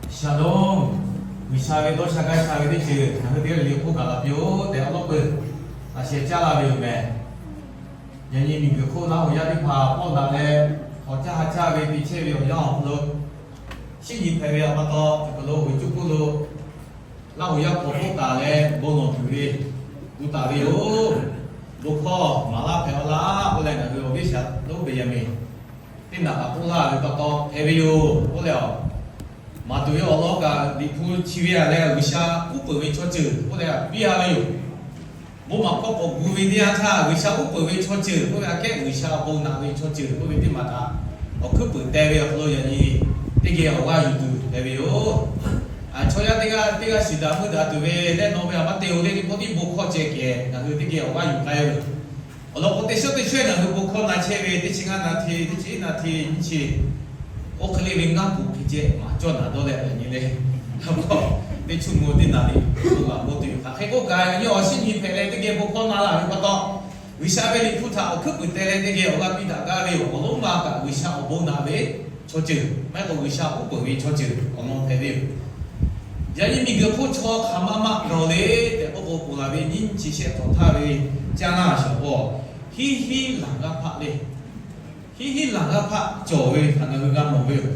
Shalom. G'uiˬsha ve dawˇ sha gaˇ sha ve teˇ ceuˬ ngaˬ hui teˇ g'aˇ le le hk'oˆ gaˬ la piˇ-oˬ tehꞈ awˬ lawˉ peuˬ laꞈ sheh caˇ la ve yoˬ meh. Yaꞈ nyi miˬguiˬ hk'oˆ Laˇ huˍ yaˇ teˇ hpaˍ pawˆ daꞈ leh, hk'awꞈ caˇ ha caˇ ve te chehˇ ve awˬ yanˇ awˬ hk'aw lo, shinˉ nyi hpehꞈ ve awˬ pa taw, ceuˬ kaˬ lo g'uiˬ cuˇ puˇ lo Laˇ huˍ yaˇ hk'awꞈ hk'oˆ taˍ leh bon lawˬ tuˬ ve gu taˍ ve yoˬ. Bon hkawˇ maˍ laˇ hpehꞈ-a laˇ k'oˆ leh, ngaˬ hui awˬ viˉ shaˍ lonˉ Benˍyaˍmenˍ teˇ naꞈ kaꞈ k'oˆ laˇ ve pa taw hpehꞈ ve yoˬ k'oˆ leh, maˍ tuˬ ve awˬ lawn kaꞈ Liꞈ hpu chi ve aꞈ leh G'uiˬsha uˉ peunˍ ve chaw ceuˬ k'oˆ leh piˇ-a ve yoˬ. Bon maˍ hkawˇ k'awꞈ gu ve teˇ yanˇ htaˇ, G'uiˬsha uˉ peunˍ ve chaw ceuˬ k'oˆ ve aꞈ kehˉ G'uiˬsha awˬ bon naꞈ ve chaw ceuˬ k'oˆ ve teˇ maˬ htaꞈ awˬ hkuiˉ peunˍ teh ve awˬ hk'aw lo yaꞈ nyi teˇ geh awˬ g'aˇ yuˬ tuˬ hpehꞈ ve yoˬ. Chaw yaˇ teˇ g'aˇ teˇ g'aˇ shiˍ daꞈ meuˇ daꞈ tuˬ ve lehˬ, nawˬ ve aꞈ maˇ te-o le, teˇ pawˆ tiˉ bon hkawˇ ceh kehˬ ngaˬ hui teˇ geh awˬ g'aˇ yuˬ k'ai ve yoˬ. Awˬ lawn k'o, teˇ shawˉ teˇ shawˉ ngaˬ hui bon hkawˇ na chehˇ ve, teˇ chi ngaˇ na hte, teˇ chi iˉ na hte nyiˇ chi, oˇ hk'e le ve ngaˇ puˍ hk'e ceh maˍ cawˇ naˍ dawˇ leh yaꞈ nyi le, teˇ chuˇ mvuh teˇ naˍ riˍ bon laˬ bon tuˬ yoˬ. Hk'aˬ hk'e k'oˆ kaꞈ, yaꞈ nyi awˬ shinˉ nyi hpehꞈ leh teˇ geh bon hkawˇ na laˬ ve pa taw, G'uiˬsha ve Liꞈ hpu htaꞈ awˬ hkuiˉ peunˍ teh leh teˇ geh awˬ g'aˇ piˇ daꞈ gaˇ ve yoˬ. Awˬ lonˉ ma kaꞈ G'uiˬsha awˬ bon naꞈ ve chaw ceuˬ, maˇ heˆ k'o G'uiˬsha uˉ peunˍ ve chaw ceuˬ awˬ lawn hpehꞈ ve yoˬ. Yaꞈ nyi miˬguiˬ hk'oˆ chaw hk'aˬ ma maˇ gaˬ-oˬ le tehꞈ k'oˆ k'o, ponˬ laˬ ve nyiˇ nyiˇ chi shehˆ hk'awꞈ htaˇ ve caˇ laˇ shawˍ k'o, hiˉ hiˉ laˬ g'aˇ hpaˆ le. Hiˉ hiˉ laˬ g'aˇ hpaˆ cawˬ ve htaꞈ ngaˬ hui g'a mawˬ ve yoˬ.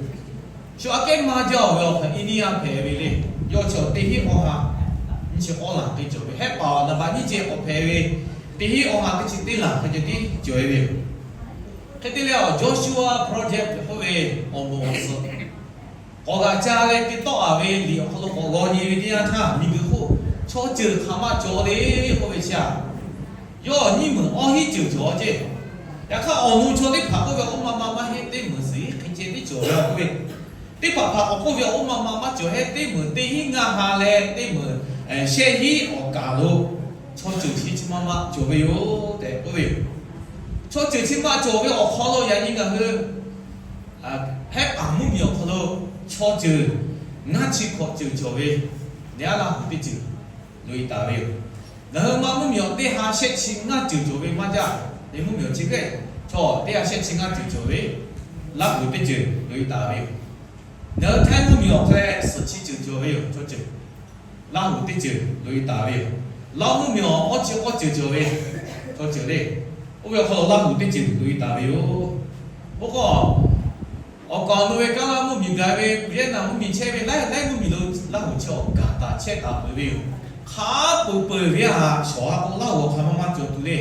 Shu aꞈ kehˉ maˇ jaˇ-oˬ ve awˬ hk'aˬ India hpehꞈ ve le. Yawˇ chi awˬ teˇ hinˉ awˇ ha nyiˇ chi awˇ laˬ hk'e cawˬ ve, hehˉ paˍ awˬ naˍ baꞈ nyiˇ ceh k'awꞈ hpehꞈ ve, teˇ hinˉ awˇ ha teˇ chi teˇ laˬ hk'e ceh tiˉ cawˬ e ve yoˬ. Hk'e te leh, awˬ Joshua Project tehꞈ k'oˆ ve awˬ moˍ awˬ suhˍ k'awꞈ g'aꞈ ca leh te tawˆ-a ve liꞈ awˬ hk'aw lo k'awꞈ g'aw nyi ve teˇ yanˇ htaˇ, miˬguiˬ hk'oˆ chaw ceuˬ hk'aˬ ma cawˬ le k'oˆ ve chi aꞈ, yawˇ nyiˇ meunˍ awˇ hinˉ ceuˬ cawˬ ceˇ. Yaꞈ hk'aˇ, awˬ nu chaw teˇ hpaˍ k'oˆ ve, oˇ ma ma maˇ heˆ, teˇ meunˍ suhˍ hiˉ hk'e ceh tiˉ cawˬ ve k'oˆ ve, teˇ hpaˍ hpaˍ k'awꞈ k'oˆ ve, oˇ ma ma maˇ cawˬ heˆ, teˇ meunˍ teˇ hinˉ ngaˇ ha leh teˇ meunˍ shehˆ hinˉ awˬ kaˍ lo chaw ceuˬ chi chi ma ma cawˬ ve yoˬ tehꞈ k'oˆ ve yoˬ. Chaw ceuˬ chi ma cawˬ ve awˬ hk'aw lo yaꞈ nyi ngaˬ hui hehˉ paˍ mvuhˇmiˬ awˬ hk'aw lo chaw ceuˬ ngaˇ chi hkawꞈ ceuˬ cawˬ ve, neˇ aˉ Laˇ huˍ teˇ ceuˬ loꞈ-e taˍ ve yoˬ. Ngaˬ hui Manˇ mvuhˇmiˬ awˬ teˇ ha shehˆ chi ngaˇ ceuˬ cawˬ ve maˇ jaˇ. Neˇ mvuhˇmiˬ awˬ chi hk'e chaw teˇ ha shehˆ chi ngaˇ ceuˬ cawˬ ve, Laˇ huˍ teˇ ceuˬ loꞈ-e taˍ ve yoˬ. Ngaˬ hui Htaiˇ mvuhˇmiˬ awˬ hk'e suhˍ chi ceuˬ cawˬ ve yoˬ, chaw ceuˬ. Laˇ huˍ teˇ ceuˬ loꞈ-e taˍ ve yoˬ. Laˇ mvuhˇmiˬ awˬ awˇ chi k'awˇ ceuˬ cawˬ ve, chaw ceuˬ le. Oˇ ve awˬ hk'aw lo Laˇ huˍ teˇ ceuˬ loꞈ-e taˍ ve yoˬ. Oˇ k'o, awˬ kaˍ awˬ nu ve Kaˇlaˇ mvuhˇmiˬ gaˬ ve, Vietnam mvuhˇmiˬ chehˇ ve, laiˉ laiˉ mvuhˇmiˬ lo Laˇ huˍ chi awˬ gaˬ taˍ chehˇ taˍ peuˬ ve yoˬ. Hk'a peuˬ peuˬ ve aꞈ shawˍ ha k'o, Laˇ huˍ awˬ hk'aˬ ma maˇ cawˬ tuˬ le.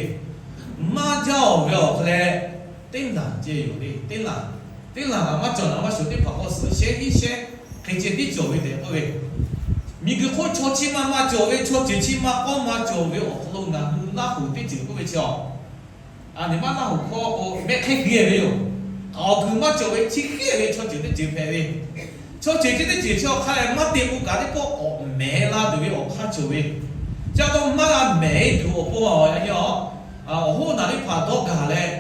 Maˇ jaˇ-oˬ ve awˬ hk'aw leh, teˇ laˬ ceh yoˬ le. Teˇ laˬ, teˇ laˬ maˇ cawˬ naˍ maˇ shawˍ, teˇ hpaˍ k'awꞈ suhˍ shehˆ hinˉ shehˆ hk'e ceh tiˉ cawˬ ve tehꞈ k'oˆ ve, miˬguiˬ hk'oˆ chaw chi ma ma cawˬ ve, chaw ceuˬ chi ma k'awˇ ma cawˬ ve awˬ hk'aw lo ngaˬ hui Laˇ huˍ teˇ ceuˬ k'oˆ ve chi aꞈ, a, neˇ maˇ Laˇ huˍ hkawˇ k'o mehˆ hk'e gui ve yoˬ. Awˬ guiˬ maˇ cawˬ ve chi hk'e ve chaw ceuˬ teˇ ceuˬ hpehꞈ ve, chaw ceuˬ chi teˇ ceuˬ chi awˬ hk'aˇ lehˬ, maˇ te k'o kaꞈ teˇ pawˆ k'awꞈ mehˍ la tuˬ ve awˬ hk'aˇ cawˬ ve. Chi pa taw maˇ g'a mehˍ tuˬ awˬ pon a, yaꞈ nyi a, awˬ hoˉ naˍ teˇ hpaˍ dawˇ gaˬ leh,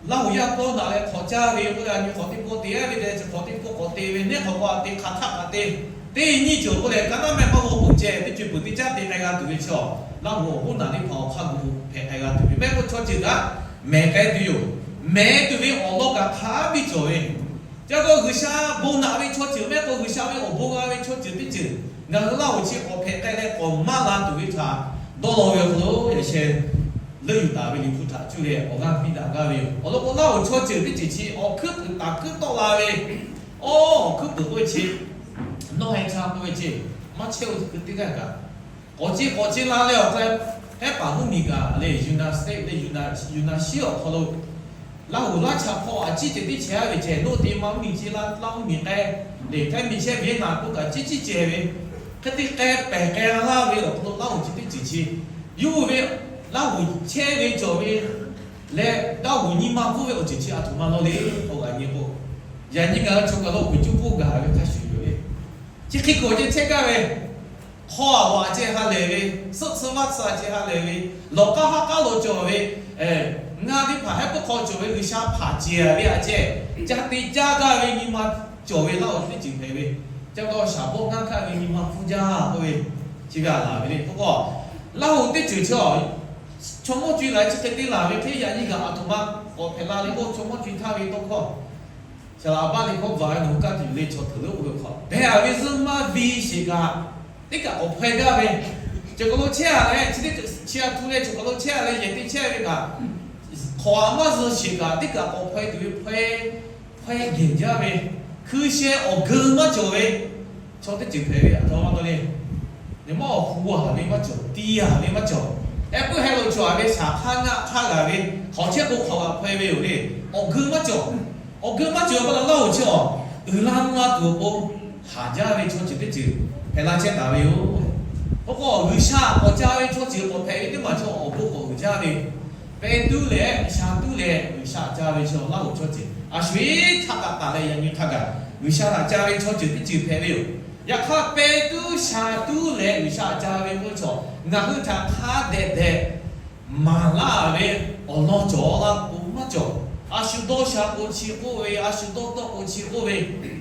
Laˇ huˍ yaˇ k'awˇ naꞈ leh hk'awꞈ caˇ ve k'oˆ leh, a nyi hk'awꞈ teˇ pawˆ te-a ve leh, chi hk'awꞈ teˇ pawˆ k'awꞈ te ve, neˇ hk'awꞈ k'awꞈ te hk'aˬ htaˆ kaꞈ te, teˇ nyiˇ ceuˬ k'oˆ leh, ka naˉ mehˆ maˇ g'aw k'oˆ ceh teˇ ceuˬ peuˬ teˇ caˉ te k'ai g'a tuˬ ve chi a, Laˇ huˍ awˬ hoˉ naˍ teˇ hpaˍ awˬ hk'aˇ gu hpehꞈ k'ai g'a tuˬ ve mehˆ k'o chaw ceuˬ kaꞈ mehˍ k'ai tuˬ yoˬ. Mehˍ tuˬ ve awˬ lawn kaꞈ hk'a biˇ cawˬ ve, ca k'o G'uiˬsha bon naꞈ ve chaw ceuˬ mehˆ k'o G'uiˬsha ve awˬ bon g'a ve chaw ceuˬ teˇ ceuˬ ngaˬ hui Laˇ huˍ chi k'awꞈ hpehꞈ k'ai leh k'awꞈ maˇ la tuˬ ve htaꞈ dawˇ law ve awˬ hk'aw lo yaꞈ sheh leuˆ yuˬ taˍ ve Liꞈ hpu htaꞈ cuˇ leh awˬ g'aˇ piˇ daꞈ gaˇ ve yoˬ. Awˬ lawn k'o, Laˇ huˍ chaw ceuˬ teˇ ceuˬ chi awˬ hkuiˉ puiˍ taˍ hkuiˉ tawˆ la ve, awˬ hkuiˉ puiˍ k'oˆ ve chi nawˇ heh cha k'oˆ ve chi maˇ chehˇ-oˬ, teˇ g'aˇ kaꞈ k'awꞈ ce k'awꞈ ce la leh awˬ hk'e, hehˉ paˍ mvuhˇmiˬ gaˬ leh United States leh United shiˉ awˬ hk'aw lo Laˇ huˍ laˇ cha hk'aw a ciˉ ceh tiˉ chehˇ-a ve ceh, nawˇ te ma mvuhˇmiˬ ce la, Laˇ mvuhˇmiˬ k'ai, lehˬ Htaiˇ miˬ chehˇ Vietnam k'oˆ kaꞈ ciˉ ciˉ ceh ve, hk'e te k'ai pehˬ k'ai laˇ ve awˬ hk'aw lo Laˇ huˍ chi teˇ ceuˬ chi yawˇ hui ve Laˇ huˍ chehˇ ve cawˬ ve leh Laˇ huˍ nyi ma hpfuhˇ ve awˬ ceuˬ chi aˬ htoꞈ ma law le k'o, g'a nyi k'o, yaꞈ nyi ngaˬ hui chaw kaˬ lo kuˬ cuˇ k'oˆ gaˬ ve hk'a shuˍ yoˬ le. Chi hk'e k'oˆ ceh chehˇ gaˇ ve, hk'aw aˬ laˬ ceh ha lehˬ ve, suhˆ tsuhˇ vaˇ tsuhˇ ceh ha lehˬ ve, lawˬ k'aˉ haˉ k'aˉ lo cawˬ ve, ngaˇ teˇ hpaˍ hehˉ pawˆ hk'aw cawˬ ve G'uiˬsha hpaˍ cehˬ ve aꞈ ceh, ca te caˇ gaˇ ve nyi ma cawˬ ve Laˇ huˍ teˇ ceuˬ hpehꞈ ve, ca k'o shaˍ bawˆ ngaˇ hkaˆ ve nyi ma hpfuhˇ jaˇ k'oˆ ve, chi ve aˬ laˬ ve le k'o, Laˇ huˍ teˇ ceuˬ chi chaw mawˇ co-e la chi hk'e te laˬ ve hk'e, yaꞈ nyi gaˬ aˬ htoꞈ ma k'awꞈ hpehꞈ la le k'o, chaw mawˇ co-e htaˇ ve tawˇ hkawˇ, shaˍ laꞈ baˆ le hkawˇ bvuhꞈ ve nawˬ hui kaˇ tuˬ le, chaw hteuꞈ leuˉ k'oˆ ve hk'aw, behˬ ve zuhˇ sheˍ kaꞈ, teˇ kaꞈ k'awꞈ hpaw-e gaˇ ve, cawˬ kaˬ lo chehˇ-a leh chi teˇ ceuˬ chi a htu leh cawˬ kaˬ lo chehˇ-a leh yehˬ te chehˇ ve kaꞈ, hk'awꞈ a maˇ zuh sheˍ kaꞈ teˇ kaꞈ k'awꞈ hpaw-e tuˬ ve hpaw-e, hpaw-e gehˬ jaˇ ve, hkui sheh awˬ geu maˇ cawˬ ve chaw teˇ ceuˬ hpehꞈ ve aꞈ taw le. Nyi ma awˬ hu a ve maˇ cawˬ, ti a ve maˇ cawˬ. Ehˉ puiˉ heh lo cawˬ-a ve shaˍ hk'aˇ ngaˆ hk'aˇ g'a ve hk'awꞈ chehˇ k'o hk'awꞈ g'a hpaw-e ve yoˬ le. Awˬ geu maˇ cawˬ. Awˬ geu maˇ cawˬ pa taw laˇ-oˬ chi awˬ uiˍ la mvuh la tuˬ awˬ pon haˍ jaˇ ve chaw ceuˬ teˇ ceuˬ hpehꞈ la chehˇ taˍ ve yoˬ. K'o k'o G'uiˬsha k'awꞈ ca ve chaw ceuˬ k'awꞈ hpehꞈ ve teˇ maˬ chaw awˬ bon k'awꞈ uiˍ jaˇ ve, pehˇ tuˉ leh sha tuˉ leh G'uiˬsha ca ve chaw laˇ-oˬ chaw ceuˬ a sho-eˬ htaˇ kaꞈ taˍ leh yaꞈ nyi htaˇ kaꞈ G'uiˬsha htaꞈ ca ve chaw ceuˬ teˇ ceuˬ hpehꞈ ve yoˬ. Yaꞈ hk'aˇ pehˇ tuˉ sha tuˉ leh G'uiˬsha ca ve k'oˆ ve chaw ngaˬ hui htaꞈ hk'a dehꞈ dehꞈ maˍ laˇ ve awˬ lawn cawˬ la k'o maˇ cawˬ. A shu dawˇ sha k'o chi k'oˆ ve, a shu dawˇ tawˆ k'o chi k'oˆ ve,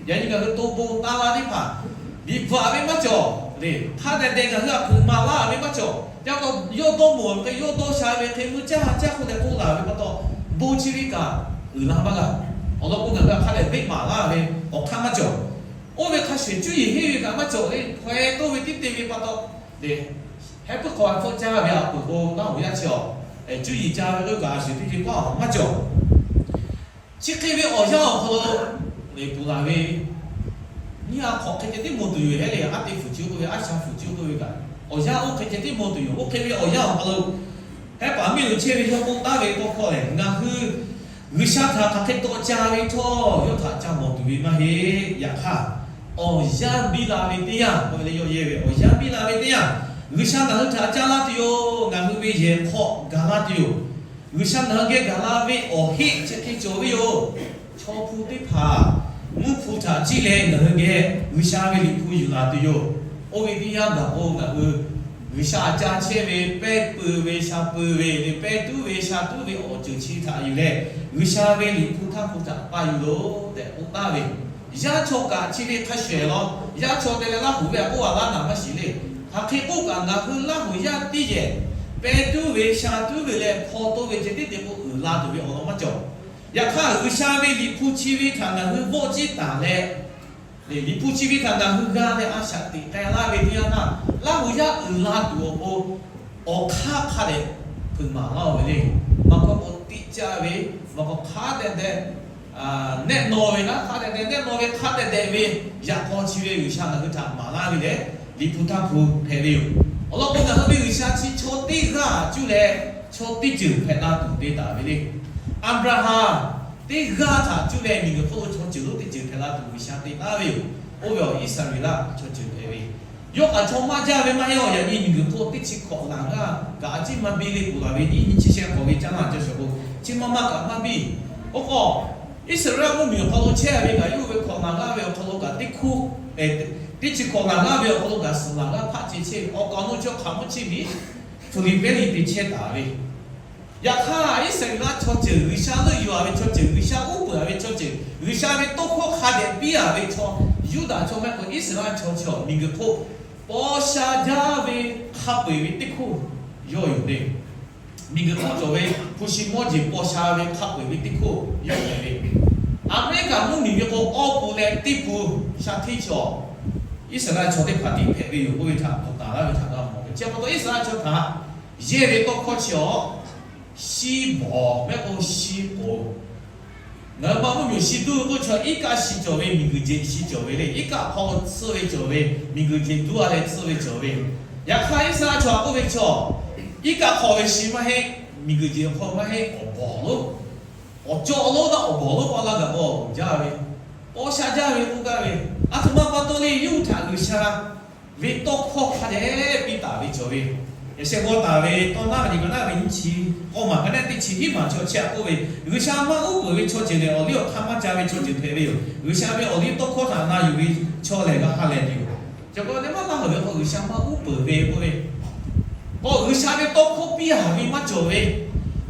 yaꞈ nyi ngaˬ hui to bon taˇ laˇ teˇ hpaˍ liꞈ bvuhꞈ ve maˇ cawˬ le. Hk'a dehꞈ dehꞈ ngaˬ hui htaꞈ hpeuꞈ maˍ laˇ ve maˇ cawˬ. Yaꞈ hk'aˇ yawˇ dawˇ mawˬ ve hk'e, yawˇ dawˇ sha ve hk'e, mvuhˇ caˇ ha caˇ k'oˆ leh k'oˆ laˬ ve pa taw, bon chi ve kaꞈ uiˍ la maˇ g'a. Awˬ lawn k'o ngaˬ hui htaꞈ hk'a dehꞈ beˆ maˍ laˇ ve awˬ hk'aˇ maˇ cawˬ. Oˇ ve hk'a shuˍ cuˇ yiˍ henˇ ve kaꞈ maˇ cawˬ le. Hpaw-e toˇ ve tiˉ te ve pa taw, hehˉ puiˉ hk'aw a hpfuhˆ caˇ ve a peuˬ k'o laˇ hoˍ yaˇ chi awˬ cuˇ yiˍ ca ve k'oˆ kaꞈ a shuˍ teˇ ceuˬ k'oˆ a maˇ cawˬ. Chi hk'e ve awˬ yanˇ awˬ hk'aw lo leh puˬ laˬ ve, nyiˇ a hk'awꞈ hk'e ceh tiˉ mawˬ tuˬ yoˬ. Hehˉ leh a te fuiˍ cuˇ k'oˆ ve, a sha fuiˍ cuˇ k'oˆ ve kaꞈ, awˬ yanˇ oˇ hk'e ceh tiˉ mawˬ tuˬ yoˬ. Oˇ hk'e ve awˬ yanˇ awˬ hk'aw lo hehˉ paˍ miˇ lo chehˇ ve yawˇ k'oˆ taˍ ve tawˇ hkawˇ lehˬ, ngaˬ hui G'uiˬsha htaꞈ hk'aˬ hk'e taw ca ve htawˇ yawˇ htaꞈ ca mawˬ tuˬ ve maˇ heˆ. Yaꞈ hk'aˇ, awˬ yanˇ biˇ la ve teˇ yanˇ k'oˆ ve leh yawˇ yehˇ ve awˬ yanˇ biˇ la ve teˇ yanˇ, G'uiˬsha ngaˬ hui htaꞈ ca laˇ tuˬ yoˬ. Ngaˬ hui ve yehˬ hk'aw gaˬ laˇ tuˬ yoˬ. G'uiˬsha ngaˬ hui geh gaˬ la ve awˬ heˆ chi hk'e cawˬ ve yoˬ. Chaw hpu teˇ hpaˍ mvuhˇ hpu htaꞈ ciˇ leh ngaˬ hui geh G'uiˬsha ve Liꞈ hpu yuˬ laˬ tuˬ yoˬ. Oˇ ve teˇ yanˇ gaˬ k'o ngaˬ hui G'uiˬsha ca chehˇ ve pehˇ peuˬ ve sha peuˬ ve le, pehˇ tuˉ ve sha tuˉ ve awˬ ceuˬ chi htaꞈ yuˬ leh G'uiˬsha ve Liꞈ hpu htaˇ hpu htaꞈ pa yuˬ loˬ tehꞈ k'oˆ taˍ ve. Yaˇ chaw kaꞈ chi ve hk'a shehˍ law. Yaˇ chaw te leh laˇ hoˍ ve a k'oˆ a laˇ naˍ maˇ shiˍ le. Hk'aˬ hk'e k'oˆ kaꞈ ngaˬ hui laˇ hoˍ yaˇ teˇ yehˬ pehˇ tuˉ ve sha tuˉ ve leh hpaw toˇ ve ceh tiˉ te k'o uiˍ la tuˬ ve awˬ lawn maˇ cawˬ. Yaꞈ hk'aˇ G'uiˬsha ve Liꞈ hpu chi ve htaꞈ ngaˬ hui vawˆ ciˇ taˍ leh, Liꞈ hpu chi ve htaꞈ ngaˬ hui g'a leh a shaꞈ teꞈ k'ai laˇ ve teˇ yanˇ htaˇ, laˇ hoˍ yaˇ uiˍ la tuˬ awˬ pon awˬ hk'aˇ hk'a dehꞈ hpeuꞈ maˍ laˇ-oˬ ve le. Maˇ k'oˆ k'o tiˆ caˇ ve, maˇ k'oˆ hk'a dehꞈ dehꞈ nehˆ naw ve naˉ, hk'a dehꞈ dehꞈ nehˆ naw ve hk'a dehꞈ dehꞈ ve yaꞈ k'aw chi ve G'uiˬsha ngaˬ hui htaꞈ maˍ laˇ ve lehˬ, Liꞈ hpu htaˇ hpu hpehꞈ ve yoˬ. Awˬ lawn k'o ngaˬ hui ve G'uiˬsha chi chaw teˇ g'aˇ cuˇ leh chaw teˇ ceuˬ hpehꞈ la tuˬ te taˍ ve le. Aˍbraˍhanˍ teˇ g'aˇ htaꞈ cuˇ leh miˬguiˬ hk'oˆ lo chaw ceuˬ lonˉ teˇ ceuˬ hpehꞈ la tuˬ G'uiˬsha te taˍ ve yoˬ. Oˇ ve awˬ Iˉsaˍreˍlaˆ chaw ceuˬ hpehꞈ ve, yawˇ kaꞈ chaw maˇ jaˇ ve maˇ heˆ. Awˬ yaꞈ nyi miˬguiˬ hk'oˆ teˇ chi hkawꞈ laˬ g'aˇ kaꞈ a ciˉ maˇ biˇ le. Puˬ laˬ ve nyiˇ nyi chi sheh k'awꞈ ve caˇ laˇ caˇ shawˍ k'o, chi maˇ maˇ kaꞈ maˇ biˇ. Oˇ k'o, Iˉsaˍreˍlaˆ mvuhˇmiˬ awˬ hk'aw lo chehˇ ve kaꞈ yawˇ ve hkawꞈ laˬ g'aˇ ve awˬ hk'aw lo kaꞈ teˇ hk'oˆ, teˇ chi hkawꞈ laˬ g'aˇ ve awˬ hk'aw lo kaꞈ suhˍ laˬ g'aˇ hpaˆ ce chehˇ ve awˬ kaˍ awˬ nu chaw hk'aˬ mvuhˇ chi miˬ Hpfuhˍ liꞈ pehˇ liꞈ te chehˇ taˍ ve. Yaꞈ hk'aˇ, Iˉsaˍreˍlaˆ chaw ceuˬ, G'uiˬsha leuˆ yuˬ-a ve chaw ceuˬ, G'uiˬsha uˉ peunˍ-a ve chaw ceuˬ, G'uiˬsha ve tawˇ hkawˇ hk'a dehꞈ piˇ-a ve chaw, Yuˇdaꞈ chaw mehˆ k'o Iˉsaˍreˍlaˆ chaw chi awˬ miˬguiˬ hk'oˆ paw sha jaˇ ve hk'a peu-eˬ ve teˇ hkoˇ yawˇ yoˬ le. Miˬguiˬ hk'oˆ cawˬ ve hpu shi mawˇ jeˬ paw sha ve hk'a peu-eˬ ve teˇ hkoˇ yawˇ hpehꞈ ve. Aˍmeˍriˆkaꞈ mvuhˇmiˬ ve k'o, awˇ pun leh teˇ pun sha hteˇ chaw Iˉsaˍreˍlaˆ chaw teˇ hpaˍ tiꞈ hpehꞈ ve yoˬ k'oˆ ve htaꞈ k'awꞈ taˍ laˇ ve htaꞈ g'a mawˬ ve. Chi pa taw Iˉsaˍreˍlaˆ chaw htaꞈ yehˇ ve tawˇ hkawˇ chi awˬ, shi bawˬ mehˆ k'o shi k'oˍ. Ngaˬ hui ma mvuhˇmiˬ shi duˇ ve k'oˆ chaw iˉ kaˆ shi cawˬ ve, miˬguiˬ jeˬ shi cawˬ ve le. Iˉ kaˆ hk'aw tsuhˇ ve cawˬ ve, miˬguiˬ jeˬ duˇ-a leh tsuhˇ ve cawˬ ve. Yaꞈ hk'aˇ Iˉsaˍreˍlaˆ chaw k'oˆ ve chaw, iˉ kaˆ hk'aw ve shi maˇ heˆ, miˬguiˬ jeˬ hk'aw maˇ heˆ, awˬ bawˬ lonˉ, awˬ cawˇ awˬ lonˉ daꞈ awˬ bawˬ lonˉ paw la gaˬ k'o jaˇ ve, paw sha jaˇ ve k'oˆ gaˇ ve, aˬ htoꞈ ma pa taw le, yawˇ hui htaꞈ G'uiˬsha ve tawˇ hkawˇ hk'a dehꞈ piˇ taˍ ve cawˬ ve. Yaꞈ sheh g'aw taˍ ve tawˇ naˉ ve nyi ka naˉ ve nyiˇ chi k'awˇ maˬ ka naˉ teˇ chi hiˉ maˬ chaw chehˇ-a k'oˆ ve, G'uiˬsha maˇ uˉ peunˍ ve chaw ceuˬ lehˬ, awˬ liˇ awˬ hk'aˇ maˇ ca ve chaw ceuˬ hpehꞈ ve yoˬ. G'uiˬsha ve awˬ liˇ tawˇ hkawˇ htaꞈ na yuˬ ve chaw lehˬ g'a ha lehˬ tuˬ yoˬ. Cawˬ k'o te maˇ maˇ hawˬ ve k'o, G'uiˬsha maˇ uˉ peunˍ ve k'oˆ ve, k'o G'uiˬsha ve tawˇ hkawˇ piˇ-a ve maˇ cawˬ ve,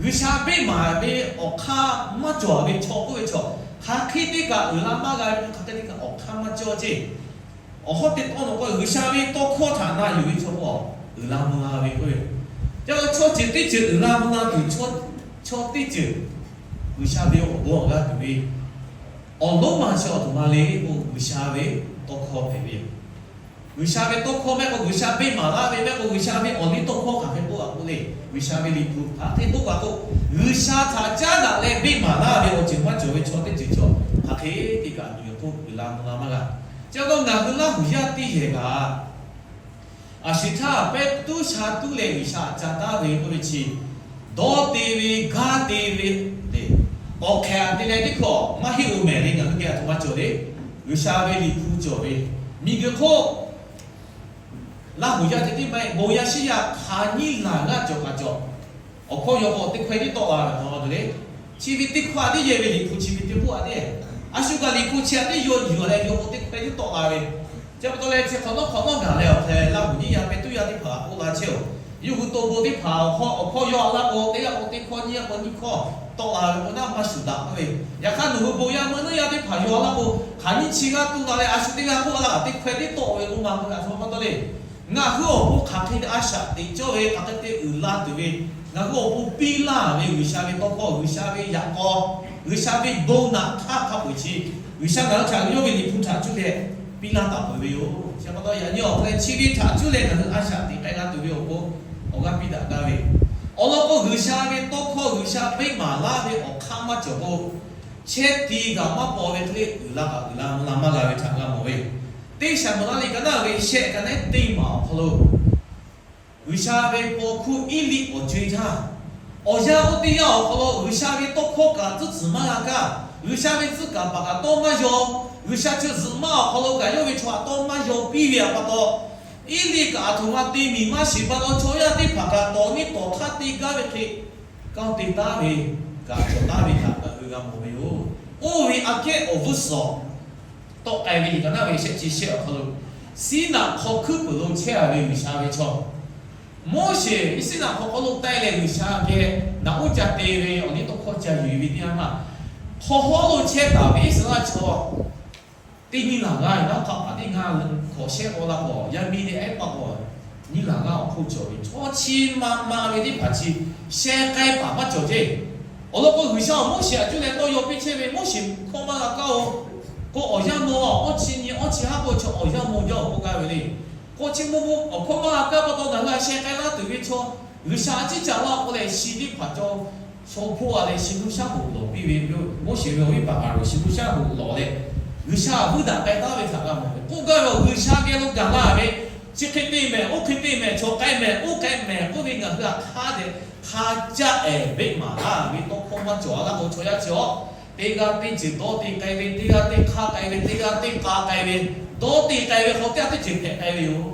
G'uiˬsha beˆ maˍ ve awˬ hk'aˇ maˇ cawˬ ve chaw k'oˆ ve chaw, hk'aˬ hk'e te kaꞈ uiˍ la maˇ g'a ve, hk'aˬ hk'e te kaꞈ awˬ hk'aˇ maˇ cawˬ ceˇ. Awˬ hawˉ teˇ tawˇ nawˬ k'o, G'uiˬsha ve tawˇ hkawˇ htaꞈ na yuˬ ve chaw k'o, uiˍ la mvuh la ve k'oˆ ve, ca la chaw ceuˬ teˇ ceuˬ uiˍ la mvuh la tuˬ, chaw teˇ ceuˬ G'uiˬsha ve awˬ bon awˬ g'aˇ tuˬ ve awˬ lonˉ ma chi awˬ htoꞈ ma le k'o, G'uiˬsha ve tawˇ hkawˇ hpehꞈ ve yoˬ. G'uiˬsha ve tawˇ hkawˇ mehˆ k'o, G'uiˬsha beˆ maˍ laˇ ve mehˆ k'o, G'uiˬsha ve awˬ liˇ tawˇ hkawˇ hk'aˬ hk'e k'oˆ a k'o le, G'uiˬsha ve Liꞈ hpu hk'aˬ hk'e k'oˆ a k'o, G'uiˬsha htaꞈ caˉ daꞈ leh beˆ maˍ laˇ ve awˬ ceuˬ maˇ cawˬ ve chaw teˇ ceuˬ cawˬ hk'aˬ hk'e te kaꞈ tuˬ yoˬ k'oˆ uiˍ la mvuh la maˇ g'a. Chi pa taw ngaˬ hui Laˇ huˍ yaˇ teˇ yehˬ kaꞈ, a shu htaˇ pehˉ tuˉ sha tuˉ leh G'uiˬsha htaꞈ ca taˉ ve k'oˆ ve chi, dawˇ te ve, gaˇ te ve, awˬ hk'ehꞈ te leh teˇ hkawˇ maˇ heˆ lo mehˍ le. Ngaˬ hui geh a htoꞈ ma cawˬ le. G'uiˬsha ve Liꞈ hpu cawˬ ve, miˬguiˬ hk'oˆ Laˇ huˍ yaˇ ceh tiˉ maˇ heˆ, bon yaˇ shiˉ yaˇ hk'aˬ nyiˇ laˬ g'aˇ cawˬ kaꞈ cawˬ. Awˬ hkawˇ yaw k'o teˇ hkawehˇ tiˉ tawˆ la ve hk'aw lo le, chi ve teˇ hkawˇ a teˇ yehˬ ve Liꞈ hpu chi ve teˇ hkawˇ a teˇ, a shu kaꞈ Liꞈ hpu chi a teˇ yaw yuˬ leh yaw k'o teˇ hkawehˇ tiˉ tawˆ la ve. Chi pa taw leh chi hk'awꞈ nawˉ hk'awꞈ nawˉ gaˬ leh awˬ hk'e Laˇ huˍ nyiˇ yaˇ pehˉ tuˉ yaˇ teˇ hpaˍ k'oˆ la chehˇ-oˬ, yawˇ hui to bon teˇ hpaˍ awˬ hkawˇ, awˬ hkawˇ yaw a laˇ k'o teˇ g'aˇ k'o teˇ hkawˇ, nyiˇ g'aˇ k'o nyiˇ hkawˇ tawˆ la ve k'o naˉ maˇ shuˍ daꞈ k'oˆ ve. Yaꞈ hk'aˇ nawˬ hui bon yaˇ meuˇ nuˇ yaˇ teˇ hpaˍ yaw a laˇ k'o, hk'aˬ nyiˇ chi g'aˇ tuˬ la leh a shu teˇ g'aˇ k'oˆ a laˇ kaꞈ teˇ hkawehˇ tiˉ tawˆ ve k'oˆ ma k'oˆ ve a htoꞈ ma pa taw le. Ngaˬ hui awˬ pon hk'aˬ hk'e te a shaꞈ teꞈ cawˇ ve, hk'aˬ hk'e te uiˍ la tuˬ ve, ngaˬ hui awˬ pon piˇ laˇ ve G'uiˬsha ve tawˇ hkawˇ, G'uiˬsha ve yaꞈ k'aw, G'uiˬsha ve bon naꞈ hk'aˇ hk'a peu-eˬ chi, G'uiˬsha ngaˬ hui htaꞈ yawˇ ve Liꞈ hpu htaꞈ cuˇ leh piˇ laˇ taˍ peuˬ ve yoˬ. Chi pa taw yaꞈ nyi awˬ hk'e leh chi ve htaꞈ cuˇ leh ngaˬ hui a shaꞈ teꞈ k'ai g'a tuˬ ve awˬ pon awˬ g'aˇ piˇ daꞈ gaˇ ve, awˬ lawn k'o G'uiˬsha ve tawˇ hkawˇ G'uiˬsha beˆ maˍ laˇ ve awˬ hk'aˇ maˇ cawˬ k'o, chehˇ ti g'aꞈ maˇ paw ve hk'e le uiˍ la kaꞈ uiˍ la mvuh la maˇ g'a ve htaꞈ g'a mawˬ ve yoˬ. Teˇ Saˍmo laˇ liꞈ ka naˉ ve shehˆ ka naˉ teˇ maˬ awˬ hk'aw lo, G'uiˬsha ve paw hkuˇ Eˇliˆ awˬ co-e htaˇ, awˬ yanˇ oˇ teˇ yanˇ awˬ hk'aw lo G'uiˬsha ve tawˇ hkawˇ kaꞈ tcuhˉ tcuhˍ maˇ g'a kaˇ, G'uiˬsha ve tcuhˉ kaˍ paˍ kaꞈ tawˇ maˇ yaw, G'uiˬsha chi zuhꞈ maˇ awˬ hk'aw lo kaꞈ yawˇ ve chaw htaꞈ tawˇ maˇ yaw piˇ ve pa taw, Eˇliˆ kaꞈ a htoꞈ ma te miˬ maˇ shiˍ pa taw chaw yaˇ teˇ hpaˍ kaꞈ tawˍ niˇ tawˍ hk'aˇ te gaˇ ve hk'e, kanˇ te taˉ ve, kaꞈ cawˬ taˉ ve htaꞈ ngaˬ hui g'a mawˬ ve yoˬ. Oˇ ve aꞈ kehˉ awˬ g'uˇ suhˍ tawˆ k'ai ve liꞈ ka naˉ ve shehˆ chi shehˆ awˬ hk'aw lo, Siˉnaꞈ hk'aw hkuiˉ puiˍ lo chehˇ a ve G'uiˬsha ve chaw Moˉseˍ Siˉnaꞈ hk'aw hk'aw lo taˆ leh G'uiˬsha geh naꞈ uˉ ca te ve awˬ liˇ tawˇ hkawˇ ca yuˬ ve teˇ yanˇ htaˇ, hk'aw hawˉ lo chehˇ taˍ ve Iˉsaˍreˍlaˆ chaw teˇ nyiˇ laˬ g'aˇ ve naˉ hk'aˇ paˍ teˇ ngaˇ hk'awꞈ shehˆ k'aw la k'o, yaˇ miˇ teˇ ehˉ paˆ k'o, nyiˇ laˬ g'aˇ awˬ hk'oˆ cawˬ ve chaw chi ma ma ve teˇ hpaˍ chi sheh k'ai paˍ maˇ cawˬ ceˇ. Awˬ lawn k'o G'uiˬsha awˬ Moˉseˍ aꞈ cuˇ leh tawˇ yaw piˇ chehˇ ve Moˉseˍ hkawˇ maˇ g'a kaˇ-oˬ. K'o awˬ yanˇ maw awˬ chawˇ chi nyi awˬ chawˇ haˉ k'o chaw awˬ yanˇ maw jaˇ awˬ k'oˆ gaˇ ve le. K'o chi maw maw awˬ hkawˇ maˇ g'a kaˇ pa taw ngaˬ hui a sheh k'ai laˇ tuˬ ve chaw, G'uiˬsha a ciˉ ca laˇ k'oˆ leh shi teˇ hpaˍ cawˬ, chaw hpoˆ a leh shi nuˇ shaˉ hoꞈ lawˬ piˇ ve, Moˉseˍ ve awˬ viˉ paˍ Aˍronˍ shi nuˇ shaˉ hoꞈ lawˬ leh, G'uiˬsha vuiˇ daꞈ k'ai taˉ ve htaꞈ g'a mawˬ ve k'oˆ gaˇ ve. G'uiˬsha geh lo gaˬ laˇ ve, chi hk'e te mehˍ, oˇ hk'e te mehˍ, chaw k'ai mehˍ, oˇ k'ai mehˍ k'oˆ ve ngaˬ hui a hk'aˇ tehꞈ hk'a caˆ ehˍ beˆ maˍ laˇ ve tawˇ hkawˇ maˇ cawˬ a laˇ k'o chaw yaˇ chi awˬ, teˇ g'aˇ teˇ ceuˬ dawˇ te k'ai ve, teˇ g'aˇ teˇ hk'aˇ k'ai ve, teˇ g'aˇ teˇ k'a k'ai ve, dawˇ te k'ai ve hk'aw teˇ g'aˇ teˇ ceuˬ hpehꞈ k'ai ve yoˬ.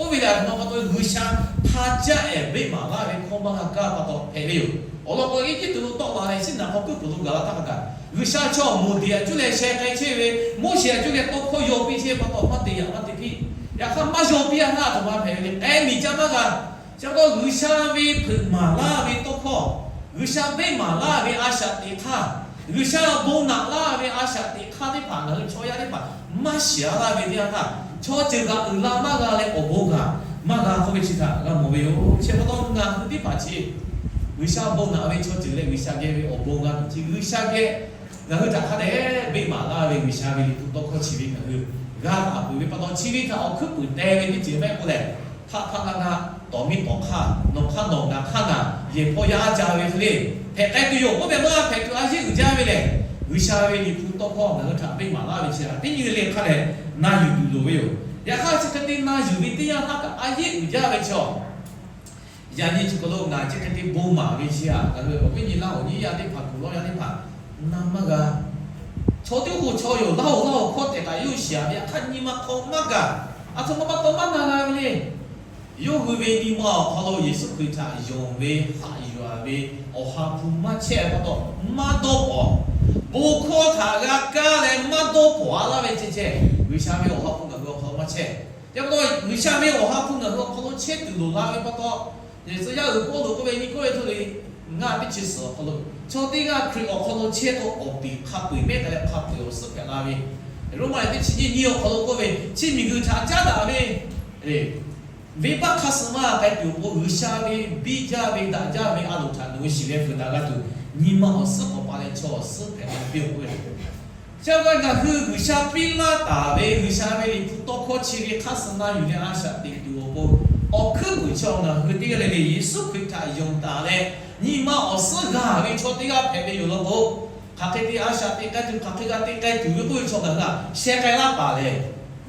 Oˇ ve lehˬ a htoꞈ ma pa taw G'uiˬsha hk'a caˆ ehˍ beˆ maˍ laˇ ve hkawˇ maˇ g'a kaˇ pa taw hpehꞈ ve yoˬ. Awˬ lawn k'o Eˇjiˇtuꞈ lo tawˆ la leh Siˉnaꞈ hk'aw hkuiˉ puiˍ lo gaˬ la htaˇ kaꞈ, G'uiˬsha chaw Moˍdeˍ aꞈ cuˇ leh sheh k'ai chehˇ ve, Moˉseˍ aꞈ cuˇ leh tawˇ hkawˇ yaw piˇ chehˇ pa taw maˇ te yaꞈ maˇ te piˇ. Yaꞈ hk'aˇ maˇ yaw piˇ a htaˇ a htoꞈ ma hpehꞈ ve le, k'ai miˬ ca maˇ g'a. Chi pa taw G'uiˬsha ve hpeuꞈ maˍ laˇ ve tawˇ hkawˇ, G'uiˬsha beˆ maˍ laˇ ve a shaꞈ teꞈ hk'aˇ, G'uiˬsha bon naꞈ laˇ ve a shaꞈ teꞈ hk'aˇ teˇ hpaˍ ngaˬ hui chaw yaˇ teˇ hpaˍ maˇ shiˍ a laˇ ve teˇ yanˇ htaˇ, chaw ceuˬ kaꞈ uiˍ la maˇ g'a leh awˬ bon kaꞈ maˇ g'a k'oˆ ve chi htaꞈ g'a mawˬ ve yoˬ. Chi pa taw ngaˬ hui teˇ hpaˍ chi G'uiˬsha bon naꞈ ve chaw ceuˬ leh G'uiˬsha geh ve awˬ bon g'a tuˬ chi G'uiˬsha geh ngaˬ hui htaꞈ hk'a dehꞈ beˆ maˍ laˇ ve G'uiˬsha ve Liꞈ hpu tawˇ hkawˇ chi ve ngaˬ hui g'a taˍ peuˬ ve pa taw chi ve htaꞈ awˬ hkuiˉ puiˍ teh ve teˇ ceuˬ mehˆ k'oˆ lehˬ, hpaˆ hpaˆ g'aˇ g'aˇ, tawˍ miˇ tawˍ hk'aˇ, nawˬ hk'aˇ nawˬ, ngaˬ hk'aˇ ngaˬ, yehˬ hpawˇ yaˇ a ca ve hk'e le hpehꞈ k'ai tuˬ yoˬ. Oˇ ve maˇ g'a hpehꞈ tuˬ a yeˆ uiˍ jaˇ ve lehˬ, G'uiˬsha ve Liꞈ hpu tawˇ hkawˇ ngaˬ hui htaꞈ beˆ maˍ laˇ ve chi htaꞈ teˇ nyi le hk'a dehꞈ na yuˬ tuˬ loˍ ve yoˬ. Yaꞈ hk'aˇ chi hk'e te na yuˬ ve teˇ yanˇ htaˇ kaꞈ a yeˆ uiˍ jaˇ ve chi awˬ, yaꞈ nyi chi hk'aw lo ngaˬ chi hk'e te bon maˍ ve chi htaꞈ ngaˬ hui awˬ viˉ nyi Laˇ huˍ nyiˇ yaˇ teˇ hpaˍ kuˬ lawˇ yaˇ teˇ hpaˍ na maˇ g'a. Chaw teˇ g'aˇ k'o chaw yoˬ, Laˇ huˍ Laˇ huˍ hkawˇ tehꞈ kaꞈ yawˇ shiˍ a ve yaꞈ hk'aˇ nyi ma hk'aw maˇ gaˬ. A htoꞈ ma pa taw maˇ na g'a ve le. Yawˇ hui ve nyi ma awˬ hk'aw lo Yeˍsuˆ Hkriꞈ htaꞈ yonˍ ve, haꞈ yuˬ a ve Awˬ ha hpu maˇ chehˇ pa taw maˇ dawˇ pawˍ. Bon hkawˇ htaꞈ g'a kaˇ leh maˇ dawˇ pawˍ a laˇ ve ceh ceh, G'uiˬsha ve Awˬ ha hpu ngaˬ hui awˬ hk'aw lo maˇ chehˇ. Chi pa taw G'uiˬsha ve Awˬ ha hpu ngaˬ hui awˬ hk'aw lo chehˇ tuˬ loˍ la ve pa taw, tcuh yaˇ uiˍ Pawˇluꞈ k'oˆ ve nyi k'oˆ ve htaˇ le, ngaˇ teˇ chi suhˍ awˬ hk'aw lo chaw teˇ g'aˇ Hkriꞈ awˬ hk'aw lo chehˇ k'o awˬ tiˍ hk'a peu-eˬ mehˉ k'ai leh hk'a peu-eˬ awˬ suhˉ hpehꞈ la ve, Roˉmaꞈ teˇ chi nyiˇ nyiˇ awˬ hk'aw lo k'oˆ ve, chi miˬguiˬ htaꞈ caˉ daꞈ ve venˇbaˆ hk'aˇ suh maˇ k'ai tuˬ awˬ pon G'uiˬsha ve biˇ jaˇ ve daꞈ jaˇ ve a loˍ htaꞈ nawˬ hui shiˍ leh fuiˍ daꞈ g'a tuˬ, nyi ma awˬ suhˉ k'awꞈ pa leh chaw awˬ suhˉ hpehꞈ la piˇ-oˬ k'oˆ ve. Chi pa taw ngaˬ hui G'uiˬsha piˇ laˇ taˍ ve G'uiˬsha ve Liꞈ hpu tawˇ hkawˇ chi ve hk'aˇ suh naˇ yuˬ leh a shaꞈ teꞈ tuˬ awˬ pon, awˬ hkuiˉ puiˍ chi awˬ ngaˬ hui teˇ g'aˇ le le Yeˍsuˆ Hkriꞈ htaꞈ yonˍ taˍ leh, nyi ma awˬ suhˉ g'a ve chaw teˇ g'aˇ hpehꞈ ve yoˬ law k'o, hk'aˬ hk'e te a shaꞈ teꞈ k'ai tuˬ, hk'aˬ hk'e g'a te k'ai tuˬ ve k'oˆ ve chaw ngaˬ hui a sheh k'ai laˇ paˍ lehˬ,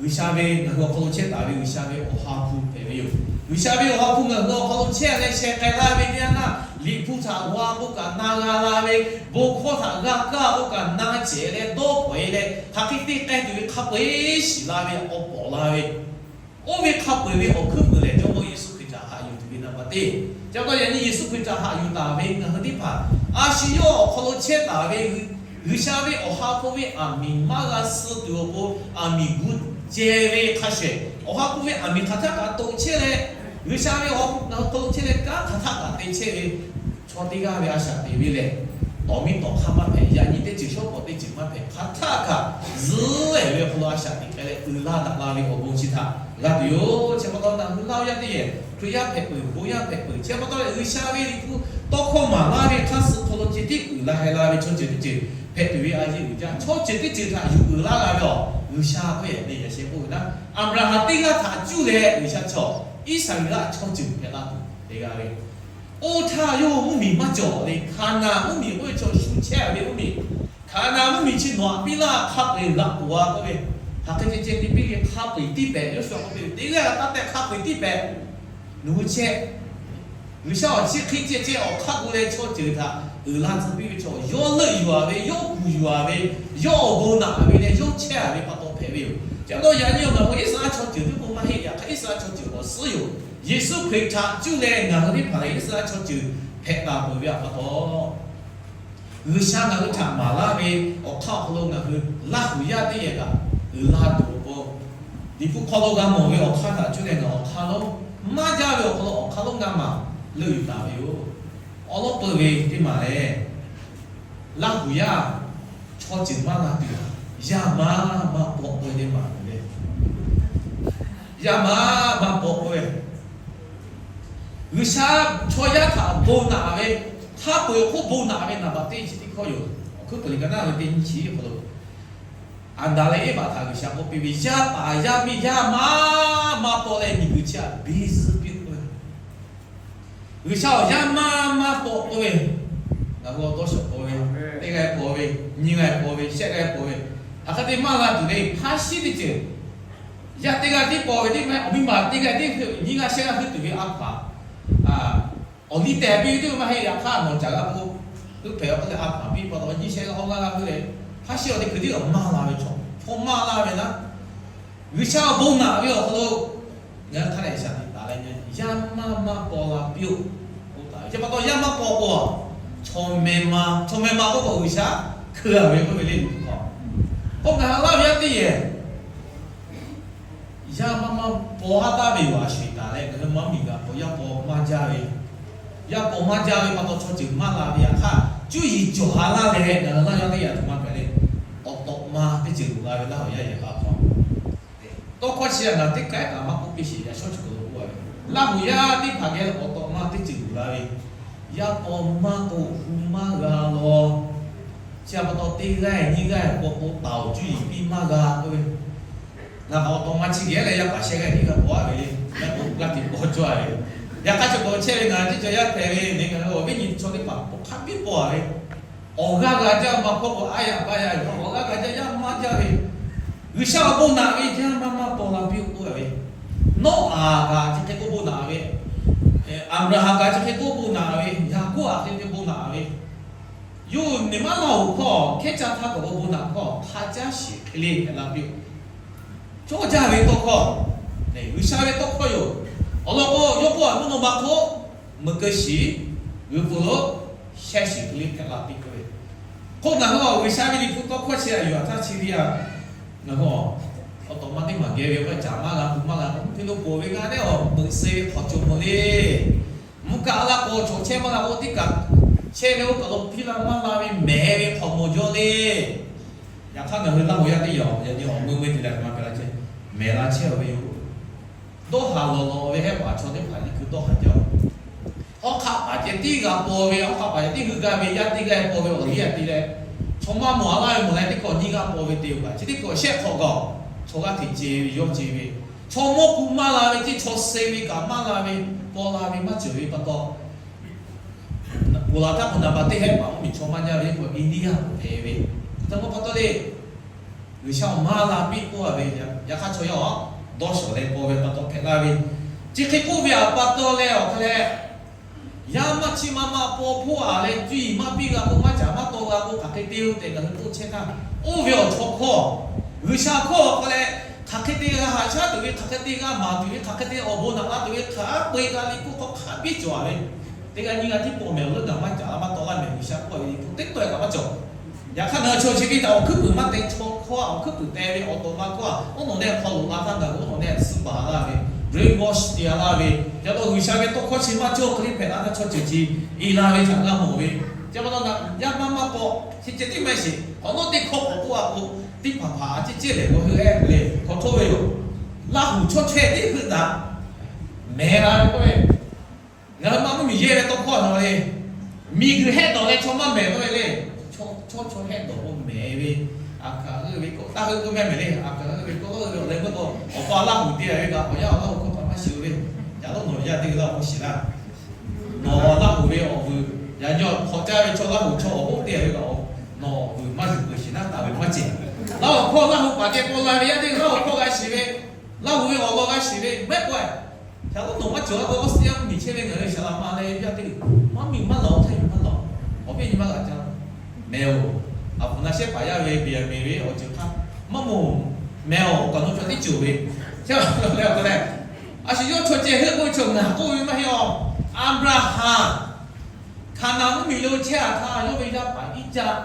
G'uiˬsha ve ngaˬ hui awˬ hk'aw lo chehˇ taˍ ve G'uiˬsha ve Awˬ ha hpu hpehꞈ ve yoˬ. G'uiˬsha ve Awˬ ha hpu ngaˬ hui awˬ hk'aw lo chehˇ leh sheh k'ai laˇ ve teˇ yanˇ htaˇ, Liꞈ hpu htaꞈ g'a k'oˆ kaꞈ na g'a la ve, bon hkawˇ htaꞈ g'a kaˇ k'oˆ kaꞈ na cehˬ leh dawˇ hpawꞈ e leh, hk'aˬ hk'e te k'ai tuˬ ve hk'a peu eˬ shiˍ la ve awˬ pawˍ la ve, oˇ ve hk'a peu eˬ ve awˬ hkuiˉ puiˍ lehˬ, Jawˇmawˇ Yeˍsuˆ Hkriꞈ htaꞈ haꞈ yuˬ tuˬ ve naˍ baˬ teˇ. Chi pa taw yaꞈ nyi Yeˍsuˆ Hkriꞈ htaꞈ haꞈ yuˬ taˍ ve ngaˬ hui teˇ hpaˍ, a shu yawˇ awˬ hk'aw lo chehˇ taˍ ve G'uiˬsha ve Awˬ ha hpu ve aˬ miˍ maˇ g'a suh tuˬ awˬ pon, aˬ miˍ gu ceh ve hk'a shehˍ, Awˬ ha hpu ve aˬ miˍ hk'aˬ htaˆ kaꞈ toꞈ chehˇ leh, G'uiˬsha ve Awˬ ha hpu ngaˬ hui hk'aw lo chehˇ leh kanˉ hk'aˬ htaˆ kaꞈ te chehˇ ve chaw teˇ g'aˇ ve a shaꞈ teꞈ ve lehˬ, tawˍ miˇ tawˍ hk'aˇ maˇ hpehꞈ, yaꞈ nyi teˇ ceuˬ shawˉ pawˍ teˇ ceuˬ maˇ hpehꞈ, hk'aˬ htaˆ kaꞈ zuhˆ ehˍ ve awˬ hk'aw lo a shaꞈ teꞈ k'ai leh uiˍ la daꞈ la ve awˬ bon chi htaꞈ g'a tuˬ yoˬ. Chi pa taw ngaˬ hui Laˇ huˍ yaˇ teˇ yehˬ Hkriꞈ yaˇ hpehꞈ peuˬ, bon yaˇ hpehꞈ peuˬ, chi pa taw leh G'uiˬsha ve Liꞈ hpu tawˇ hkawˇ maˍ laˇ ve hk'aˇ suh hk'aw lo ceh tiˉ uiˍ la heh la ve chaw ceuˬ teˇ ceuˬ hpehꞈ tuˬ ve a yeˇ uiˍ jaˇ. Chaw ceuˬ teˇ ceuˬ htaꞈ yuˬ uiˍ laˇ g'a ve awˬ G'uiˬsha k'oˆ yehˬ ve yaꞈ sheh k'oˆ ve naˉ, Aˍbraˍhanˍ teˇ g'aˇ htaꞈ cuˇ leh G'uiˬsha chaw Iˉsaˍreˍlaˆ chaw ceuˬ hpehꞈ la tuˬ te g'a ve. Oˇ htaˇ yawˇ mvuhˇmiˬ maˇ cawˬ le. Hkaˍnanˍ mvuhˇmiˬ k'oˆ ve chaw shu chehˇ ve mvuhˇmiˬ, Hkaˍnanˍ mvuhˇmiˬ chi nawˬ aꞈ piˇ laˇ hk'a peu eˬ g'aꞈ k'oˬ a k'oˆ ve, hk'aˬ hk'e ceh ceh te piˇ ve hk'a peu eˬ tiˇ pehˍ, Yoˇsuˆ k'oˆ piˇ ve teˇ g'aˇ taˇ tehꞈ hk'a peu eˬ tiˇ pehˍ. Nawˬ hui chehˇ G'uiˬsha awˬ chi hk'e ceh ceh awˬ hk'aˇ gu leh chaw ceuˬ htaꞈ uiˍ la tcuh piˇ ve chaw, yawˇ leuˆ yuˬ a ve, yawˇ kuˬ yuˬ a ve, yawˇ awˬ bon naꞈ ve leh yawˇ chehˇ a ve pa taw hpehꞈ ve yoˬ. Chi pa taw yaꞈ nyi awˬ ngaˬ hui Iˉsaˍreˍlaˆ chaw ceuˬ teˇ k'o maˇ heˆ, yaꞈ hk'aˇ Iˉsaˍreˍlaˆ chaw ceuˬ awˬ suhˉ yoˬ. Yeˍsuˆ Hkriꞈ htaꞈ cuˇ leh ngaˬ hui teˇ hpaˍ lehˬ Iˉsaˍreˍlaˆ chaw ceuˬ hpehꞈ taˍ peuˬ ve pa taw, G'uiˬsha ngaˬ hui htaꞈ maˍ laˇ ve awˬ hk'aˇ awˬ hk'aw lo ngaˬ hui Laˇ huˍ yaˇ teˇ yehˬ kaꞈ uiˍ la tuˬ awˬ pon, Liꞈ hpu hk'aw lo g'a mawˬ ve awˬ hk'aˇ htaꞈ cuˇ leh ngaˬ awˬ hk'aˇ lonˉ maˇ jaˇ ve awˬ hk'aw lo awˬ hk'aˇ lonˉ g'a maˍ leuˆ yuˬ taˍ ve yoˬ. Awˬ lawn peuˬ ve teˇ maˬ lehˬ, Laˇ huˍ yaˇ chaw ceuˬ maˇ g'a tuˬ, yaˇ maˇ maˇ paw k'oˆ ve teˇ maˬ ve, yaˇ maˇ maˇ paw k'oˆ ve, G'uiˬsha chaw yaˇ htaꞈ bon naꞈ ve, hk'a peu eˬ awˬ hk'oˆ bon naꞈ ve naˍ baˬ teˇ chi teˇ hkawˇ yoˬ. Awˬ hkui peuˬ liꞈ ka naˉ ve teˇ nyiˇ chi awˬ hk'aw lo, Aˍdanˍ leh Eˇvaꞈ htaꞈ G'uiˬsha k'oˆ piˇ ve, yaˇ paˍ yaˇ miˇ yaˇ maˇ maˇ paw leh miˬguiˬ chi htaꞈ biˇ zuhˆ piˇ k'oˆ ve, G'uiˬsha awˬ yaˇ maˇ maˇ paw k'oˆ ve, ngaˬ hui awˬ dawˇ shawˍ paw ve, teˇ g'aˇ paw ve, nyiˇ g'aˇ paw ve, shehˆ g'aˇ paw ve, hk'aˬ hk'e te maˇ g'a tuˬ ve hk'a shiˉ teˇ ceuˬ, yaˇ teˇ g'aˇ tiˉ paw ve teˇ maˇ heˆ, awˬ miˇ ma teˇ g'aˇ tiˉ heuˆ ve nyiˇ g'aˇ shehˆ g'aˇ heuˆ tuˬ ve a hpaˍ, awˬ liˇ tehˬ piˇ ve teˇ maˇ heˆ. Yaꞈ hk'aˇ nawˬ caˬ g'a k'o, heuˆ hpehꞈ k'oˆ leh a hpaˍ piˇ pa taw nyiˇ shehˆ g'aˇ awˇ g'aˇ g'aˇ heuˆ leh, hk'a shiˉ awˬ teˇ hkui tiˉ maˇ la ve chaw, chaw maˇ la ve naˉ, G'uiˬsha awˬ bon naꞈ ve awˬ hk'aw lo ngaˬ hui hk'a dehꞈ shaˍ tiꞈ taˍ leh, yaˇ maˇ maˇ paw la piˇ-oˆ k'oˆ taˍ ve. Chi pa taw yaˇ maˇ paw k'o, chaw meh ma, chaw meh ma k'oˆ k'o G'uiˬsha hkeu a ve k'oˆ ve le. K'o ngaˬ hui Laˇ huˍ yaˇ teˇ yehˬ yaˇ maˇ maˇ paw haˉ taˍ ve yoˬ. A sho-eˬ taˍ leh ngaˬ hui maˇ miˬ g'a k'o yaˇ paw maˇ jaˇ ve, yaˇ paw maˇ jaˇ ve pa taw chaw ceuˬ maˇ la ve. Yaꞈ hk'aˇ cuˇ yiˍ cawˬ ha laˇ leh ngaˬ hui Laˇ huˍ yaˇ teˇ yehˬ htaꞈ maˇ hpehꞈ leh, awˬ tawꞈ ma teˇ ceuˬ loꞈ la ve Laˇ huˍ yaˇ yehˬ k'a hk'aw tawˇ hkawˇ chi a naˬ teˇ k'ai kaꞈ maˇ k'oˆ piˇ sheˍ. Yaꞈ shawˉ chi k'o lo k'oˆ a ve, Laˇ huˍ yaˇ teˇ hpaˍ geh awˬ tawꞈ ma teˇ ceuˬ loꞈ la ve, yaˇ paw maˇ k'o hu maˇ g'a law. Chi pa taw teˇ g'aˇ nyiˇ g'aˇ paw k'o taˍ-oˬ, cuˇ yiˍ piˇ maˇ g'a k'oˆ ve, ngaˬ kaꞈ awˬ tawꞈ ma chi geh leh yaˇ paˍ shehˆ g'aˇ tiˉ g'a paw a ve le. Yaˇ paˍ g'aˇ tiꞈ paw cawˇ a ve, yaꞈ hk'aˇ chi k'o chehˇ ve ngaˬ teˇ cawˬ yaˇ hpehꞈ ve le. Ngaˬ hui awˬ viˉ nyi chaw teˇ hpaˍ awˬ hk'aˇ piˇ paw a ve, awˬ g'aˇ g'a jaˇ maˇ paw k'o a yaꞈ ba yaꞈ ve, awˬ g'aˇ g'a jaˇ yaˇ maˇ jaˇ ve, G'uiˬsha awˬ bon naꞈ ve yaˇ maˇ maˇ paw la piˇ-oˆ k'oˆ a ve, Noˉaꞈ kaꞈ chi hk'e k'oˆ bon naꞈ ve, Aˍbraˍhanˍ kaꞈ chi hk'e k'oˆ bon naꞈ ve, Yaˍkoˆ kaꞈ hk'e te bon naꞈ ve, yawˇ hui neˬ maˇ laˇ-oˬ hkawˇ hkehˉ caˇ htaˇ kaꞈ k'o bon naꞈ hkawˇ hk'a caˇ shiˍ hk'e le hpehꞈ la piˇ-oˆ. Cawˇ jaˇ ve tawˇ hkawˇ, G'uiˬsha ve tawˇ hkawˇ yoˬ. Awˬ lawn k'o, yawˇ k'oˆ a, mvuhˇ naw ma hk'oˆ meuꞈ keu shiˍ, g'uiˬ pfuhˍ lo shehˇ shiˍ hk'e le hpehꞈ la piˇ k'oˆ ve. Hk'oˆ ngaˬ hui G'uiˬsha ve Liꞈ hpu tawˇ hkawˇ chi a yuˬ a htaˇ chi ve a, ngaˬ hui awˬ tawꞈ ma teˇ maˬ geh ve k'o caˍ maˇ g'a, pu maˇ g'a, mvuhˇ hpe lo poˬ ve g'a leh awˬ meuꞈ suh ve hk'awꞈ cawˬ mawˬ le. Mvuhˇ kaˆ laˇ k'o chaw chehˇ maˇ g'a k'o teˇ kaꞈ chehˇ ve oˇ kaˬ lo piˇ laˇ maˇ la ve mehˍ ve hk'awꞈ mawˬ jaw le. Yaꞈ hk'aˇ ngaˬ hui Laˇ huˍ yaˇ teˇ yehˬ yaꞈ nyi awˬ meuˇ meuˇ te leh maˇ hpehꞈ la chehˇ, mehˍ la chehˇ ve yoˬ. Dawˇ haˍ lawˬ lawˬ ve hehˆ paˍ chaw teˇ hpaˍ liꞈ hkui dawˇ haˍ jaˇ-oˬ. Hawˉ hk'aˆ paˍ ceh tiˉ g'a paw ve, hawˉ hk'aˆ paˍ ceh tiˉ hui gaˇ ve yaˇ teˇ g'aˇ paw ve awˬ liˇ a te leh, chaw maˇ mawˬ a laˇ ve mawˬ leh teˇ hkawꞈ nyiˇ g'aˇ paw ve te-oˬ kaꞈ chi teˇ hkawꞈ shehˆ hk'awꞈ gaˬ-oˬ. Chaw g'aˇ hteꞈ ce ve, yawˇ ce ve, chaw mawˇ k'u maˇ la ve, teˇ chaw suh ve kaꞈ maˇ la ve, paw la ve maˇ cawˬ ve pa taw, ponˬ laˬ htaˇ k'o naˍ baˬ teˇ hehˉ paˍ mvuhˇ miˬ chaw maˇ jaˇ ve k'o, India hpehꞈ ve. Hk'e te pa taw le, G'uiˬsha awˬ maˇ la piˇ k'oˆ a ve, yaꞈ hk'aˇ chaw yaˇ a dawˇ shawˍ leh paw ve pa taw hpehꞈ la ve. Chi hk'e k'oˆ ve awˬ pa taw leh awˬ hk'aˇ leh, yaˇ maˇ chiˇ maˇ maˇ paw hpoˆ a leh, cuˇ yiˍ maˇ piˇ g'a k'o, maˇ caˍ maˇ taw g'a k'o, hk'aˬ hk'e te-o tehꞈ ngaˬ hui k'oˆ chehˇ htaˇ, oˇ ve awˬ chaw hkawˇ, G'uiˬsha hkawˇ awˬ hk'aˇ leh, hk'aˬ hk'e te g'a haꞈ shaˉ tuˬ ve, hk'aˬ hk'e te g'a maˍ tuˬ ve, hk'aˬ hk'e te awˬ bon naꞈ la tuˬ ve hk'a peu-e g'a liꞈ hpu hk'aw hk'a biˇ cawˬ ve. Teˇ g'aˇ nyiˇ g'aˇ tiˉ paw mehˍ awˬ leuˉ gaˬ maˇ caˍ maˇ taw laˇ mehˍ, G'uiˬsha hkawˇ ve liꞈ hpu teˇ tawˆ-e kaꞈ maˇ cawˬ. Yaꞈ hk'aˇ ngaˬ hui chaw chi teˇ htaꞈ awˬ hkuiˉ puiˍ maˇ te, chaw hkawˇ awˬ hkuiˉ puiˍ te ve awˬ tawꞈ ma hkawˇ a, oˇ nawˬ nehˆ hk'aw loꞈ la htaˇ ngaˬ hui oˇ nawˬ nehˆ suh baˬ laˇ ve, brainwash te-a laˇ ve, ca taw G'uiˬsha ve tawˇ hkawˇ chi maˇ cawˬ hk'e le hpehꞈ la htaˇ chaw ceuˬ chi i la ve htaꞈ g'a mawˬ ve. Ca pa taw yaˇ maˇ maˇ paw, chi ceh tiˉ maˇ shiˍ, k'awꞈ nawˉ teˇ hkawˇ k'awꞈ k'oˆ a k'o, teˇ hpaˍ hpaˍ a ciˉ ciˉ lehˬ k'o hui ehˉ le hk'aw htoˇ ve yoˬ. Laˇ huˍ chaw chaweh tiˉ heuˆ daꞈ mehˍ la ve k'oˆ ve, ngaˬ hui maˇ mvuhˇ miˬ yehˇ ve tawˇ hkawˇ a le, miˬguiˬ hehˆ dawˬ leh chaw maˇ mehˍ k'oˆ ve le. Chaw chaw hehˆ dawˬ k'o mehˍ ve, aˬ kaˍ heuˆ ve k'o taˇ heuˆ k'oˆ mehˍ mehˍ le. Aˬ kaˍ heuˆ ve k'o lawˇ ve awˬ leh meuˇ k'o, awˬ pa Laˇ huˍ te ve kaꞈ awˬ yanˇ awˬ Laˇ huˍ hkawˇ htaꞈ maˇ shiˍ ve, yaꞈ lawˉ nawˬ yaˇ teˇ g'aˇ la k'o shiˍ laˇ. Nawˬ Laˇ huˍ ve awˬ vuiˬ, yaꞈ nyi hk'awꞈ caˇ ve chaw Laˇ huˍ chaw awˬ hoˉ te ve kaꞈ, nawˬ awˬ vuiˬ maˇ yuˬ peuˬ shiˍ naˉ taˍ ve maˇ cehˬ. Laˇ huˍ hkawˇ Laˇ huˍ paˍ ceh paw la ve yaˇ teˇ g'aˇ Laˇ huˍ hkawˇ g'a shiˍ ve, Laˇ huˍ ve awˬ lawn g'a shiˍ ve mehˆ k'oˆ-e. Hk'e k'o nawˬ maˇ cawˬ-a k'o, Australia mvuhˇ miˬ chehˇ ve ngaˬ hui Saˍ laꞈ ma leh yaˇ teˇ g'aˇ maˇ miˬ maˇ lawˬ htaˇ yuˬ maˇ lawˬ. Awˬ viˉ nyi maˇ g'a caˇ mehˍ-oˬ. Aˬ hpu na shehˉ paˍ yaˇ ve Benˍyaˍmenˍ ve awˬ ceuˬ hk'aˇ maˇ moˬ mehˍ-oˬ. Kaꞈ nawˬ chaw teˇ ceuˬ ve, leh leh, a shu yawˇ chaw ceh heuˆ k'oˆ ve chaw ngaˬ k'oˆ ve maˇ heˆ-a. Aˍbraˍhanˍ Hkaˍnanˍ mvuhˇ miˬ lo chehˇ-a htaˇ yawˇ ve yaˇ paˍ Iˉcaˆ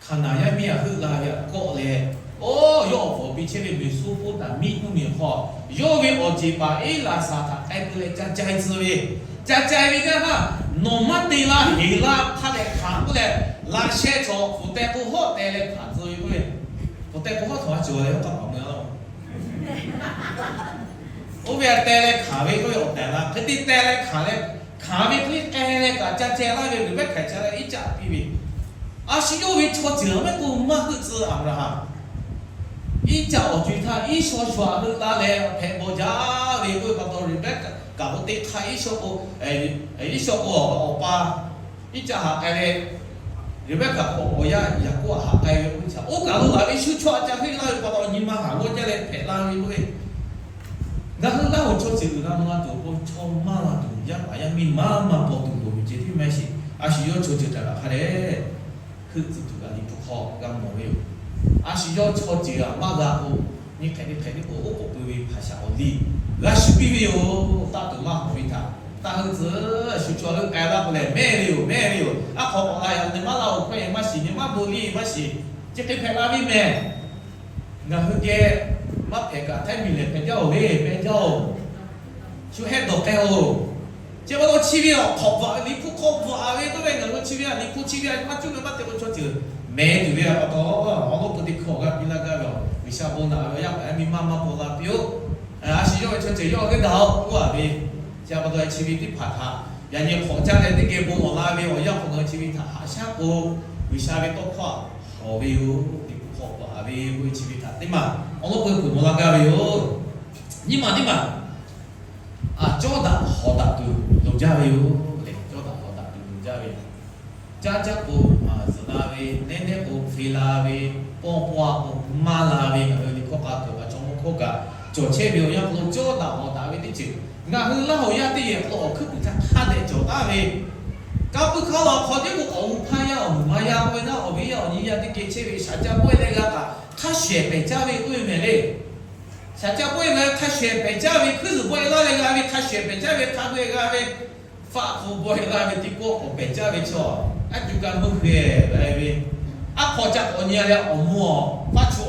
Hkaˍnanˍ yaˇ miˇ htaꞈ heuˆ la ve htaꞈ kawˆ leh, oˇ yawˇ awˬ hpawˍ piˇ chehˇ ve Meˍsoˇpoˍtaˍmiˆ mvuhˇ miˬ hk'aw, yawˇ ve awˬ ceˬ paˍ Eˇlaˍsaˍhtaꞈ k'ai peu leh ca cai tcuh ve, ca cai ve teˇ htaˇ, nawˬ maˇ te la heˍ laˇ hk'a dehꞈ hkanˍ k'oˆ leh, laꞈ sheh chaw hpu teh k'o hawˉ teh leh hkanˍ tcuh ve k'oˆ ve, hpu teh k'o hawˉ htaꞈ maˇ cawˬ leh yawˇ k'aˇ paˍ mui-a laˇ. Oˇ ve htaꞈ teh leh hkanˍ ve k'oˆ ve awˬ tehˬ la hk'e te teh leh hkanˍ leh, hkanˍ ve hk'e k'ai leh kaꞈ ca ceh laˇ ve Riˍbehˇkaˍ ca leh Iˉcaˆ piˇ ve, a shu yawˇ ve chaw ceuˬ maˇ k'oˆ maˇ heuˆ tcuh Aˍbraˍhanˍ. Iˉcaˆ awˬ co-e htaˇ Iˉsawˇ shu htaꞈ heuˆ laˇ leh hpehꞈ bawˬ jaˇ ve k'oˆ ve pa taw, Riˍbehˇkaˍ k'o teˇ hk'aˇ Iˉsawˇ k'o, Iˉsawˇ k'o awˬ pa Iˉcaˆ htaꞈ k'ai leh, Riˍbehˇkaˍ k'o awˬ yaˇ Yaˍkoˆ htaꞈ k'ai ve k'oˆ ve htaꞈ oˇ kaˬ lo laˬ ve shu chaw htaꞈ ca heuˆ laˇ ve pa taw nyi ma haˍ g'awˇ jaˇ leh hpehꞈ la ve k'oˆ ve, ngaˬ hui Laˇ huˍ chaw ceuˬ uiˍ la mvuh la tuˬ awˬ pon chaw maˇ la tuˬ, yaˇ paˍ yaˇ miˇ maˇ maˇ paw tuˬ loˍ ve ceh tiˉ maˇ heˆ sheˍ. A shu yawˇ chaw ceuˬ htaꞈ kaꞈ hk'a dehꞈ heuˆ tcuh tuˬ kaꞈ liꞈ hpu hk'aw g'a mawˬ ve yoˬ. A shu yawˇ chaw ceuˬ htaꞈ maˇ g'a k'o, nyi hk'ehꞈ nyi hk'ehꞈ nyi k'o oˉ k'oˍ pui ve hpaˍ shaˍ awˬ liˇ g'a shuˍ piˇ ve yoˬ. Taˇ tuˬ maˇ hawˍ ve htaꞈ taˇ heuˆ tcuh. Shu chaw heuˆ k'ai laˇ k'o lehˬ mehˆ ve yoˬ, mehˆ ve yoˬ. Aˉ hk'aw k'awꞈ la yaꞈ nyi maˇ Laˇ huˍ hkawˇ-e maˇ shiˍ, nyi maˇ bon liˇ maˇ shiˍ, chi hk'e hpehꞈ la ve mehˬ. Ngaˬ hui geh maˇ hpehꞈ kaꞈ Htaiˇ miˬ lehˬ hpehꞈ jaˇ-oˬ le, hpehꞈ jaˇ-oˬ. Shu hehˆ dawˬ k'ai-oˬ. Chi pa taw chi ve awˬ hk'awꞈ bvuhꞈ ve, liꞈ hpu hk'aw bvuhꞈ-a ve k'oˆ ve ngaˬ hui chi ve liꞈ hpu chi ve maˇ cuˇ ve maˇ te k'o chaw ceuˬ mehˍ tuˬ ve pa taw, awˬ lawn peu teˇ hkawˇ g'a piˇ laˇ gaˇ ve, G'uiˬsha bon naꞈ ve awˬ yaˇ paˍ yaˇ miˇ maˇ maˇ paw la piˇ-oˆ. A shu yawˇ ve chaw ceuˬ yawˇ g'euˆ daꞈ-oꞈ k'oˆ-a ve, chi pa taw chi ve teˇ hpaˍ htaꞈ yaꞈ nyi hk'awꞈ caˇ leh teˇ geh bon lawˬ la ve awˬ yanˇ hk'awꞈ ngaˬ hui chi ve htaꞈ haꞈ shaˉ k'o, G'uiˬsha ve tawˇ hkawˇ htaꞈ hawˍ ve yoˬ. Liꞈ hpu hk'aw bvuhꞈ-a ve k'oˆ ve chi ve htaꞈ teˇ maˬ awˬ lawn peu hpeuꞈ maw laˇ gaˇ ve yoˬ. Nyiˇ maˬ teˇ maˬ A, cawˇ daꞈ hawˍ daꞈ tuˬ loˍ jaˇ ve yoˬ le. Cawˇ daꞈ hawˍ daꞈ tuˬ loˍ jaˇ ve, caˇ caˇ k'o zuhꞈ la ve, nehˉ nehˉ k'o hpe la ve, pawˇ pawˇ k'o maˇ la ve, ngaˬ hui liꞈ hkawˇ k'a tuˬ kaꞈ chaw mawˇ hkawˇ kaꞈ cawˬ chehˇ ve awˬ yanˇ hk'aw lo cawˇ daꞈ hawˍ daꞈ ve teˇ ceuˬ ngaˬ hui Laˇ huˍ yaˇ teˇ yehˬ hk'aw lo awˬ hkuiˉ puiˍ htaˇ hk'a dehꞈ cawˬ taˍ ve, kanˇ puiˉ hk'aˇ la hk'aw tiˉ k'o k'awꞈ hu hpaˇ yaˇ awˬ muiˬ ma yaˇ k'oˆ ve naˉ, awˬ viˉ yaˇ awˬ nyi yaˇ teˇ geh chehˇ ve shaˍ ca bawˆ-e leh g'a kaꞈ hk'a shehˍ pehˍ caˇ ve k'oˆ ve mehˍ le. Shaˍ ca bawˆ-e leh hk'a shehˍ pehˍ caˇ ve, hkuiˉ zuhˬ bawˆ-e laˇ leh g'a ve, hk'a shehˍ pehˍ caˇ ve, hk'a gu-e g'a ve, faˆ hpu bawˆ-e laˇ ve teˇ pawˆ k'awꞈ pehˍ caˇ ve chaw, aˉ cuˇ kaˇ meuˇ hk'e-e ve, aˉ hk'aw ca k'awꞈ nyi leh awˬ mvuh awˬ faˆ cu,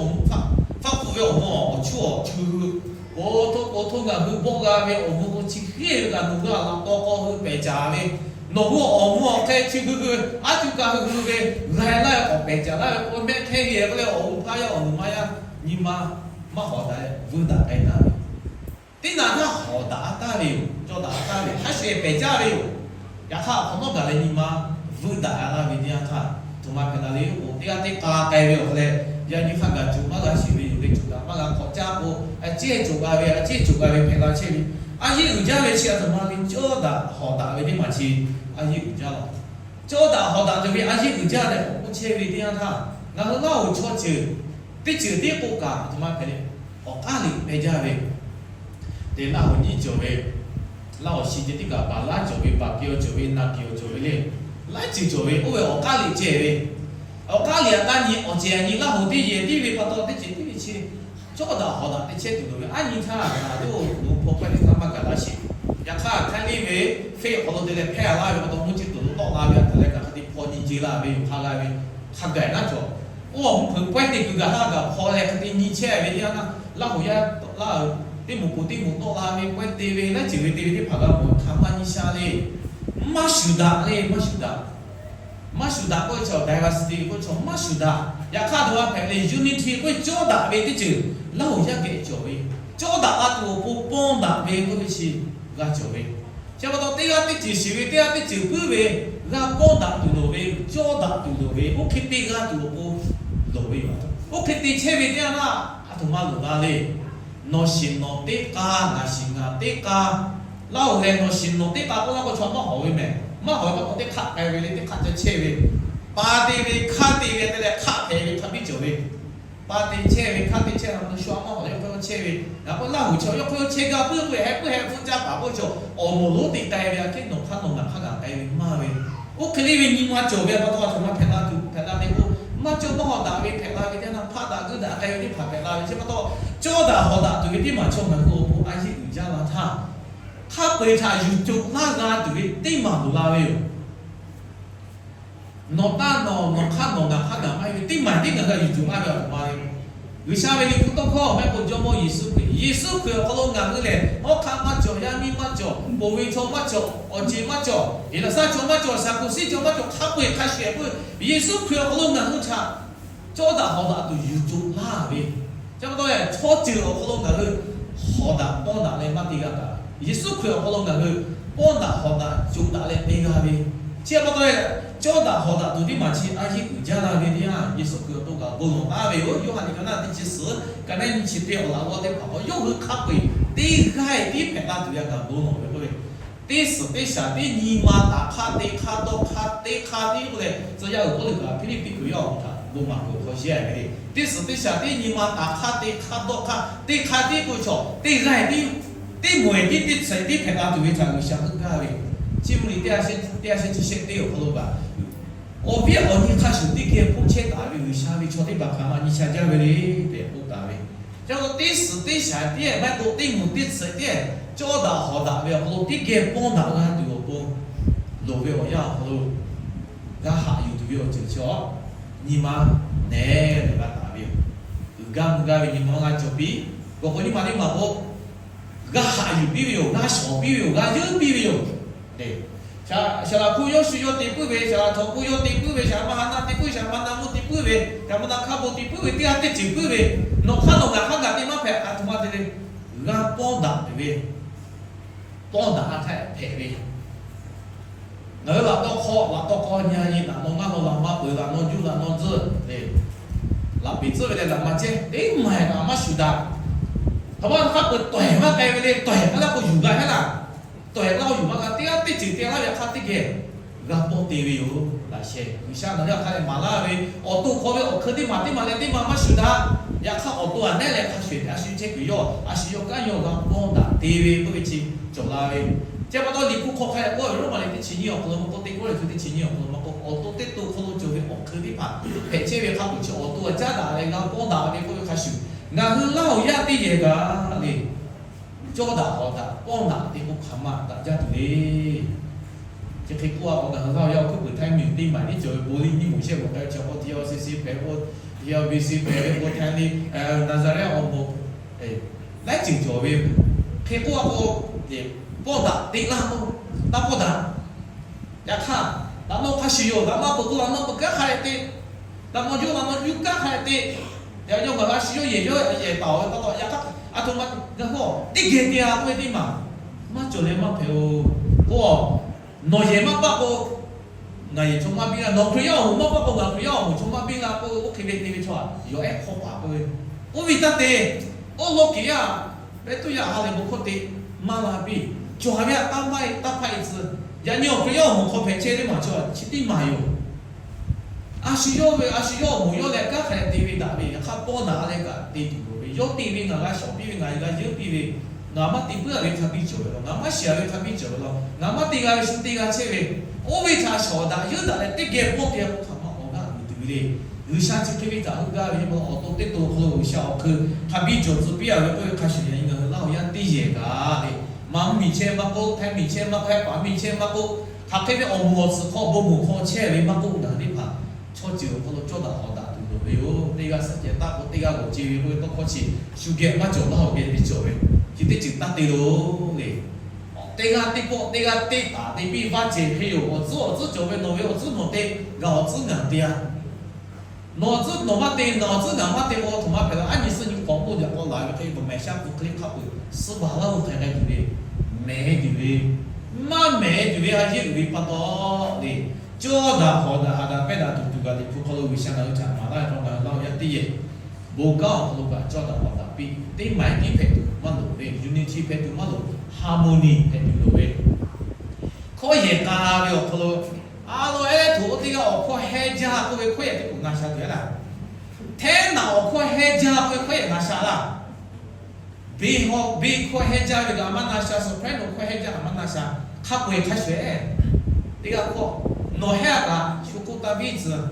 faˆ hpu ve awˬ mvuh awˬ cuˇ awˬ cuˇ hui, k'o hto k'o hto ngaˬ hui bawˆ g'a ve awˬ mvuh k'o chi hk'e ve kaꞈ nawˬ hui a laꞈ taw k'aw hui pehˍ caˇ ve, nawˬ hui awˬ mvuh awˬ hk'e chi hui hui aˉ cuˇ kaˇ hui hui ve, g'a laˇ ve k'awꞈ pehˍ caˇ laˇ ve k'o mehˆ hk'e ve k'oˆ leh awˬ hu hpaˇ yaˇ awˬ muiˬ ma yaˇ nyi ma maˇ hawˍ daꞈ leh vuiˇ daꞈ k'ai taˍ ve, teˇ naꞈ htaˇ hawˍ daꞈ-a taˍ ve yoˬ. Cawˇ daꞈ-a taˍ ve, hk'a shehˍ pehˍ caˇ ve yoˬ. Yaꞈ hk'aˇ hk'awꞈ nawˉ gaˬ leh nyi ma vuiˇ daꞈ-a laˇ ve teˇ yanˇ htaˇ, htoꞈ ma hpehꞈ la le k'o, teˇ g'aˇ teˇ k'a k'ai ve awˬ hk'aw leh, Yaꞈ nyi hk'a gaˬ cawˬ maˇ g'a sheˍ ve yoˬ le. Cawˬ daꞈ maˇ g'a hk'awꞈ caˇ k'o, a ciˉ cawˬ g'a ve, a ciˉ cawˬ g'a ve hpehꞈ la chehˇ ve, a yeˇ uiˍ jaˇ ve chi a htoꞈ ma le, cawˇ daꞈ hawˍ daꞈ ve teˇ maˬ chi a yeˇ uiˍ jaˇ law. Cawˇ daꞈ hawˍ daꞈ tuˬ ve a yeˇ uiˍ jaˇ leh k'awꞈ k'oˆ chehˇ ve teˇ yanˇ htaˇ, ngaˬ hui Laˇ hoˍ chaw ceuˬ teˇ ceuˬ tiˉ k'oˆ kaꞈ a htoꞈ ma hpehꞈ le, awˬ k'aˉ liꞈ peh jaˇ ve te Laˇ hoˍ nyiˇ cawˬ ve, Laˇ hoˍ shi ceh tiˉ kaꞈ, Baˍlaˉ cawˬ ve, Baˍkeˍ awˬ cawˬ ve, Naˍkeˍ awˬ cawˬ ve le, laiˉ ceuˬ cawˬ ve, oˇ ve awˬ k'aˉ liꞈ ceh ve, awˬ k'aˉ liꞈ a k'aˉ nyi awˬ cehˬ a nyi Laˇ hoˍ teˇ yehˬ tiˉ ve pa taw teˇ ceuˬ tiˉ ve chi cawˇ daꞈ hawˍ daꞈ te chehˇ tuˬ loˍ ve, a nyi htaˇ gaˬ teˇ oˬ lo hpaw pehˇ teˇ htaˇ maˇ gaˬ laˇ sheˍ. Yaꞈ hk'aˇ htaˇ neˇ ve, hpeˆ awˬ hk'aw lo te leh hpehˇ a laˇ ve pa taw mvuhˇ ceˇ tuˬ lo tawˆ la ve a htaꞈ leh kaꞈ hk'a te hpaw nyi ce la ve yoˬ. Hk'a g'a ve, hk'a gaˬ naˉ cawˬ. Oˇ awˬ mvuhˇ hpeuꞈ pawehˇ te kuiˬ gaˬ htaˇ gaˬ hpaw leh hk'a te nyi chehˇ ve teˇ yanˇ htaˇ, Laˇ hoˍ yaˇ tawˆ laˇ, teˇ moˍ poˍ teˇ moˍ tawˆ la ve pawehˇ te ve laiˉ ceuˬ ve te ve teˇ hpaˍ g'a mawˬ hk'aˬ maˇ nyi sha le. Maˇ shuˍ daꞈ le, maˇ shuˍ daꞈ. Maˇ shuˍ daꞈ k'oˆ ve chaw, diversity k'oˆ ve chaw maˇ shuˍ daꞈ. Yaꞈ hk'aˇ a htoꞈ ma hpehꞈ le, unity k'oˆ ve cawˇ daꞈ ve teˇ ceuˬ Laˇ hoˍ yaˇ geh cawˬ ve, cawˇ daꞈ la tuˬ awˬ pon pawˇ daꞈ ve k'oˆ ve chi g'a cawˬ ve. Chi pa taw teˇ g'aˇ teˇ ceuˬ shiˍ ve, teˇ g'aˇ teˇ ceuˬ puiˉ ve, g'a pawˇ daꞈ tuˬ loˍ ve, cawˇ daꞈ tuˬ loˍ ve, oˇ hk'e te g'a tuˬ awˬ pon loˍ ve yoˬ. Oˇ hk'e te chehˇ ve teˇ yanˇ htaˇ a htoꞈ ma loˍ la le. Nawˬ shiˍ nawˬ teˇ k'a, ngaˬ shiˍ ngaˬ teˇ k'a. Laˇ hoˍ lehˬ nawˬ shiˍ nawˬ teˇ k'a k'oˆ laˇ k'o chaw maˇ hawˍ ve mehˬ. Maˇ hawˍ ve maˇ k'o teˇ hk'aˆ k'ai ve le, teˇ hk'aˆ ca chehˇ ve, pa te ve, hk'aˇ te ve te leh hk'aˆ hpehꞈ ve hk'a biˇ cawˬ ve. Pa te chehˇ ve, hk'aˇ te chehˇ ve, a shu a maˇ hawˍ yawˇ hk'aw chehˇ ve. Ngaˬ k'o Laˇ hoˍ chaw yawˇ hk'aw chehˇ gaˇ puiˉ k'o, heh puiˉ heh pfuhˇ caˇ paˍ k'oˆ ve chaw, awˬ moˍ lonˉ te k'ai ve, a hk'e nawˬ hk'aˇ nawˬ ngaˬ hk'aˇ kaꞈ k'ai ve maˇ ve. Oˇ hk'e le ve nyi ma cawˬ ve pa taw a htoꞈ ma hpehꞈ la tuˬ hpehꞈ la ve k'o, maˇ cawˇ maˇ hawˍ daꞈ ve hpehꞈ la ve teˇ yanˇ htaˇ hpaˆ daꞈ guˇ daꞈ k'ai ve teˇ hpaˍ hpehꞈ la ve chi pa taw, cawˇ daꞈ hawˍ daꞈ tuˬ ve teˇ maˬ chaw ngaˬ hui awˬ pon a yeˇ uiˍ jaˇ la htaˇ, hk'a peu-eˬ htaꞈ yuˬ coˬ laˇ g'a tuˬ ve teˇ maˬ loˍ la ve yoˬ. Nawˬ taˇ nawˬ, nawˬ hk'aˇ nawˬ, ngaˬ hk'aˇ ngaˬ maˇ heˆ ve teˇ maˬ teˇ ngaˬ g'a yuˬ coˬ laˇ ve a htoꞈ ma le. G'uiˬsha ve liꞈ hpu tawˇ hkawˇ mehˆ k'o Jawˇmawˇ Yeˍsuˆ Hkriꞈ, Yeˍsuˆ Hkriꞈ awˬ hk'aw lo ngaˬ hui lehˬ, hawˉ hk'aˆ maˇ cawˬ, yaˇ miˇ maˇ cawˬ, ponˬ ve chaw maˇ cawˬ, awˬ ceˬ maˇ cawˬ, Heˍlaˍsaˆ chaw maˇ cawˬ, Saˍkoˍsiˆ chaw maˇ cawˬ, hk'a peu-eˬ hk'a shuˍ ehˍ puiˉ, Yeˍsuˆ Hkriꞈ awˬ hk'aw lo ngaˬ hui htaꞈ cawˇ daꞈ hawˍ daꞈ tuˬ yuˬ coˬ laˇ ve. Chi pa taw lehˬ, chaw ceuˬ awˬ hk'aw lo ngaˬ hui hawˍ daꞈ pawˇ daꞈ leh maˇ te g'a kaꞈ, Yeˍsuˆ Hkriꞈ awˬ hk'aw lo ngaˬ hui pawˇ daꞈ hawˍ daꞈ coˬ daꞈ leh te g'a ve. Chi pa taw lehˬ, cawˇ daꞈ hawˍ daꞈ tuˬ teˇ maˬ chi a yeˇ uiˍ jaˇ la ve teˇ yanˇ, Yeˍsuˆ Hkriꞈ awˬ to kaꞈ bon lawˬ taˍ ve yoˬ. Yoˇhanˬ liꞈ ka naˇ teˇ chi suhˍ, ka naˇ nyiˇ chi teˇ awˬ laꞈ g'awˇ teˇ hpaˍ k'o, yawˇ hui hk'a peu-eˬ teˇ g'aˇ tiˉ hpehꞈ la tuˬ ve a kaꞈ bon lawˬ ve k'oˆ ve, teˇ suhˍ teˇ shaˍ teˇ nyi ma taˍ hk'aˇ te hk'aˇ dawˇ hk'aˇ te hk'aˇ tiˉ k'oˆ leh, tcuh yaˇ uiˍ Pawˇluꞈ kaꞈ Hpiˇliˇpiˆ kuiˬ yaˇ awˬ htaꞈ bon maˍ kuiˬ hk'aw shehˍ ve le. Teˇ suhˍ teˇ shaˍ teˇ nyi ma taˍ hk'aˇ te hk'aˇ dawˇ hk'aˇ te hk'aˇ tiˉ k'oˆ ve chaw, teˇ g'aˇ tiˉ teˇ moˍ tiˉ teˇ tcuhˍ tiˉ hpehꞈ la tuˬ ve htaꞈ G'uiˬsha k'oˆ gaˇ ve. Chi mvuhˇ miˬ teˇ ha shehˆ chi shehˆ teˇ awˬ hk'aw lo kaꞈ, awˬ viˉ awˬ nyi hk'a shuˍ teˇ geh hpoˆ chehˇ taˍ ve G'uiˬsha ve chaw teˇ hpaˍ hk'aˬ ma nyi sha jaˇ ve le tehꞈ k'oˆ taˍ ve. Chi pa taw teˇ suhˍ teˇ shaˍ tiˉ maˇ heˆ k'o teˇ moˍ teˇ tcuhˍ tiˉ cawˇ daꞈ hawˍ daꞈ ve awˬ hk'aw lo teˇ geh pawˇ daꞈ g'a tuˬ awˬ pon loˍ ve awˬ yanˇ awˬ hk'aw lo g'a haꞈ yuˬ tuˬ ve awˬ ceuˬ chi awˬ nyi ma nehˬ leh g'a taˍ ve yoˬ. Uiˍ gaˇ mvuh gaˇ ve nyi ma g'a cawˬ piˇ, gawˬ k'o nyi ma teˇ maˬ k'o g'a haꞈ yuˬ piˇ ve yoˬ, g'a shawˍ piˇ ve yoˬ, g'a yeuˉ piˇ ve yoˬ. Saˍ laꞈ hkuˇ yawˇ shu yawˇ te puiˉ ve, saˍ laꞈ htawnˍ hkuˇ yawˇ te puiˉ ve, saˍ laꞈ ma ha na te puiˉ, saˍ laꞈ ma na mvuhˇ te puiˉ ve, saˍ laꞈ ma na hkaˇ bon te puiˉ ve, teˇ g'aˇ teˇ ceuˬ puiˉ ve, nawˬ hk'aˇ nawˬ ngaˬ hk'aˇ ngaˬ te maˇ hpehꞈ a htoꞈ ma te le. G'a pawˇ daꞈ tuˬ ve, pawˇ daꞈ a htaˇ hpehꞈ ve. Ngaˬ hui laꞈ tawˇ hk'aw, laꞈ tawˇ hk'aw nyi a nyi laꞈ naw ngaˇ law laꞈ ma peuˬ, laꞈ naw juˇ, laꞈ naw tzuhˇ le, laꞈ peˍ tzuhˇ ve leh laꞈ ma cehˇ teˇ maˬ kaꞈ maˇ shuˍ daꞈ. Hk'aˬ ma hk'a peu-eˬ tawˍ hehˍ maˇ k'ai ve le, tawˍ hehˍ k'ai laˇ k'o yuˬ g'a hehˉ laˇ. Tawˍ hehˍ laˇ k'o yuˬ maˇ g'a, teˇ g'aˇ teˇ ceuˬ te laˇ ve hk'aˇ teˇ geh g'a pawˇ te ve yoˬ. Laꞈ sheh G'uiˬsha ngaˬ hui hk'a leh maˍ laˇ ve awˬ to hk'aw ve awˬ hk'eun teˇ maˬ teˇ maˬ leh teˇ maˬ maˇ shuˍ daꞈ. Yaꞈ hk'aˇ awˬ to a nehˉ leh hk'a shuˍ htaꞈ a shu chehˇ kuiˬ yawˇ a shu yawˇ kanˉ yawˇ g'a pawˇ daꞈ te ve k'oˆ ve chi cawˬ la ve. Chi pa taw Liꞈ hpu hk'aw hk'a leh k'oˆ ve Roˉmaꞈ liꞈ teˇ chi nyiˇ awˬ hk'aw lo maˇ k'oˆ, teˇ Kawˇrenˍhtuˆ teˇ chi nyiˇ awˬ hk'aw lo maˇ k'oˆ, awˬ to teˇ to hk'aw lo cawˬ ve awˬ hk'eun teˇ hpaˍ hpehꞈ chehˇ ve hk'a peu-eˬ chi awˬ to a caˉ daꞈ leh g'a pawˇ daꞈ ve k'oˆ ve hk'a shuˍ, ngaˬ hui Laˇ hoˍ yaˇ teˇ yehˬ kaꞈ le cawˇ daꞈ hawˍ daꞈ pawˇ daꞈ te k'o hk'aˬ ma daꞈ jaˇ tuˬ le. Chi hk'e k'oˆ a k'o, ngaˬ hui Laˇ hoˍ yaˇ awˬ hkuiˉ puiˍ htaˇ miˬ teˇ maˬ tiˉ cawˬ ve, bon liˇ nyiˇ moˍ shehˆ moˍ k'ai ve chi awˬ hk'aw teˇ g'aˇ C C pehˍ k'o, teˇ g'aˇ V C pehˍ ve k'o, htaˇ le Naˍzaˍrehˆ awˬ moˍ laiˉ ceuˬ cawˬ ve. Hk'e k'oˆ a k'o, pawˇ daꞈ te laˇ k'o, taˇ pawˇ daꞈ. Yaꞈ hk'aˇ, laꞈ naw hk'a shuˍ yoˬ, laꞈ ma peuˬ k'o laꞈ ma peuˬ kanˉ hk'a leh te, laꞈ ma juˇ laꞈ ma juˇ kanˉ hk'a leh te, yaꞈ nyi ngaˬ hui a shu yawˇ yehˬ yawˇ yehˬ taˍ ve pa taw, yaꞈ hk'aˇ a htoꞈ ma ngaˬ hui teˇ geh te a k'oˆ ve teˇ maˬ maˇ cawˬ leh maˇ hpehꞈ-oˬ k'o, nawˬ yehˬ maˇ paˆ k'o, Ngaˬ yehˬ chaw maˇ biˇ la, nawˬ Hkriꞈ yaˇ awˬ moˍ maˇ k'oˆ k'o, ngaˬ Hkriꞈ yaˇ awˬ moˍ chaw maˇ biˇ la k'oˆ ve, oˇ hk'e ve te ve chaw a, yawˬ ehˉ hk'awˇ paˍ k'oˆ ve, oˇ ve taˇ te. Oˇ lawn keꞈ yaˇ, pehˉ tuˇ yaˇ ha lehˬ bon hkawˇ te maˇ la piˇ. Cawˬ ha ve a taˇ maˇ taˇ hpaˇ e tcuh. Yaꞈ nyi awˬ Hkriꞈ yaˇ awˬ moˍ hk'aw hpehꞈ chehˇ teˇ maˬ chaw chi teˇ maˬ yoˬ. A shu yawˇ ve, a shu yawˇ awˬ moˍ yawˇ leh kanˉ hk'a dehꞈ te ve daꞈ ve, yaꞈ hk'aˇ pawˇ naꞈ a leh kaꞈ te tuˬ loˍ ve, yawˇ te ve ngaˬ g'a shawˍ piˇ ve, ngaˬ g'a yeuˉ piˇ ve, ngaˬ maˇ te puiˉ a ve hk'a biˇ cawˬ ve law, ngaˬ maˇ shiˍ a ve hk'a biˇ cawˬ ve law, ngaˬ maˇ te g'a ve shu te g'a chehˇ ve, oˇ ve htaꞈ shawˍ daꞈ yeuˉ daꞈ leh teˇ geh pawˇ te k'o hk'aˬ ma awˬ g'aˇ uiˍ tuˬ ve le. G'uiˬsha chi hk'e ve htaꞈ heuˆ gaˇ ve, awˬ to teˇ to awˬ hk'aw lo G'uiˬsha awˬ hk'eun hk'a biˇ cawˬ tcuh piˇ a ve k'oˆ ve hk'a shuˍ, yaꞈ nyi ngaˬ hui laˇ awˬ yanˇ teˇ yehˬ kaꞈ le, Manˇ mvuhˇmiˬ chehˇ maˇ k'oˆ, Htaiˇ miˬ chehˇ maˇ k'oˆ, Hehˉ paˍ miˬ chehˇ maˇ k'oˆ, hk'aˬ hk'e ve awˬ moˍ awˬ tsuhˍ hk'aw bon moˍ hk'aw chehˇ ve maˇ k'oˆ, ngaˬ teˇ hpaˍ chaw ceuˬ awˬ hk'aw lo cawˇ daꞈ hawˍ daꞈ tuˬ loˍ ve yoˬ. Teˇ g'aˇ suhˉ ceh taˇ k'o, teˇ g'aˇ g'awˬ ce ve k'oˆ ve tawˇ hkawˇ chi shu geh maˇ cawˬ laˇ awˬ geh teˇ cawˬ ve, chi teˇ ceuˬ taˇ te loˬ le. Teˇ g'aˇ teˇ pawˆ teˇ g'aˇ teˇ taˍ te piˇ vaˇ cehˬ hk'e yoˬ. Awˬ tcuhˉ awˬ tcuhˉ cawˬ ve nawˬ ve awˬ tcuhˉ nawˬ te, ngaˬ awˬ tcuhˉ ngaˬ te a. Nawˬ awˬ tcuhˉ nawˬ maˇ te, ngaˬ awˬ tcuhˉ ngaˬ maˇ te k'o, a htoꞈ ma hpehꞈ la, aˉ nyi suhˉ nyi hk'awꞈ k'oˆ jaꞈ k'aw laˬ ve hk'e, bvuhꞈ mehˍ shaˉ k'u hk'e hk'a peu suh baˬ laˇ lo hk'aˬ hk'e tuˬ ve, mehˍ tuˬ ve, maˇ mehˍ tuˬ ve a yeˇ uiˍ ve pa taw le, cawˇ daꞈ hawˍ daꞈ haꞈ daꞈ pehˇ daꞈ tuˬ tuˬ gaˬ Liꞈ hpu hk'aw lo G'uiˬsha ngaˬ hui htaꞈ maˍ laˇ ve k'o, ngaˬ hui laˇ awˬ yanˇ teˇ yehˬ bon kanˉ awˬ hk'aw lo kaꞈ cawˇ daꞈ hawˍ daꞈ piˇ, teˇ maˬ teˇ hpehꞈ tuˬ maˇ loˍ ve, unity hpehꞈ tuˬ maˇ loˍ, harmony hpehꞈ tuˬ loˍ ve. Hkawˇ yehˬ k'a ve awˬ hk'aw lo, a lo ehˉ tuˬ oˇ teˇ g'aˇ awˬ hkawˇ hehˉ jaˇ k'oˆ ve hkawˇ yehˬ teˇ k'oˍ na sha tuˬ yaˇ laˇ. Hteˉ naꞈ awˬ hkawˇ hehˉ jaˇ k'oˆ ve hkawˇ yehˬ na sha laˇ. Beˇ hawˇ beˇ hkawˇ hehˉ jaˇ ve kaꞈ maˇ na sha, soprano hkawˇ hehˉ jaˇ kaꞈ maˇ na sha. Hk'a peu eˬ hk'a shuˍ ehˉ, teˇ g'aˇ hkawˇ nawˬ hehˉ a kaꞈ shu k'oˆ taˇ viˉ tcuh.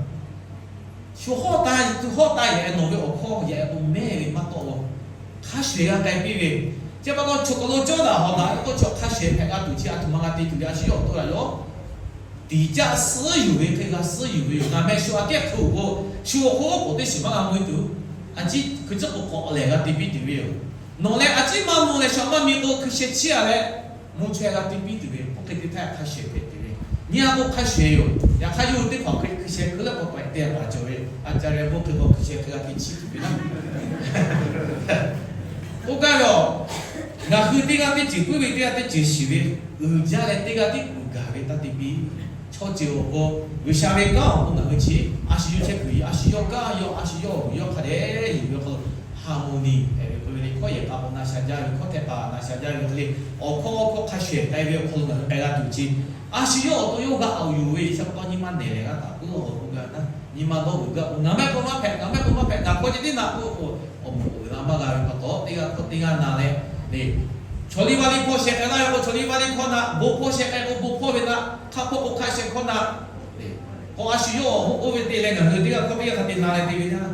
Shu hawˇ taˇ, shu hawˇ taˇ yehˬ nawˬ ve awˬ hkawˇ yehˬ k'o mehˇ ve maˇ tawˆ lo, hk'a shuˍ g'a k'ai piˇ ve. Chi pa taw chaw k'aw lo cawˇ daꞈ hawˍ daꞈ ve k'o, chaw hk'a shuˍ hpehꞈ g'a tuˬ chi a htoꞈ ma g'a te tuˬ ve a shu yawˇ awˬ to la yoˬ. Tiˍ caˆ suhˉ yuˬ ve hk'e g'a suhˉ yuˬ ve yoˬ. Ngaˬ meh shu aꞈ kehˉ hk'e-oˬ k'o, shu awˬ hk'oˆ k'oˍ teˇ shiˍ maˇ g'a mui tuˬ, a ciˉ hkui tcuhˉ k'o k'awꞈ lehˬ g'a te piˇ tuˬ ve yoˬ. Nawˬ leh a ciˉ maˇ mvuh leh shu maˇ mi k'o, hkui sheh chiˇ a leh mvuh chaweh g'a te piˇ tuˬ ve, oˇ hk'e te htaˇ hk'a shehˍ hpehꞈ tuˬ ve. Nyi a k'o hk'a shehˍ yoˬ. Yaꞈ hk'aˇ yawˇ hui teˇ hpaˍ hkui sheh hkui leh k'awꞈ k'awꞈ te paˍ cawˬ ve, a ca leh bon hk'e k'o hkui sheh hk'e g'a te chiˇ tuˬ ve naˉ. Oˇ gaˇ ve a, ngaˬ hui teˇ g'aˇ teˇ ceuˬ puiˉ ve, teˇ g'aˇ teˇ ceuˬ shiˍ ve, uiˍ jaˇ leh teˇ g'aˇ teˇ uiˍ gaˬ ve taˇ te piˇ. Chaw ceuˬ awˬ pon G'uiˬsha ve kanˉ awˬ pon ngaˬ hui chi a shu yawˇ chehˇ kuiˬ, a shu yawˇ kanˉ yawˇ, a shu yawˇ awˬ vuˬ yawˇ hk'a dehꞈ yuˬ ve awˬ hk'aw lo harmony hpehꞈ ve k'oˆ ve le. Hkawˇ yehˬ k'a k'o na sha jaˇ ve, hkawˇ htehꞈ k'a na sha jaˇ ve hk'e le. Awˬ hkawˇ awˬ hkawˇ hk'a shehˍ k'ai ve awˬ hk'aw lo ngaˬ hui k'ai g'a tuˬ chi, a shu yawˇ awˬ to yawˇ g'a awˬ yuˬ ve, chi pa taw nyi ma nehˬ leh g'a taˍ puiˉ awˬ hk'aw lo g'a naˉ, nyi ma dawˇ vuiˬ gaˇ k'o, ngaˬ mehˆ k'o maˇ hpehꞈ, ngaˬ mehˆ k'o maˇ hpehꞈ, ngaˬ hkawˇ ceh tiˉ naꞈ k'oˆ k'o, awˬ moˍ uiˍ la maˇ g'a ve pa taw, teˇ g'aˇ hkawˇ teˇ g'aˇ na leh, chaw liˇ vaˇ liˇ hpawˇ sheh k'ai laˇ ve k'o, chaw liˇ vaˇ liˇ hkawˇ na, bon hpawˇ sheh k'ai k'o bon hpawˇ ve na, hk'a hpawˇ k'o hk'a shehˍ hkawˇ na, k'o a shu yawˇ awˬ hoˉ k'oˆ ve te leh ngaˬ hui teˇ g'aˇ hkawˇ teˇ g'aˇ hk'a te na leh te ve naˉ,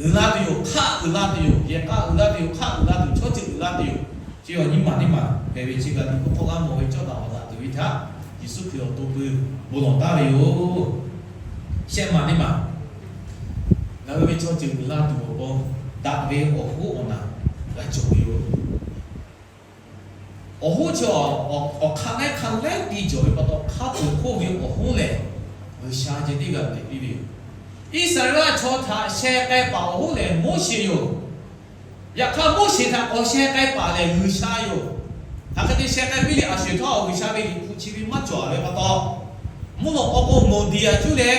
uiˍ la tuˬ yoˬ, hk'aˆ uiˍ la tuˬ yoˬ, yehˬ k'a uiˍ la tuˬ yoˬ, hk'aˆ uiˍ la tuˬ, chaw ceuˬ uiˍ la tuˬ yoˬ. Chi awˬ nyi maˬ teˇ maˬ hpehꞈ ve chi gaˬ liꞈ hpu hk'aw g'a mawˬ ve cawˇ daꞈ hawˍ daꞈ tuˬ ve htaꞈ Yeˍsuˆ Hkriꞈ awˬ to pui bon lawˬ taˍ ve yoˬ. Shehˆ maˬ teˇ maˬ, ngaˬ hui ve chaw ceuˬ uiˍ la tuˬ awˬ pon daꞈ ve awˬ hoˉ awˬ naˬ g'a cawˬ ve yoˬ. Awˬ hoˉ chi awˬ hk'aˇ lehˉ hk'a lehˉ piˇ cawˬ ve pa taw, hk'a peu-eˬ hk'oˆ ve awˬ hoˉ lehˬ, G'uiˬsha ceh tiˉ g'a hpehꞈ piˇ ve yoˬ. Iˉsaˍreˍlaˆ chaw htaꞈ sheh k'ai paˍ awˬ hoˉ lehˬ Moˉseˍ yoˬ. Yaꞈ hk'aˇ Moˉseˍ htaꞈ k'awꞈ sheh k'ai paˍ lehˬ G'uiˬsha yoˬ. Hk'aˬ hk'e te sheh k'ai piˇ le, a sho-eˬ htawˇ G'uiˬsha ve Liꞈ hpu chi ve maˇ cawˬ ve pa taw, mvuhˇ naw k'aw k'o moˍ diˍ a cuˇ leh,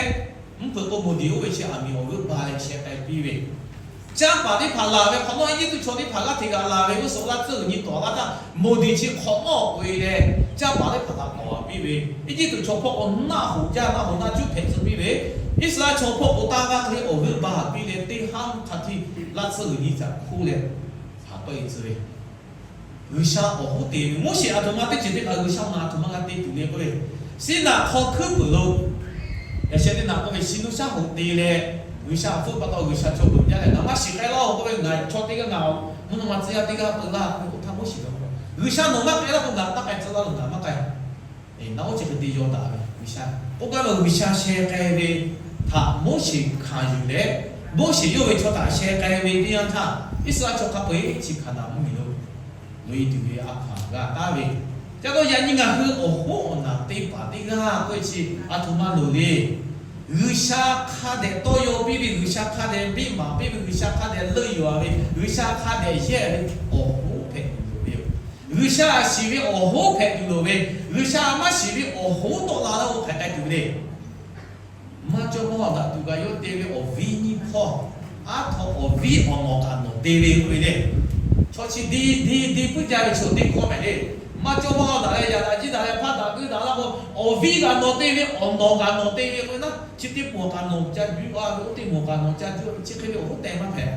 mvuhˇ hpeuꞈ k'o moˍ diˍ oˇ ve chi aˬ miˍ awˬ g'euˆ ba leh sheh k'ai piˇ ve, caˇ paˍ teˇ hpaˍ laˬ ve hk'awꞈ nawˉ, Eˇjiˇtuꞈ chaw teˇ hpaˍ g'aˇ hteꞈ g'aꞈ laˬ ve g'uˇ suhˍ g'aˇ tcuhˉ uiˍ nyi tawˍ laˇ htaˇ, moˍ diˍ chi hk'awꞈ nawˉ k'oꞈ-e leh, caˇ paˍ teˇ hpaˍ htaꞈ tawˍ piˇ ve, Eˇjiˇtuꞈ chaw hpawˇ k'o naˆ hoꞈ jaˇ, naˆ hoꞈ naˆ cuˉ hpehꞈ tcuh piˇ ve, Iˉsaˍreˍlaˆ chaw hpawˇ k'o taˇ g'aˇ hk'e le awˬ g'euˆ ba piˇ leh teˇ haˉ hk'a htiˇ laˇ tcuhˉ uiˍ nyi htaꞈ hkoˇ leh htaꞈ tawˆ-e tcuh ve, G'uiˬsha awˬ hoˉ te ve. Moˉseˍ aˬ htoꞈ ma teˇ ceuˬ teˇ hpaˍ G'uiˬsha naˬ aˬ htoꞈ ma g'a te tuˬ le k'oˆ ve, Siˉnaꞈ hk'aw hkuiˉ puiˍ lo yaꞈ sheh teˇ naꞈ k'oˆ ve shi nuˇ shaˉ hoꞈ te leh, G'uiˬsha awˬ hpfuhˇ pa taw G'uiˬsha chaw peuˬ jaˇ leh, ngaˬ maˇ shiˍ k'ai laˇ-oˬ k'oˆ ve, ngaˬ chaw teˇ g'aˇ ngaˬ mvuhˇ naw ma tcuh yaˇ teˇ g'aˇ peu laˇ k'oˆ ve, oˇ htaˇ Moˉseˍ ve, G'uiˬsha nawˬ maˇ k'ai laˇ k'o ngaˬ taˇ k'ai tcuh laˇ lo, ngaˬ maˇ k'ai. Naˆ oˉ chi hk'e te yaw daꞈ ve G'uiˬsha k'oˆ gaˇ ve, G'uiˬsha sheh k'ai ve htaꞈ Moˉseˍ hkanˍ yuˬ leh, Moˉseˍ yawˇ ve chaw htaꞈ sheh k'ai ve teˇ yanˇ htaˇ, Iˉsaˍreˍlaˆ chaw hk'a peu-eˬ chi Hkaˍnanˍ mvuhˇmiˬ lo loꞈ-e tuˬ ve a hkaw-anˬ g'a taˍ ve. Ca taw yaꞈ nyi ngaˬ hui awˬ hoˉ awˬ naˬ te paˍ teˇ g'aˇ k'oˆ ve chi a htoꞈ ma loˍ le. G'uiˬsha hk'a dehꞈ tawˇ yaw piˇ ve, G'uiˬsha hk'a dehꞈ biˇ maˍ piˇ ve, G'uiˬsha hk'a dehꞈ leuˆ yuˬ-a ve, G'uiˬsha hk'a dehꞈ yehˇ ve awˬ hoˉ hpehꞈ tuˬ loˍ ve yoˬ. G'uiˬsha shiˍ ve awˬ hoˉ hpehꞈ tuˬ loˍ ve, G'uiˬsha maˇ shiˍ ve awˬ hoˉ tawˆ la laˇ-oˬ hk'aˬ hk'e tuˬ ve le. Maˇ cawˇ maˇ g'a daꞈ tuˬ kaꞈ yawˇ te ve awˬ viˉ nyiˇ hpawˇ, aˉ htaw awˬ viˉ awˬ nawˬ kaꞈ nawˬ te ve k'oˆ ve le. Chaw chi di di di puiˉ jaˇ ve chaw teˇ hkawˇ mehˍ le. Maˇ cawˇ maˇ g'a daꞈ leh yaꞈ daꞈ jiˇ daꞈ leh hpaˇ daꞈ guiˇ daꞈ laˇ k'o, awˬ viˉ kaꞈ nawˬ te ve, awˬ nawˬ kaꞈ nawˬ te ve k'oˆ ve naˉ, chi teˇ pawˆ kaꞈ nawˬ ca juˇ a ve, oˇ teˇ mawˬ kaꞈ nawˬ ca juˇ a ve, chi hk'e ve awˬ hoˉ teh maˇ hpehꞈ.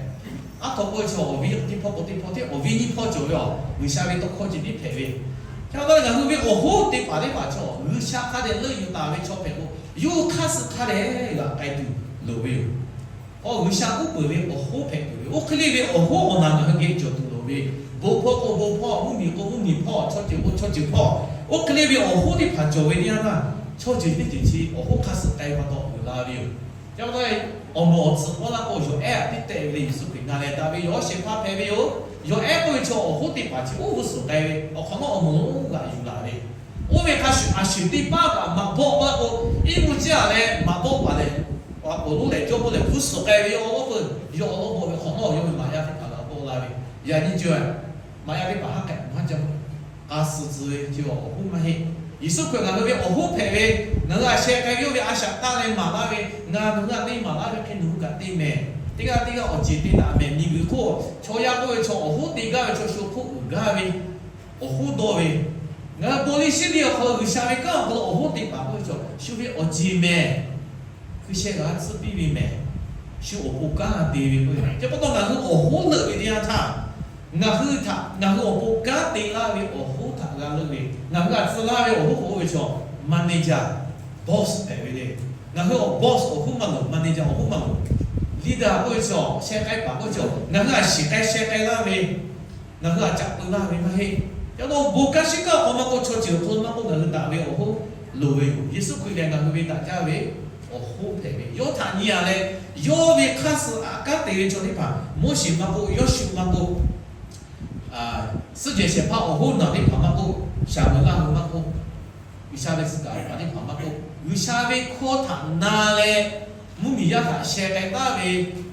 Aˉ htaw k'oˆ ve chaw awˬ viˉ teˇ hpawˇ k'o teˇ hpawˇ hteˇ awˬ viˉ nyiˇ hpawˇ cawˬ ve a, G'uiˬsha ve tawˇ hkawˇ ceh tiˉ hpehꞈ ve. Chi pa taw leh ngaˬ hui ve awˬ hoˉ teˇ hpaˍ teˇ hpaˍ chaw G'uiˬsha hk'a dehꞈ leuˆ yuˬ taˍ ve chaw hpehꞈ k'o, yawˇ hk'aˇ suh hk'a dehꞈ g'aꞈ k'ai tuˬ loˍ ve yoˬ. K'o G'uiˬsha uˉ peunˍ ve awˬ hoˉ hpehꞈ tuˬ ve, oˇ hk'e le ve awˬ hoˉ awˬ naˬ ngaˬ hui geh cawˬ tuˬ loˍ ve, bon hpawˇ k'o bon hpawˇ, mvuhˇmiˬ k'o mvuhˇmiˬ hpawˇ, chaw ceuˬ k'o chaw ceuˬ hpawˇ, oˇ hk'e le ve awˬ hoˉ teˇ hpaˍ cawˬ ve teˇ yanˇ htaˇ, chaw ceuˬ teˇ ceuˬ chi awˬ hoˉ hk'aˇ suh k'ai pa taw uiˍ la ve yoˬ. Chi pa taw, awˬ moˍ awˬ tsuhꞈ k'oˆ laˇ k'o, yawˬ ehˉ teˇ tehꞈ ve le Yeˍsuˆ Hkriꞈ na leh daꞈ ve yawˬ shehˍ hpaˇ hpehꞈ ve yoˬ. Yawˬ ehˉ k'oˆ ve chaw awˬ hoˉ teˇ hpaˍ chi uˉ g'uˇ suhˍ k'ai ve awˬ hk'awꞈ nawˉ awˬ moˍ lonˉ g'aꞈ yuˬ laˬ ve, oˇ ve hk'a shuˍ a shuˍ teˇ paˉ kaꞈ maꞈ bawˆ laˇ k'o, iˉ mvuhˇ jaˇ leh maꞈ bawˆ paˍ lehˬ, awˬ lonˉ lehˬ jawˇ mawˇ lehˬ g'uˇ suhˍ k'ai ve yoˬ. Oˇ peuˬ yawˇ awˬ lawn bawˆ ve hk'awꞈ nawˉ yawˇ ve maꞈ yaˇ teˇ hpaˍ g'aꞈ bawˆ laˇ ve, yaꞈ nyi ceuˬ maꞈ yaˇ teˇ hpaˍ haˉ k'ai maˇ jaˇ. K'a suh tcuh ve chi awˬ hoˉ maˇ heˆ. Yeˍsuˆ Hkriꞈ ngaˬ hui ve awˬ hoˉ hpehꞈ ve, ngaˬ hui a sheh k'ai ve yawˇ ve a shaꞈ taˇ leh maˍ laˇ ve, ngaˬ nawˬ hui htaꞈ te maˍ laˇ ve hk'e nawˬ hui kaꞈ te mehˍ. Teˇ g'aˇ teˇ g'aˇ awˬ ceˬ te daꞈ mehˍ. Miˬguiˬ hk'oˆ chaw yaˇ k'oˆ ve chaw awˬ hoˉ te gaˇ ve chaw shu hk'oˆ uiˍ gaˇ ve, awˬ hoˉ dawˇ ve, ngaˬ hui bon liˇ shiˉ liˇ awˬ hk'aw lo G'uiˬsha ve kanˉ awˬ hk'aw lo awˬ hoˉ te paˍ k'oˆ ve chaw shu ve awˬ ceˬ mehˍ. Hkui sheh g'a tcuhˉ piˇ ve mehˍ. Shu awˬ pon kanˉ te ve k'o, chi pa taw ngaˬ hui awˬ hoˉ leuˆ ve teˇ yanˇ htaˇ, ngaˬ hui htaꞈ ngaˬ hui awˬ pon kanˉ te laˇ ve awˬ hoˉ htaꞈ g'a leuˆ ve, ngaˬ hui a tcuh laˇ ve awˬ hoˉ k'oˆ ve chaw manager, boss hpehꞈ ve le. Ngaˬ hui awˬ boss awˬ hoˉ maˇ loˍ, manager awˬ hoˉ maˇ loˍ. Leader k'oˆ ve chaw, sheh k'ai paˍ k'oˆ ve chaw, ngaˬ hui a shiˍ k'ai sheh k'ai laˇ ve, ngaˬ hui a caꞈ peu laˇ ve maˇ heˆ. Yaꞈ nyi bon kanˉ shiˉ kanˉ awˬ hk'aw maˇ k'oˆ, chaw ceuˬ awˬ hk'aw lo maˇ k'oˆ, ngaˬ hui daꞈ ve awˬ hoˉ loˍ ve yoˬ. Yeˍsuˆ Hkriꞈ lehˬ ngaˬ hui ve daꞈ jaˇ ve awˬ hoˉ hpehꞈ ve, yawˇ htaꞈ nyi a leh, yawˇ ve hk'aˇ suh aꞈ kanˉ te ve chaw teˇ hpaˍ, Moˉseˍ maˇ k'oˆ, Yawˇshuˆ maˇ k'oˆ, suhˉ jehˬ shehˍ hpaˇ awˬ hoˉ naˬ teˇ hpaˍ maˇ k'oˆ, Shaˍmuˍlaˆ hui maˇ k'oˆ, G'uiˬsha ve tcuh kaˍ paˍ teˇ hpaˍ maˇ k'oˆ, G'uiˬsha ve hkawˇ htaꞈ na leh mvuhˇmiˬ yaˇ htaꞈ sheh k'ai taˍ ve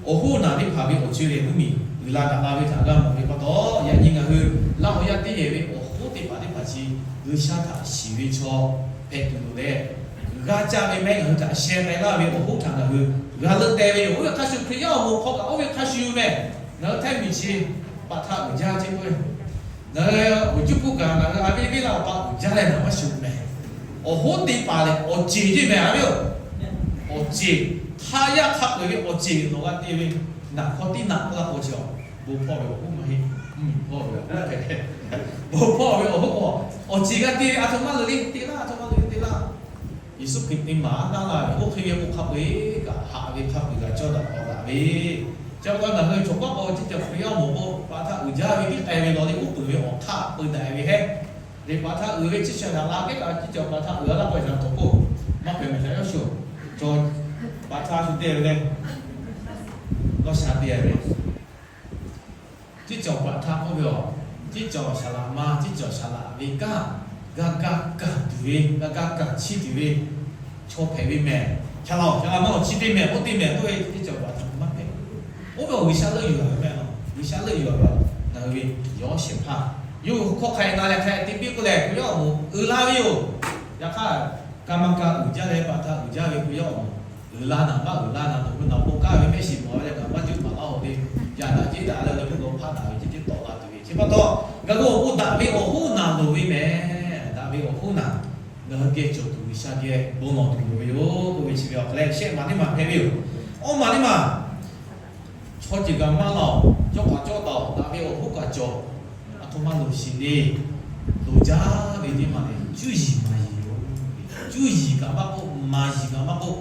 awˬ hoˉ naˬ teˇ hpaˍ ve awˬ co lehˬ, mvuhˇmiˬ uiˍ la daꞈ la ve htaꞈ g'a mawˬ ve pa taw, yaꞈ nyi ngaˬ hui Laˇ huˍ yaˇ teˇ yehˬ ve awˬ hoˉ teˇ hpaˍ teˇ hpaˍ chi G'uiˬsha htaꞈ shiˍ ve chaw hpehꞈ tuˬ loˍ leh, g'a caˇ ve maˇ heˆ. Ngaˬ hui htaꞈ sheh k'ai laˇ ve awˬ hoˉ htaꞈ ngaˬ hui g'a leuˆ teh ve yoˬ. Oˇ ve hk'a shuˍ Hkriꞈ yaˇ awˬ moˍ hk'aw kaꞈ oˇ ve hk'a shuˍ yoˬ mehˍ. Ngaˬ hui htaiˇ miˬ chi paˍ htaˇ uiˍ jaˇ ceˇ k'oˆ ve, ngaˬ hui awˬ cuˇ puˇ kaꞈ ngaˬ hui a ve venˇ laˇ awˬ pa uiˍ jaˇ leh ngaˬ maˇ shuˍ mehˍ. Awˬ hoˉ teˇ hpaˍ lehˬ awˬ ceˬ ceˇ mehˍ a ve yoˬ. Awˬ ceˬ, hk'a yaˇ hk'a peu eˬ ve awˬ ceˬ nawˬ g'a te ve, naˬ hk'aw tiˉ naꞈ k'oˆ laˇ k'o chi awˬ bon hpawˇ ve awˬ hoˉ maˇ heˆ. Mvuhˇmiˬ hpawˇ ve awˬ hoˉ hpehꞈ. Bon hpawˇ ve awˬ hoˉ k'o, awˬ ceˬ g'a te ve a htoꞈ ma loꞈ le te laˇ, a htoꞈ ma loꞈ le te laˇ. Yeˍsuˆ Hkriꞈ te maˍ a naˇ la ve oˇ hk'e ve k'o, hk'a peu eˬ kaꞈ haꞈ ve hk'a peu eˬ g'a cawˇ daꞈ k'aw daꞈ ve. Chi pa taw ngaˬ hui chaw paˉ k'o, chi cawˬ Hkriꞈ yaˇ awˬ moˍ k'o, paˍ htaˇ uiˍ jaˇ ve tiˉ k'ai ve law le, uˉ peunˍ ve awˬ hk'aˇ peu daꞈ ve hehˉ. Lehˬ paˍ htaˇ uiˍ ve chi shaˍ laꞈ la kehˉ kaꞈ, chi cawˬ paˍ htaˇ uiˍ a laˇ k'o, shaˍ tawˍ k'oˆ maˇ hpehꞈ mehˍ shaˍ yawˇ shuˍ. Cawˬ paˍ htaˇ shu te ve leh, lawˇ sha te ve Tiˉ cawˬ paˍ htaˇ k'oˆ ve aˬ, tiˉ cawˬ shaˍ laꞈ ma, tiˉ cawˬ shaˍ laꞈ ve kanˉ, g'a ga kaˬ tuˬ ve, g'a ga kaˬ chiˇ tuˬ ve chaw hpehꞈ ve mehˍ. Shaˍ laꞈ, shaˍ laꞈ ma awˬ chi te mehˍ, oˇ te mehˍ k'oˆ ve tiˉ cawˬ paˍ htaˇ maˇ hpehꞈ. Oˇ ve awˬ G'uiˬsha leuˆ yuˬ a ve mehˍ, G'uiˬsha leuˆ yuˬ a ve, ngaˬ hui ve yawˇ shehˍ hpaˇ yawˇ hui hkawˇ hk'a e na leh hk'a e te piˇ k'oˆ leh, Hkriꞈ yaˇ awˬ moˍ uiˍ la ve yoˬ. Yaꞈ hk'aˇ, ka ma ka uiˍ jaˇ leh paˍ htaˇ uiˍ jaˇ ve Hkriꞈ yaˇ awˬ moˍ uiˍ la naˍ maˇ uiˍ la naˍ, nawˬ hui naˍ bon kaˇ ve mehˆ shiˍ mawˬ ve leh kaꞈ maˇ juˇ paˍ laˇ-oˬ ve, yaꞈ daꞈ jeˇ daꞈ leh leh meuˇ g'aw hpaˇ daꞈ ve jeˇ jeˇ tawˆ la tuˬ ve chi pa taw, ngaˬ hui awˬ bon daꞈ ve awˬ hoˉ naˬ loˍ ve mehˍ. Daꞈ ve awˬ hoˉ naˬ ngaˬ hui geh cawˬ tuˬ G'uiˬsha geh bon lawˬ tuˬ loˍ ve yoˬ k'oˆ ve chi ve awˬ hk'e leh shehˆ maˬ teˇ maˬ hpehꞈ ve yoˬ. Awˇ maˬ teˇ maˬ, chaw ceuˬ kaꞈ maˇ laˬ-oˬ, cawˇ kaꞈ cawˇ taˍ-oˬ, daꞈ ve awˬ hoˉ kaꞈ cawˬ, a htoꞈ ma loˍ shiˍ le. Loˍ jaˇ ve teˇ maˬ lehˬ, cuˇ yiˍ maˍ yiˍ yoˬ. Cuˇ yiˍ kaꞈ maˇ k'oˆ, maˍ yiˍ kaꞈ maˇ k'oˆ,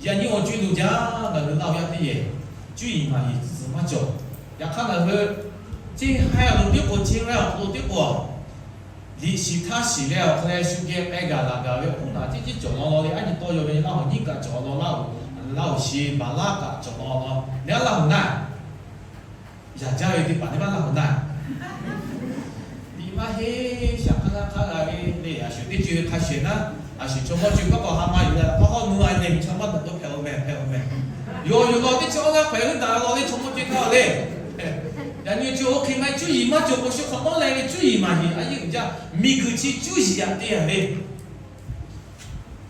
yaꞈ nyi awˬ co-e loˍ jaˇ. Ngaˬ hui Laˇ huˍ yaˇ teˇ yehˬ cuˇ yiˍ maˍ yiˍ tcuhˬ maˇ cawˬ. Yaꞈ hk'aˇ ngaˬ hui ceˇ haiˉ lo tiˉ k'o, ceˇ haiˉ awˬ hk'aw lo tiˉ k'o, liꞈ shiˍ htaˇ shiˍ leh awˬ hk'aw leh shu geh k'ai gaˬ laˬ gaˬ ve awˬ hoˉ naˬ teˇ ceuˬ cawˬ law law le. A nyi tawˇ yaw ve Laˇ huˍ nyiˇ kaꞈ cawˬ law, Laˇ huˍ, Laˇ huˍ shiˍ baˬ laˇ kaꞈ cawˬ law law. Neˇ a Laˇ huˍ naˇ yaꞈ jaˇ ve teˇ hpaˍ neˇ maˇ Laˇ huˍ naˇ, liꞈ maˇ heˆ, shaˍ hk'aˇ g'aˇ hk'aˇ g'a ve le. A shuˍ teˇ co-e ve hk'a shehˍ naˉ, a shuˍ chaw mawˇ co-e hk'aˇ k'awꞈ ha ma yuˬ leh, a hawˉ nu a nyi miˬ chaw maˇ daꞈ k'o hpehꞈ-oˬ mehˍ, hpehꞈ-oˬ mehˍ. Yawˬ yuˬ law teˇ co-e g'aˇ hpehꞈ g'uˇ daꞈ law le, chaw mawˇ co-e hk'aˇ le. Yaꞈ nyi co-e oˇ hk'e maˇ cuˇ yiˍ maˇ cawˬ k'o, shu hk'awꞈ nawˉ leh ve cuˇ yiˍ maˍ yiˍ a yeˇ uiˍ jaˇ. Miˬguiˬ chi cuˇ yiˍ yaꞈ te a ve,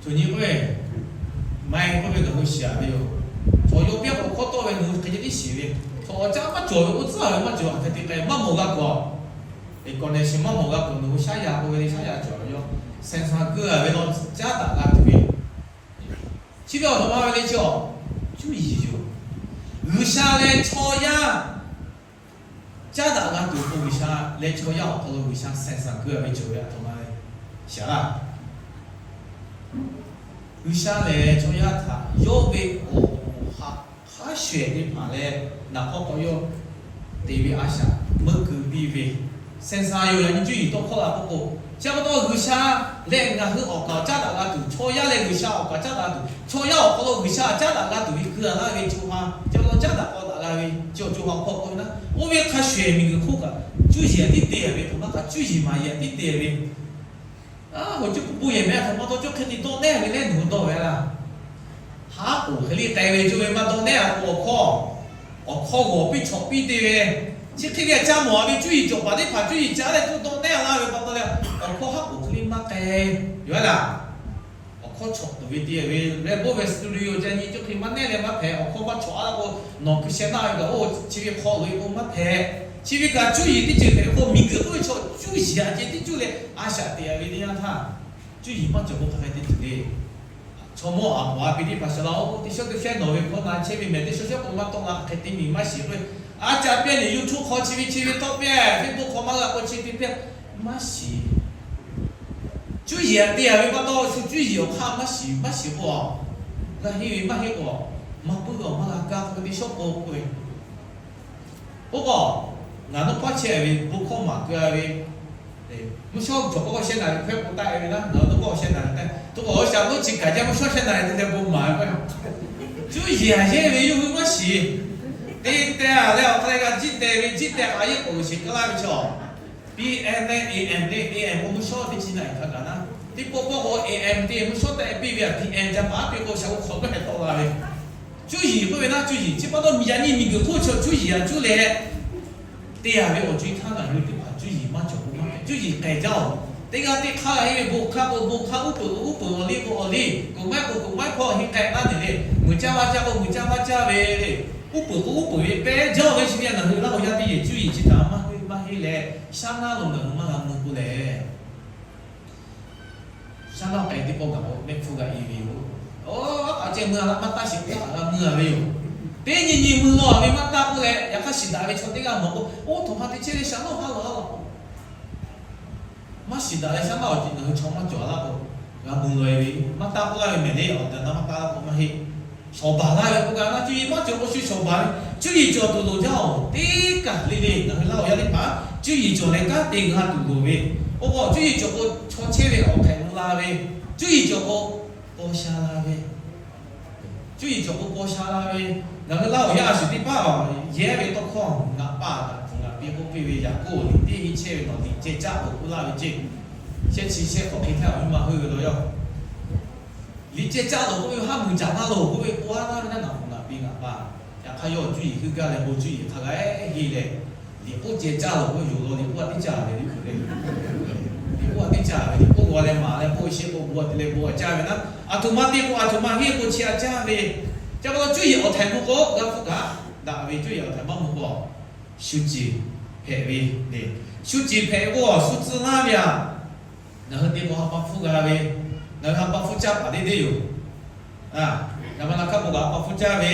co nyi k'o, Maˇ heˆ k'oˆ ve, nawˬ hui shiˍ ve yoˬ. Chaw yaw piˇ k'awꞈ hkawˇ tawˆ ve nawˬ hui hk'e ceh tiˉ shiˍ ve, chaw awˬ caˉ maˇ cawˬ ve k'o, tcuhˉ ve maˇ cawˬ, hk'e te k'ai maˇ mawˬ g'a k'awꞈ. Eˬ, kawꞈ nehˬ shiˍ maˇ mawˬ g'a k'awꞈ, nawˬ hui shaˉ yaˇ k'oˆ ve le, shaˉ yaˇ cawˬ ve yoˬ. Senˍ saˍ keu a ve law caˉ daꞈ g'a tuˬ ve, chi ve awˬ hk'aw ma ve le chi awˬ, cuˇ yiˍ yoˬ. G'uiˬsha leh chaw yaˇ caˉ daꞈ g'a tuˬ k'o, G'uiˬsha leh chaw yaˇ awˬ hk'aw lo G'uiˬsha senˍ saˍ keu a ve cawˬ ve a htoꞈ ma ve shaˍ laˇ. G'uiˬsha lehˬ chaw yaˇ htaꞈ yawˇ ve awˬ ha hk'a shehˍ ve hpaˍ leh, naˍ hk'aw k'awꞈ yawˇ te ve a shaꞈ meuˆ keu piˇ ve, senˍ saˍ yoˬ. Yaꞈ nyi cuˇ yiˍ tawˇ hkawˇ la k'oˆ k'o, chi pa taw G'uiˬsha leh ngaˬ hui awˬ kaˍ caˉ daꞈ g'a tuˬ, chaw yaˇ leh G'uiˬsha awˬ kaˍ caˉ daꞈ tuˬ, chaw yaˇ awˬ hk'aw lo G'uiˬsha caˉ daꞈ g'a tuˬ ve keu a laˇ ve co ha, chi pa taw caˉ daꞈ k'aw daꞈ g'a ve, chi awˬ co ha hk'aw k'oˆ ve naˉ, oˇ ve hk'a shehˍ miˬguiˬ hk'oˆ kaꞈ cuˇ yiˍ a tiˉ te ve, htoꞈ ma kaꞈ cuˇ yiˍ maˍ yiˍ a tiˉ te ve. A, hoꞈ cuˇ kuˬ bon yehˬ mehˍ a htoꞈ ma taw cawˇ hk'e te dawˇ nehˇ ve leh nawˬ hui dawˇ ve laˇ. Haˉ k'oˍ hk'e le k'ai ve cawˇ ve maˇ dawˇ nehˇ a k'o, awˬ hkawˇ, awˬ hkawˇ g'awˬ piˇ chawꞈ piˇ te ve, chi hk'e ve a caˇ mawˬ a ve cuˇ yiˍ cawˬ paˍ teˇ hpaˍ cuˇ yiˍ caˉ leh tuˇ dawˇ nehˇ a laˇ ve pa taw leh, awˬ hkawˇ haˉ k'oˍ hk'e le maˇ k'ai. Yoˬ laˇ. Awˬ hkawˇ chawꞈ tuˬ ve te ve, leh bon ve studio ca nyi cawˇ hk'e maˇ nehˇ leh maˇ hpehꞈ. Awˬ hkawˇ maˇ chawꞈ a laˇ k'o, nawˬ hkui sheh naˆ ve kaꞈ oˇ chi ve hk'aw loꞈ e k'o maˇ hpehꞈ. Chi ve kaꞈ cuˇ yiˍ teˇ ceuˬ hpehꞈ ve k'o, miˬguiˬ k'oˆ ve chaw cuˇ yiˍ a ceh tiˉ cuˇ leh a shaꞈ teꞈ a ve teˇ yanˇ htaˇ, cuˇ yiˍ maˇ cawˬ k'o hk'aˬ hk'e te tuˬ le. Chaw mawˇ a paˍ a pi teˇ hpaˍ shaˍ laˇ-oˬ, teˇ shawˉ teˇ shawˉ nawˬ ve hkawˇ na chehˇ ve mehˍ, teˇ shawˉ shawˉ k'o maˇ tawˆ la hk'e te miˬ maˇ shiˍ k'o, a ca pehˇ leh YouTube hk'aw chi ve chi ve tawˆ pehˇ, Facebook hk'aw maˇ g'a k'o chi te pehˇ, maˇ shiˍ. Cuˇ yiˍ a te a ve pa taw shu cuˇ yiˍ awˬ hk'aˇ maˇ shiˍ, maˇ shiˍ k'o, g'a henˇ ve maˇ heˆ k'o, maˇ puiˉ ve awˬ maˇ g'a kaˇ k'oˆ ve teˇ shawˉ k'o k'oˆ ve. Oˇ k'o, ngaˬ nawˉ paˉ chehˇ ve bon hkawˇ maˍ keu a ve, mvuhˇ shawˉ cawˬ k'o sheh naˍ riˍ hpehˇ k'o taˆ e ve laˇ, ngaˬ hui dawˇ k'o sheh naˍ riˍ hpehˇ, to k'o awˬ shaˍ meuˇ chi kaꞈ jaˇ mvuhˇ shawˉ sheh naˍ riˍ te leh bon maˍ ve k'o, cuˇ yiˍ a yehˇ ve yawˇ hui maˇ shiˍ. Te teh a leh awˬ hk'aw leh g'a jiˆ teh ve, jiˆ teh k'o a yehˇ k'oˍ shiˍ kaˇ laˇ ve chaw, P M leh A M leh A M k'o mvuhˇ shawˉ teˇ chi naˍ riˍ hk'a gaˬ naˉ, teˇ pawˆ pawˆ k'o A M te mvuhˇ shawˉ tehꞈ piˇ ve a, P M ca paˍ piˇ k'o shaˍ k'o hk'awꞈ g'aˇ hpehꞈ tawˆ la ve. Cuˇ yiˍ k'oˆ ve naˉ cuˇ yiˍ, chi pa taw miˬ yaꞈ nyi miˬguiˬ hk'oˆ chaw cuˇ yiˍ a cuˇ leh te a ve awˬ co e htaˇ ngaˬ hui teˇ hpaˍ cuˇ yiˍ maˇ cawˬ k'o maˇ hpehꞈ, cuˇ yiˍ k'ai jaˇ-oˬ. Teˇ g'aˇ teˇ hk'aˇ henˇ ve bon hkanˇ k'o bon hkanˇ, uˉ peunˍ k'o uˉ peunˍ awˬ liˇ k'o awˬ liˇ, kuˬ maiˉ k'o kuˬ maiˉ hpawˇ henˇ k'ai laˇ nehˬ le, muiˬ caˇ vaˇ caˇ k'o muiˬ caˇ vaˇ caˇ ve le, uˉ peunˍ k'o uˉ peunˍ ve pehˇ jaˇ ve chi ve ngaˬ hui laˇ k'o yaˇ teˇ yehˬ cuˇ yiˍ chi htaꞈ maˇ heˆ maˇ heˆ leh, shaˉ naˉ lo ngaˬ hui maˇ g'a mui k'o lehˬ, shaˉ naˉ k'ai teˇ pawˆ gaˬ k'o mehˆ hpfuhˇ g'a e ve yoˬ. Oˇ, a ceh mui a laˇ maˇ taˇ shiˍ k'o a g'a mui a ve yoˬ. Teˇ nyi nyi mui law ve maˇ taˇ k'oˆ leh, yaꞈ hk'aˇ shiˍ daꞈ ve chaw teˇ g'aˇ mawˬ k'o, oˇ htoꞈ ma te chehˇ ve shaˉ naˉ haˉ law haˉ law k'o, maˇ shiˍ daꞈ leh shaˉ naˉ awˬ ceuˬ ngaˬ hui chaw maˇ cawˬ a laˇ k'o, g'a mui law e ve, maˇ taˇ k'oˆ laˇ ve mehˍ le, awˬ tehˬ na maˇ taˇ laˇ k'o maˇ heˆ. Shawˍ baˬ laˇ ve k'oˆ gaˇ naˉ, cuˇ yiˍ maˇ cawˬ k'o shu shawˍ baˬ ve, cuˇ yiˍ cawˬ tuˬ loˍ jaˇ-oˬ. Teˇ kaˬ le le ngaˬ hui laˇ awˬ yaˇ teˇ hpaˍ cuˇ yiˍ cawˬ leh kanˉ te g'a tuˬ loˍ ve, oˇ k'o cuˇ yiˍ cawˬ k'o chaw chehˇ ve awˬ hk'ehꞈ la ve, cuˇ yiˍ cawˬ k'o paw sha la ve, cuˇ yiˍ cawˬ k'o paw sha la ve, ngaˬ hui laˇ awˬ yaˇ a shuˍ teˇ hpaˍ yehˇ ve tawˇ hkawˇ ngaˬ paˇ kaꞈ tuˬ ngaˬ piˇ k'oˆ piˇ ve, yaꞈ k'oˆ liꞈ teˇ ve chehˇ ve nawˬ liꞈ ceh caˆ loˬ k'oˆ laˇ ve ceˇ. Shehˇ chi shehˇ hk'awꞈ hk'e htaˇ awˬ viˉ ma heuˆ ve law yaˇ, liꞈ ceh caˆ loˬ k'oˆ ve haˉ mui caꞈ naˉ loˬ k'oˆ ve k'o, a naˉ ve naˉ ngaˬ k'awꞈ ngaˬ piˇ ngaˬ paˇ. Yaꞈ hk'aˇ yawˇ cuˇ yiˍ heuˆ gaˇ leh bon cuˇ yiˍ hk'a g'a heˆ leh, liꞈ k'oˆ ceh caˇ loˬ k'oˆ ve yoˬ law, liꞈ k'oˆ a teˇ caˇ ve liꞈ k'oˆ le, liꞈ k'oˆ a teˇ caˇ ve liꞈ k'oˆ g'aw leh maˍ leh k'oˆ sheˆ k'o bon a te leh bon a caˇ ve naˉ, a htoꞈ ma te k'o a htoꞈ ma heˆ k'o chi a caˇ ve. Ca pa taw cuˇ yiˍ awˬ htaiˍ mvuh k'o g'a hpfuhˇ kaꞈ daꞈ ve, cuˇ yiˍ awˬ htaiˍ maˇ mvuh k'o shu ciˬ hpehꞈ ve le. Shu ciˬ hpehꞈ k'o shu tcuh laˇ ve a, ngaˬ hui te k'o ha pa hpfuhˇ g'a ve, ngaˬ hui ha pa hpfuhˇ caˇ paˍ teˇ deˇ yoˬ. Ngaˬ ma na hkaˇ k'o kaꞈ ha pa hpfuhˇ caˇ ve,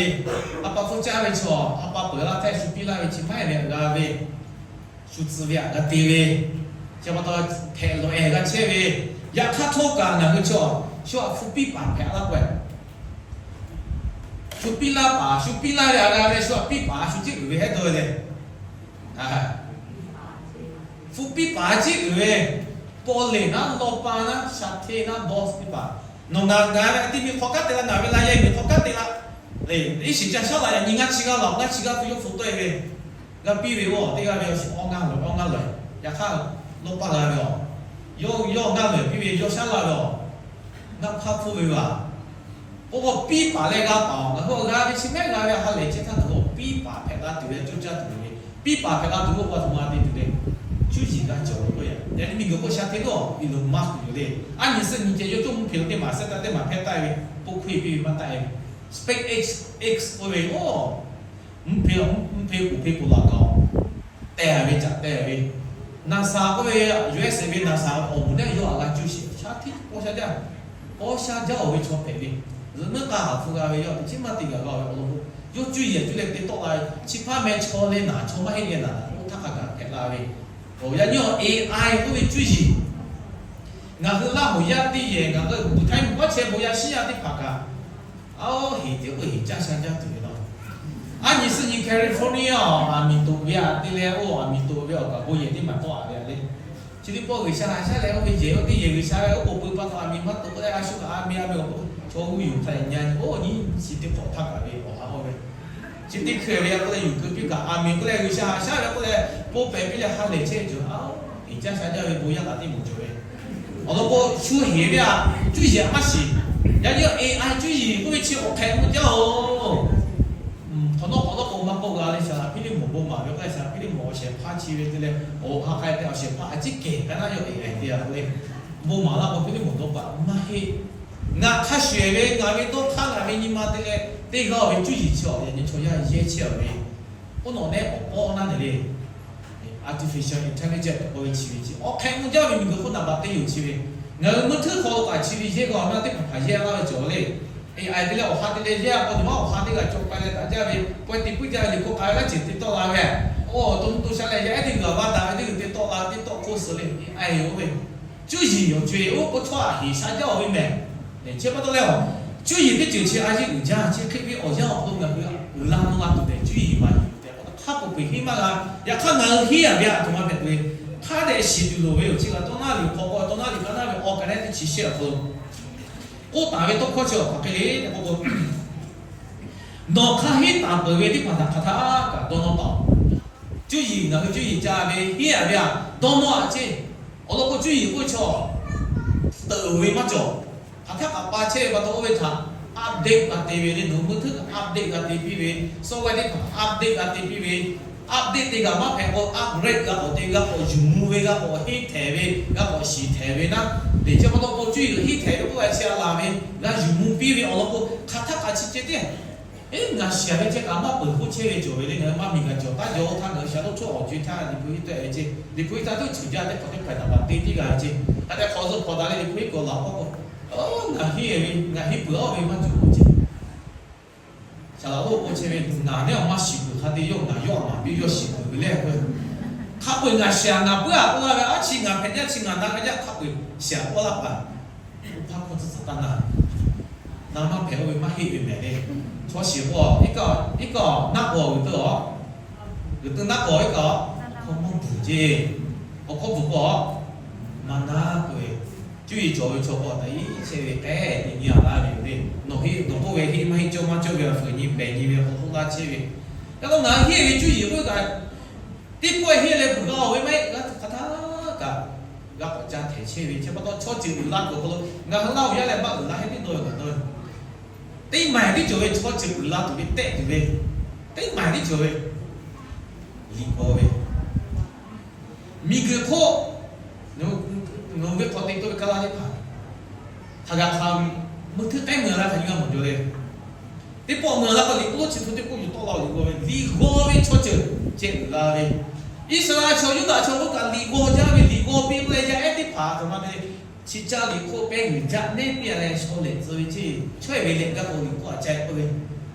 ha pa hpfuhˇ caˇ ve chaw ha pa peuˬ laˇ htaˇ shu piˇ laˇ ve chi maˇ heˆ ve g'a ve, shu tcuh ve aꞈ g'a te ve, chi pa taw hpehꞈ lawꞈ ehˬ g'a chehˇ ve, yaꞈ hk'aˇ htawˇ kaꞈ ngaˬ hui chaw shu aꞈ hpu piˇ paˍ hpehꞈ laˇ k'o, shu piˇ laˇ paˍ, shu piˇ laˇ ve aꞈ g'a ve, shu aꞈ piˇ paˍ shu ciˉ uiˍ ve hehˉ dawˇ ve le. Hpu piˇ paˍ ciˉ uiˍ ve, paw leˬ naˉ, law pa naˉ, sha hteˇ naˉ, boss piˇ paˍ. Nawˬ ngaˬ ngaˬ ve a ti mi hk'aw kanˉ te la, ngaˬ ve la yehˬ miˬ hk'aw kanˉ te la le. Iˉ shiˍ ca shaˉ la yaꞈ nyi ngaˇ chi g'aˇ laˬ, ngaˇ chi g'aˇ hpu yawˇ hpu tawˆ e ve, g'a piˇ ve oˇ teˇ g'aˇ ve awˬ shiˍ awˇ ngaˇ lawˬ, awˇ ngaˇ lawˬ. Yaꞈ hk'aˇ, law pa g'a ve awˬ, yawˇ yawˇ ngaˇ lawˬ piˇ ve yawˇ shaˉ la ve awˬ, ngaˇ hk'aˇ hpfuhˇ ve vaˬ. K'o k'o piˇ paˍ leh g'a paˍ awˬ, ngaˬ hui g'a ve chi mehˉ g'a ve a ha lehˬ ceh htaˇ ngaˬ hui piˇ paˍ hpehꞈ la tuˬ ve coˇ caˇ tuˬ ve, piˇ paˍ hpehꞈ la tuˬ ve k'o a htoꞈ ma te tuˬ le. Cuˇ yiˍ g'a cawˬ ve k'o yaꞈ Yaꞈ nyi miˬguiˬ k'oˆ sha hteˇ lo Elon Musk yoˬ le. Aˉ nyi suhˉ nyi ceh yawˇ cawˇ mvuhˇ hpeꞈ lo teˇ maˬ suhˉ taˇ teˇ maˬ hpehˇ taˆ ve, poˆ hkuˇ piˇ ve maˇ taˆ ve, SpaceX oˇ ve yoˬ. Mvuhˇ hpeꞈ, mvuhˇ hpeꞈ k'oˍ hpeꞈ k'oˍ laˬ kaꞈ teh ve caꞈ teh ve, NASA k'oˆ ve, U S ve NASA awˬ moˍ neˉ yawˇ aꞈ g'a cuˇ sheˍ sha hteˇ k'oˆ sha jaˇ. K'awˇ sha jaˇ awˬ ve chaw hpehꞈ ve, zuhꞈ muiˉ k'a haˍ hpu g'a ve yawˇ teꞈ chiˉ maˇ te gaˬ g'a ve awˬ lawn k'o, yawˇ cuˇ yiˍ cuˇ leh te tawˆ la ve chi hpaˇ meh chaw leh naˍ chaw maˇ heˆ leh naˍ naˍ k'oˆ htaˇ hk'a gaˬ hpehꞈ la ve. Yaꞈ nyi A I k'oˆ ve cuˇ yiˍ, ngaˬ hui Laˇ huˍ yaˇ teˇ yehˬ ngaˬ hui Bhutan mvuhˇ hk'aw chehˇ bon yaˇ shiˉ yaˇ teˇ hpaˍ kaꞈ, aˉ heˍ te k'oˆ heˍ caˇ sha jaˇ tuˬ ve la. Aˉ nyi suhˉ nyi California aˬ miˍ toꞈ ve aꞈ te leh, oˇ aˬ miˍ toꞈ ve awˬ kaˍ bon yehˬ teˇ maˬ tawˆ a ve le. Chi teˇ pawˆ G'uiˬsha haꞈ shaˉ leh oˇ ve yehˬ oˇ teˇ yehˬ G'uiˬsha ve oˇ k'oˍ pui pa taw aˬ miˍ maˇ toꞈ k'oˆ leh a shu kaꞈ a miˍ a miˍ awˬ k'o, chaw g'uˇ yuˬ hk'a leh nyi a nyi oˇ nyi chi teˇ hk'awꞈ htaˇ kaꞈ ve awˬ ha oˇ ve chi teˇ hkui ve a k'oˆ leh yuˬ keu piˇ kaꞈ a miˍ k'oˆ leh G'uiˬsha haꞈ shaˉ ve k'oˆ leh, poˇ pehˍ piˇ leh ha lehˬ chehˇ cawˬ a, heˍ caˇ sha jaˇ ve bon yaˇ kaꞈ teˇ moˍ cawˬ ve. Awˬ lawn k'o, shu heˍ ve a, cuˇ yiˍ maˇ shiˍ. Yaꞈ nyi A I cuˇ yiˍ k'oˆ ve chi awˬ hk'ehꞈ mvuh jaˇ oˬ. Hk'awꞈ nawˉ k'awꞈ nawˉ k'o maˇ k'oˆ g'a leh, shaˍ laꞈ Hpiˇliˇmawˬ bon maˍ ve k'o leh, shaˍ laꞈ Hpiˇliˇmawˬ awˬ shehˍ hpaˇ chi ve te leh awˬ ha k'ai te awˬ shehˍ hpaˇ a ciˉ kehˬ k'ai naˉ yawˇ A I te a k'oˆ leh, bon maˍ laˇ k'o Hpiˇliˇmawˬ dawˇ paˍ maˇ heˆ. Ngaˬ hk'a shuˍ eˬ ve ngaˬ ve dawˇ hk'aˇ ngaˬ ve nyi ma te leh teˇ g'aˇ ve cuˇ yiˍ chi awˬ yaꞈ nyi chaw yaˇ yehˇ chehˇ a ve, oˇ nawˬ nehˉ awˬ pawˇ naˉ ne le. Artificial intelligence k'oˆ ve chi ve chi awˬ hk'ehꞈ mvuh jaˇ ve miˬguiˬ hk'oˆ naˍ baꞈ te yoˬ chi ve, ngaˬ hui mvuhˇ htuiˉ hk'aw lo kaꞈ chi ve yehˇ g'a ve naˉ teˇ hpaˍ hpaˍ yehˇ laˇ ve cawˬ le. A I te leh awˬ ha te leh yehˇ a k'o, nawˬ ma awˬ ha teˇ g'aˇ cawˬ k'ai leh daꞈ jaˇ ve, pawehˇ te puiˉ jaˇ ve liꞈ hk'oˆ k'ai ve laˇ ceuˬ te tawˆ la ve, awˬ to mvuhˇ to sha leh yaˇ ehˉ teˇ g'aˇ vaˇ daꞈ ve teˇ g'aˇ te tawˆ la ve teˇ tawˆ hk'oˆ suhˍ le. A I oˇ ve cuˇ yiˍ awˬ co e oˇ k'o chaw aꞈ heˍ sha jaˇ oˬ ve mehˬ. Chi pa taw leh a, cuˇ yiˍ teˇ ceuˬ chi a yeˇ uiˍ jaˇ chi hk'e ve awˬ yanˇ awˬ hk'aw lo ngaˬ hui uiˍ la mvuh la tuˬ tehꞈ cuˇ yiˍ maˍ yuˬ tehꞈ k'o, hk'a k'oˍ peuˬ henˇ maˇ g'a. Yaꞈ hk'aˇ ngaˬ hui henˇ a ve a htoꞈ ma hpehꞈ ve, hk'a dehꞈ shiˍ tuˬ loˍ ve yoˬ. Chi kaꞈ tawˇ naˉ liꞈ hk'aw k'o tawˇ naˉ liꞈ kaꞈ naˉ ve awˬ ka leh teˇ chi shehˆ awˬ hk'aw lo k'oˆ taˍ ve tawˇ hkawˇ chi awˬ hk'aˬ hk'e le tehꞈ k'oˆ k'o, nawˬ hk'a henˇ taˍ peuˬ ve teˇ hpaˍ htaꞈ hk'aˬ htaˇ kaꞈ dawˇ nawˇ taˍ-oˬ. Cuˇ yiˍ ngaˬ hui cuˇ yiˍ ca ve henˇ a ve a, dawˇ nawˇ a ceˇ. Awˬ lawn k'o cuˇ yiˍ k'oˆ ve chaw teuꞈ ve maˇ cawˬ. Hk'aˬ htaˇ kaꞈ pa chehˇ ve pa taw oˇ ve htaꞈ update g'a te ve le, nawˬ mvuhˇ htuiˉ kaꞈ update g'a te piˇ ve, software teˇ hpaˍ update g'a te piˇ ve, update te g'a maˇ hpehꞈ k'o upgrade g'a k'awꞈ te g'a k'awꞈ yuˬ mvuh ve g'a k'awꞈ henˇ htehˍ ve, g'a k'awꞈ shiˍ htehˍ ve naˉ, teꞈ chehˇ pa taw k'o cuˇ yiˍ henˇ htehˍ ve k'oˆ a chi a laˬ ve, g'a yuˬ mvuh piˇ ve awˬ lawn k'o hk'aˬ htaˇ kaꞈ chi ceh teˇ Eˉ, ngaˬ shiˍ ve chehˇ kaꞈ maˇ peuˬ k'oˆ chehˇ ve cawˬ ve le. Ngaˬ hui maˇ miˬ g'a cawˬ taˉ jaw oˇ htaˇ ngaˬ hui shaˍ lo chaw awˬ co e htaˇ Liꞈ hpu iˉ tawˆ e ve ceˇ. Liꞈ hpu iˉ htaˇ tuˉ ceuˬ jaˇ tehꞈ k'awꞈ teˇ hpaˍ taˍ baˬ te tiˉ g'a ve ceˇ. Hk'a dehꞈ hk'aw zuhˆ hpaw daꞈ leh Liꞈ hpu iˉ k'awꞈ laˬ k'o, ngaˬ henˇ ve, ngaˬ henˇ peuˬ a ve maˇ cawˬ k'oˆ ceˇ. Shaˍ laꞈ oˇ k'oˆ chehˇ ve, Ngaˬ neˉ awˬ maˇ shiˍ peuˬ hk'a te yawˇ ngaˬ yawˇ a maˍ piˇ yawˇ shiˍ peuˬ ve le k'o, hk'a peu-eˬ ngaˬ shiˍ a ngaˬ puiˉ a k'oˆ laˇ ve a chi ngaˬ hpehꞈ jaˇ chi ngaˬ na g'a jaˇ hk'a peu-eˬ shiˍ a k'oˆ laˇ paˍ. Oˇ hpaˇ hkawˇ tcuhˉ tcuhˉ taˇ na. Na maˇ hpehꞈ oˇ ve maˇ heˆ ve mehˍ le. Chaw shiˍ k'o, iˉ kaˆ naˆ k'awꞈ g'uiˬ teu a, g'uiˬ teu naˆ k'awꞈ iˉ kaˆ hkawˇ maˇ bvuhˬ ceˇ. Awˬ hkawˇ bvuhˬ k'o, maˇ na k'oˆ ve, cuˇ yiˍ cawˬ ve chaw k'awꞈ taꞈ iˉ chehˇ ve k'ehˉ te nyi a laˇ ve yoˬ le. Nawˬ heˆ nawˬ k'oˆ ve heˆ maˇ heˆ cawˇ maˇ cawˇ ve a fuiˍ nyi pehˬ nyi ve k'awꞈ k'oˆ laˇ chehˇ ve. Yaꞈ k'o ngaˬ hui henˇ ve cuˇ yiˍ k'oˆ kaꞈ teˇ pawˆ henˇ leh bvuhˬ g'a oˬ ve maˇ heˆ, g'a tuˬ hk'aˬ htaˇ kaꞈ g'a k'awꞈ ca htehˍ chehˇ ve. Chi pa taw chaw ceuˬ uiˍ la tuˬ awˬ hk'aw lo ngaˬ hui Laˇ huˍ yaˇ leh maˇ uiˍ la heˆ teˇ dawˇ ve ngaˬ dawˇ ve. Teˇ maˬ teˇ cawˬ ve chaw ceuˬ uiˍ la tuˬ ve tehˆ tuˬ ve, teˇ maˬ teˇ cawˬ ve liꞈ g'aw ve, miˬ guiˬ hk'oˆ, nawˬ ve hk'awꞈ te tawˆ ve kaˇ laˇ teˇ hpaˍ hk'a g'a hk'a ve, mvuhˇ htuiˇ k'ehˉ meuˇ a laˇ hk'a nyi g'a mawˬ jaw le. Teˇ pawˆ meuˇ a laˇ k'o liꞈ k'oˆ chi htu teˇ k'oˆ yuˬ tawˆ la liꞈ g'aw ve, liꞈ g'aw ve chaw ceuˬ ceh uiˍ la ve. Iˉsaˍreˍlaˆ chaw Yuˇdaꞈ chaw k'oˆ kaꞈ liꞈ g'aw jaˇ ve, liꞈ g'aw piˇ k'oˆ leh yaˇ ehˉ teˇ hpaˍ a htoꞈ ma te le, chi caˇ liꞈ hk'oˆ pehˇ g'uiˬ jaˆ neˉ piˇ a leh shaw lehˬ tcuh ve ceˇ. Chaw ehˉ ve lehˬ gaˇ k'o liꞈ hk'oˆ a ca k'oˆ ve,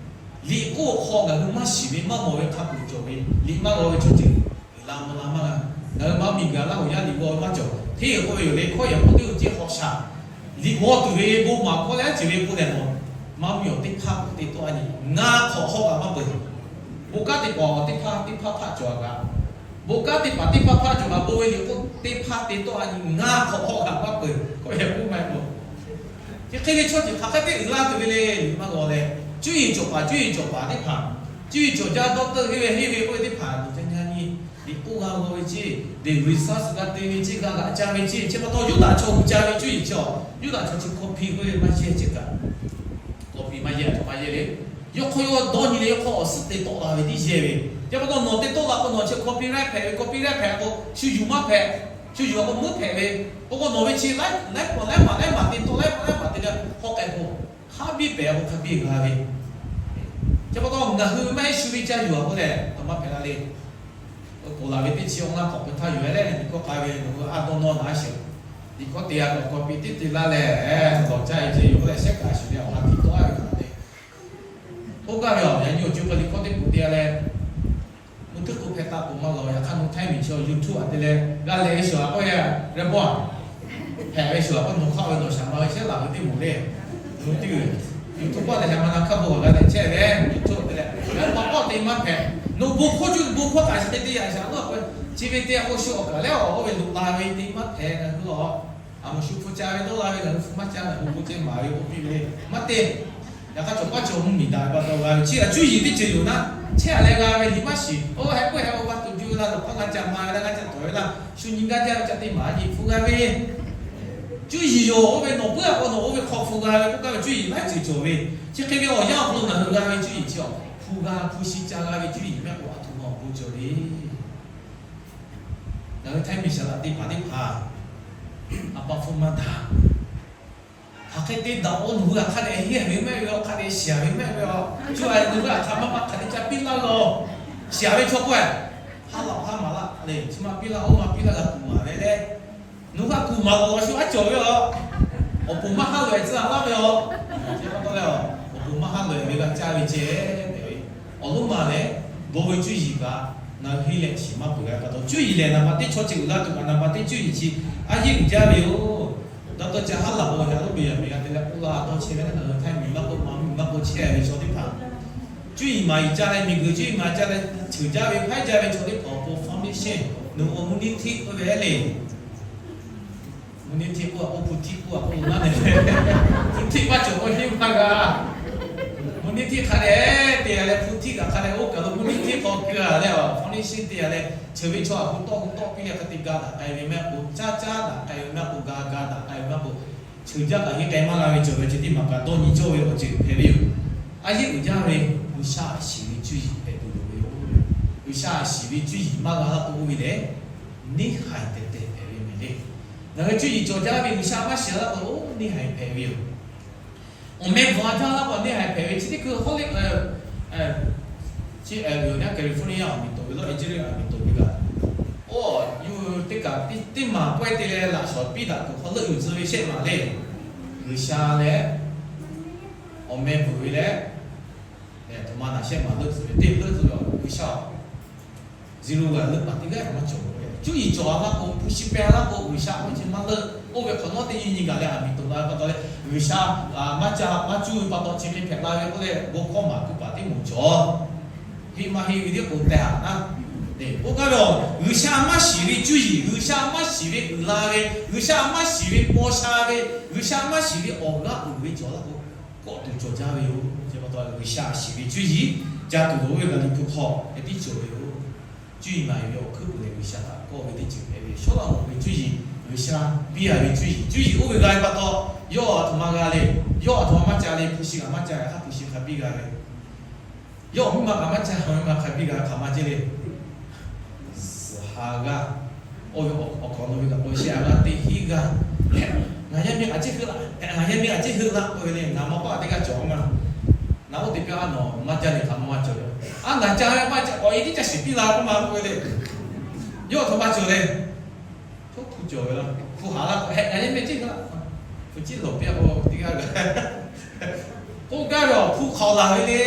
liꞈ hk'oˆ hk'aw ngaˬ hui maˇ shiˍ ve maˇ mawˬ ve hk'a peu-eˬ cawˬ ve, liꞈ maˇ g'aw ve chaw ceuˬ uiˍ la mvuh la maˇ g'a. Ngaˬ hui maˇ miˬ guiˬ a Laˇ huˍ yaˇ liꞈ g'aw ve maˇ cawˬ. Hteˇ g'uiˬ k'oˆ ve yoˬ le, hkawˇ yaꞈ k'oˆ teˇ g'uiˬ ceˇ hk'awꞈ shaˍ. Liꞈ g'aw tuˬ ve bon maˍ hkawˇ leh a ciˬ ve k'oˆ leh nawˬ maˇ miˬ awˬ teˇ hpaˇ k'oˆ te tawˆ a nyi ngaˬ hk'awꞈ hk'aw kaꞈ maˇ peuˬ. Bon kanˉ teˇ paˍ teˇ hpaˇ teˇ hpaˇ hpaˆ cawˬ a kaꞈ, bon kanˉ teˇ paˍ teˇ hpaˇ hpaˆ cawˬ kaꞈ bon ve liꞈ k'oˆ teˇ hpaˇ te tawˆ a nyi ngaˬ hk'awꞈ hk'aw kaꞈ maˇ peuˬ. K'oˆ ve k'oˆ maˇ heˆ k'o, chi hk'e ve chaw ceuˬ hk'aˬ hk'e te uiˍ la tuˬ ve le. Maˇ g'aw leh, cuˇ yiˍ cawˬ paˍ cuˇ yiˍ cawˬ paˍ teˇ hpaˍ, cuˇ yiˍ cawˬ jaˇ dawˇ teuˆ henˇ ve henˇ ve k'oˆ ve teˇ hpaˍ nawˬ ca nyi a nyi liꞈ k'oˆ g'a g'aw ve ceˇ, deˬ research g'a te ve ceˇ, g'a g'aꞈ ca ve ceˇ. Chi pa taw Yuˇdaꞈ chaw hui ca ve cuˇ yiˍ chi a, Yuˇdaꞈ chaw chi copy k'oˆ ve maˇ yehˇ ceˇ kaꞈ, copy maˇ yehˇ a htoꞈ ma yehˇ le. Yawˇ hk'aw yawˇ dawˇ nyi leh yawˇ hk'aw awˬ suhˉ te tawˆ la ve tiˉ yehˇ ve. Chi pa taw nawˬ te tawˆ la k'o nawˬ chi copyright hpehꞈ ve, copyright hpehꞈ k'o shu yuˬ maˇ hpehꞈ. Cuˇ yiˍ awˬ k'o meuˉ hpehꞈ ve, k'o k'o nawˬ ve chi laiˉ laiˉ paˍ laiˉ maˬ laiˉ maˬ te tawˆ laiˉ maˬ laiˉ maˬ te leh hk'aw k'ai k'o, haˉ biˇ pehˍ k'o hk'a biˇ g'a ve. Chi pa taw ngaˬ hui maˇ heˆ shu ve caˇ yuˬ a k'oˆ leh, a maˇ hpehꞈ la le. Ponˬ laˬ ve teˇ chi awˬ ngaˇ k'awꞈ k'oˆ htaˇ yoˬ leh, liꞈ hkawˇ k'ai ve nawˬ hui a dawˇ nawˇ naˍ sheˍ. Liꞈ hkawˇ te a k'awꞈ k'awꞈ piˇ teˇ te laˇ leh, dawˬ caˇ e ce yoˬ k'oˆ leh shehˆ kaꞈ shuˍ leh awˬ ha tiꞈ tawˆ a ve kaꞈ le. Oˇ gaˇ ve awˬ yaꞈ nyi awˬ co pa liꞈ hkawˇ teˇ k'oˍ te a leh, mvuhˇ htiˇ k'oˆ hpehꞈ taˍ k'oˍ maˇ lawˬ. Yaꞈ hk'aˇ nawˬ htaiˇ miˬ chaw YouTube aꞈ te leh g'a leh e shuˍ a k'oˆ e, reh bawˇ a hpehꞈ ve shuˍ a k'oˆ nawˬ hk'aˆ ve nawˬ shaˍ ma ve chehˇ laˬ ve teˇ moˍ le. Nawˬ hui teˇ YouTube paˆ leh shaˍ ma na hk'a bon g'a leh chehˇ leh YouTube te leh g'a pa k'awˆ te maˇ hpehꞈ. Nawˬ bon hkawˇ cuˇ bon hkawˇ kaꞈ chi ve te yaꞈ shaˍ lo a k'o, chi ve te a k'o shu awˬ kaˍ leh awˬ oˇ ve loꞈ la ve te maˇ hpehꞈ ngaˬ hui a. A moˍ shu hpu ca ve dawˇ la ve ngaˬ hui hpu maˇ ca, ngaˬ hui bon ceh maˍ ve k'oˆ piˇ ve maˇ te. Yaꞈ hk'aˇ cawˬ paˇ cawˬ mvuhˇ miˬ daꞈ ve pa taw g'a ve chi a cuˇ yiˍ teˇ ceuˬ yoˬ naˇ, chehˇ a leh g'a ve liꞈ maˇ shiˍ. Oˇ heh k'oˆ heh k'o g'a tuˬ juˇ ve laˇ, nawˬ hk'aˇ g'a ca ma ve laˇ, g'a ca tawˍ ve laˇ, shu nyi gaˇ jaˇ ve ca teˇ maˬ a nyi hpu g'a ve cuˇ yiˍ yoˬ. Oˇ ve nawˬ puiˉ a k'o nawˬ oˇ ve hk'aw hpu g'a ve k'oˆ gaˇ ve cuˇ yiˍ laiˉ ceuˬ cawˬ ve. Chi hk'e ve awˬ yanˇ awˬ hk'aw lo ngaˬ hui g'a ve cuˇ yiˍ chi a hpu g'a hpu shi ca g'a ve cuˇ yiˍ mehˆ k'o a htoꞈ ma awˬ bon cawˬ le. Ngaˬ hui htaiˇ miˬ shaˍ laꞈ teˇ hpaˍ teˇ hpaˍ a pa hpfuhˇ maˇ daꞈ. Hk'aˬ hk'e te daꞈ-oˬ, nawˬ hui htaꞈ hk'a dehꞈ heˆ ve mehˆ ve, hk'a dehꞈ shiˍ ve mehˆ ve a, cuˇ a nawˬ hui htaꞈ hk'a maˇ maˇ hk'a dehꞈ ca piˇ laˇ lawˬ. Shiˍ ve chaw k'oˆ-e, ha laꞈ ha maˍ laˇ le, chi ma piˇ laˇ, oˇ ma piˇ laˇ g'a kuˬ maˍ ve le. Nawˬ hui htaꞈ kuˬ maˍ lawˬ lawˬ shu aˉ cawˬ ve a. Awˬ poˍ maˇ haˉ loꞈ-e tcuh a laˇ ve a. Chi pa taw leh a, awˬ poˍ maˇ haˉ loꞈ-e ve g'a caˇ ve ceh tehꞈ ve, awˬ lonˉ ma lehˬ, bon ve cuˇ yiˍ kaꞈ ngaˬ hui henˇ leh shiˍ maˇ peuˬ g'a pa taw, cuˇ yiˍ lehˬ naˍ baꞈ teˇ chaw ceuˬ uiˍ la tuˬ kaꞈ naˍ baꞈ teˇ cuˇ yiˍ chi a yeˇ uiˍ jaˇ ve yoˬ. Dawˇ tawˇ ca haˉ laꞈ-oˬ, yaꞈ lo beˬ yaꞈ miˬ g'a te leh k'oˆ laˇ dawˇ chehˇ ve, ngaˬ hui htaiˇ miˬ maˇ k'oˆ, maˇ miˬ maˇ k'oˆ chehˇ ve chaw teˇ hpaˍ, cuˇ yiˍ maˍ yiˍ ca leh miˬ guiˬ cuˇ yiˍ maˍ ca leh cheuˬ jaˇ ve hpaiˉ jaˇ ve chaw teˇ hpaˍ awˬ pon foundation, nawˬ awˬ mvuhˇ nyiˇ htiˆ k'oˆ ve le. Mvuhˇ nyiˇ htiˆ k'oˆ a k'o, hpu htiˆ k'oˆ a k'o, lo naˉ ne, hpu htiˆ maˇ cawˬ k'o henˇ maˇ g'a. Mvuhˇ nyiˇ htiˆ hk'a dehꞈ te a leh hpu htiˆ kaꞈ hk'a dehꞈ oˇ kaˬ lo mvuhˇ nyiˇ htiˆ hk'aw keu a leh a foundation te a leh, cheuˬ ve chaw a hu tawˆ hu tawˆ piˇ leh hk'a te ga daꞈ k'ai ve maˇ k'o, caˇ caˇ daꞈ k'ai ve maˇ k'o, ga ga daꞈ k'ai ve maˇ k'o, cheuˬ jaˇ kaꞈ henˇ k'ai maˇ g'a ve cawˬ ve chi teˇ maˬ kaꞈ dawˇ nyi cawˇ ve awˬ ceuˬ hpehꞈ ve yoˬ. A yeˇ uiˍ jaˇ ve G'uiˬsha a shiˍ ve cuˇ yiˍ hpehꞈ tuˬ loˍ ve yoˬ. G'uiˬsha a shiˍ ve cuˇ yiˍ maˇ g'a laˇ k'o oˇ ve lehˬ, neˇ haiˬ tehˬ tehˬ hpehꞈ ve mehˍ le. Ngaˬ hui cuˇ yiˍ cawˬ jaˇ ve G'uiˬsha maˇ shiˍ laˇ k'o oˇ neˇ haiˬ hpehꞈ ve yoˬ. Awˬ meh bvuhꞈ a jaˇ laˇ k'o neˇ haiˬ hpehꞈ ve chi teˇ hkui hawˉ le, chi a California awˬ miˬ toˍ ve lawˇ, Israel awˬ miˬ toˍ ve kaꞈ, oˇ yuˬ teˇ kaꞈ teˇ maˬ pawehˇ te leh laꞈ shawˍ piˇ daꞈ tuˬ hk'aw leuˆ yuˬ tcuh ve shehˆ maˬ le. G'uiˬsha leh awˬ meh bvuhꞈ ve leh, aˬ htoꞈ ma naˬ shehˆ maˬ leuˆ tcuh ve teˇ leuˆ tcuh ve G'uiˬsha zero g'a leuˆ maˬ teˇ g'aˇ maˇ cawˬ. Cuˇ yiˍ cawˬ a laˇ k'o, hpu shi peh a laˇ k'o, G'uiˬsha k'oˆ ve chi maˇ leuˆ. Oˇ ve hk'awꞈ nawˉ teˇ nyi nyi gaˬ leh aˬ miˍ toꞈ la ve pa taw leh, G'uiˬsha maˇ ca maˇ cuˇ ve pa taw chi ve hpehꞈ la ve k'oˆ leh, bon hkawˇ maˍ kuiˬ paˍ teˇ moˍ cawˬ. Heˆ maˇ heˆ ve teˇ k'o tehꞈ haꞈ naˉ. Oˇ kaˇ ve a, G'uiˬsha maˇ shiˍ ve cuˇ yiˍ, G'uiˬsha maˇ shiˍ ve uiˍ la ve, G'uiˬsha maˇ shiˍ ve paw sha ve, G'uiˬsha maˇ shiˍ ve awˬ g'aˇ uiˍ ve cawˬ laˇ k'o, kawˆ tuˬ cawˬ jaˇ ve yoˬ. Chi pa taw G'uiˬsha shiˍ ve cuˇ yiˍ ca tuˬ loˍ ve gaˬ liꞈ hpu hk'aw hk'e tiˉ cawˬ ve yoˬ. Cuˇ yiˍ maˍ yiˍ ve awˬ hkuiˉ puiˍ lehˬ G'uiˬsha htaꞈ kawˆ ve teˇ ceuˬ hpehꞈ ve yoˬ. Shawˉlaꞈmonˍ ve cuˇ yiˍ, G'uiˬsha biˇ a ve cuˇ yiˍ, cuˇ yiˍ oˇ ve g'a ve pa taw, yawˇ aˬ htoꞈ ma g'a le, yawˇ aˬ htoꞈ ma maˇ ca le, hpu shi kaꞈ maˇ ca, yaꞈ hk'aˇ hpu shi hk'a biˇ g'a ve, yawˇ awˬ miˇ ma kaꞈ maˇ ca, awˬ miˇ ma hk'a biˇ g'a ve hk'aˬ ma ceh le. Suhˍ ha g'aˇ, oˇ ve awˬ hk'awꞈ nawˬ ve kaꞈ k'o shehˆ a g'aˇ teˇ hinˉ g'aˇ, ngaˬ yaˇ miˇ kaꞈ ceˇ heuˆ laˇ, ngaˬ yaˇ miˇ kaꞈ ceˇ heuˆ laˇ k'oˆ ve le. Ngaˬ ma paˆ teˇ g'aˇ cawˬ ma, ngaˬ oˇ teꞈ piˇ a nawˬ maˇ jaˇ le hk'aˬ ma maˇ cawˬ le. A ngaˬ ca ve maˇ ca k'awꞈ e tiˉ ca shiˍ piˇ la k'oˆ ma k'oˆ ve le. Yawˇ htaꞈ maˇ cawˬ le. Hpu cawˬ ve la, hpu haˍ laˇ k'o hehꞈ ngaˬ yaˇ miˇ ceˇ heuˆ laˇ, hpu ciˉ lawˬ piˇ a k'o teˇ g'aˇ g'a k'oˆ gaˇ ve awˬ hpu hk'aw laˬ ve le.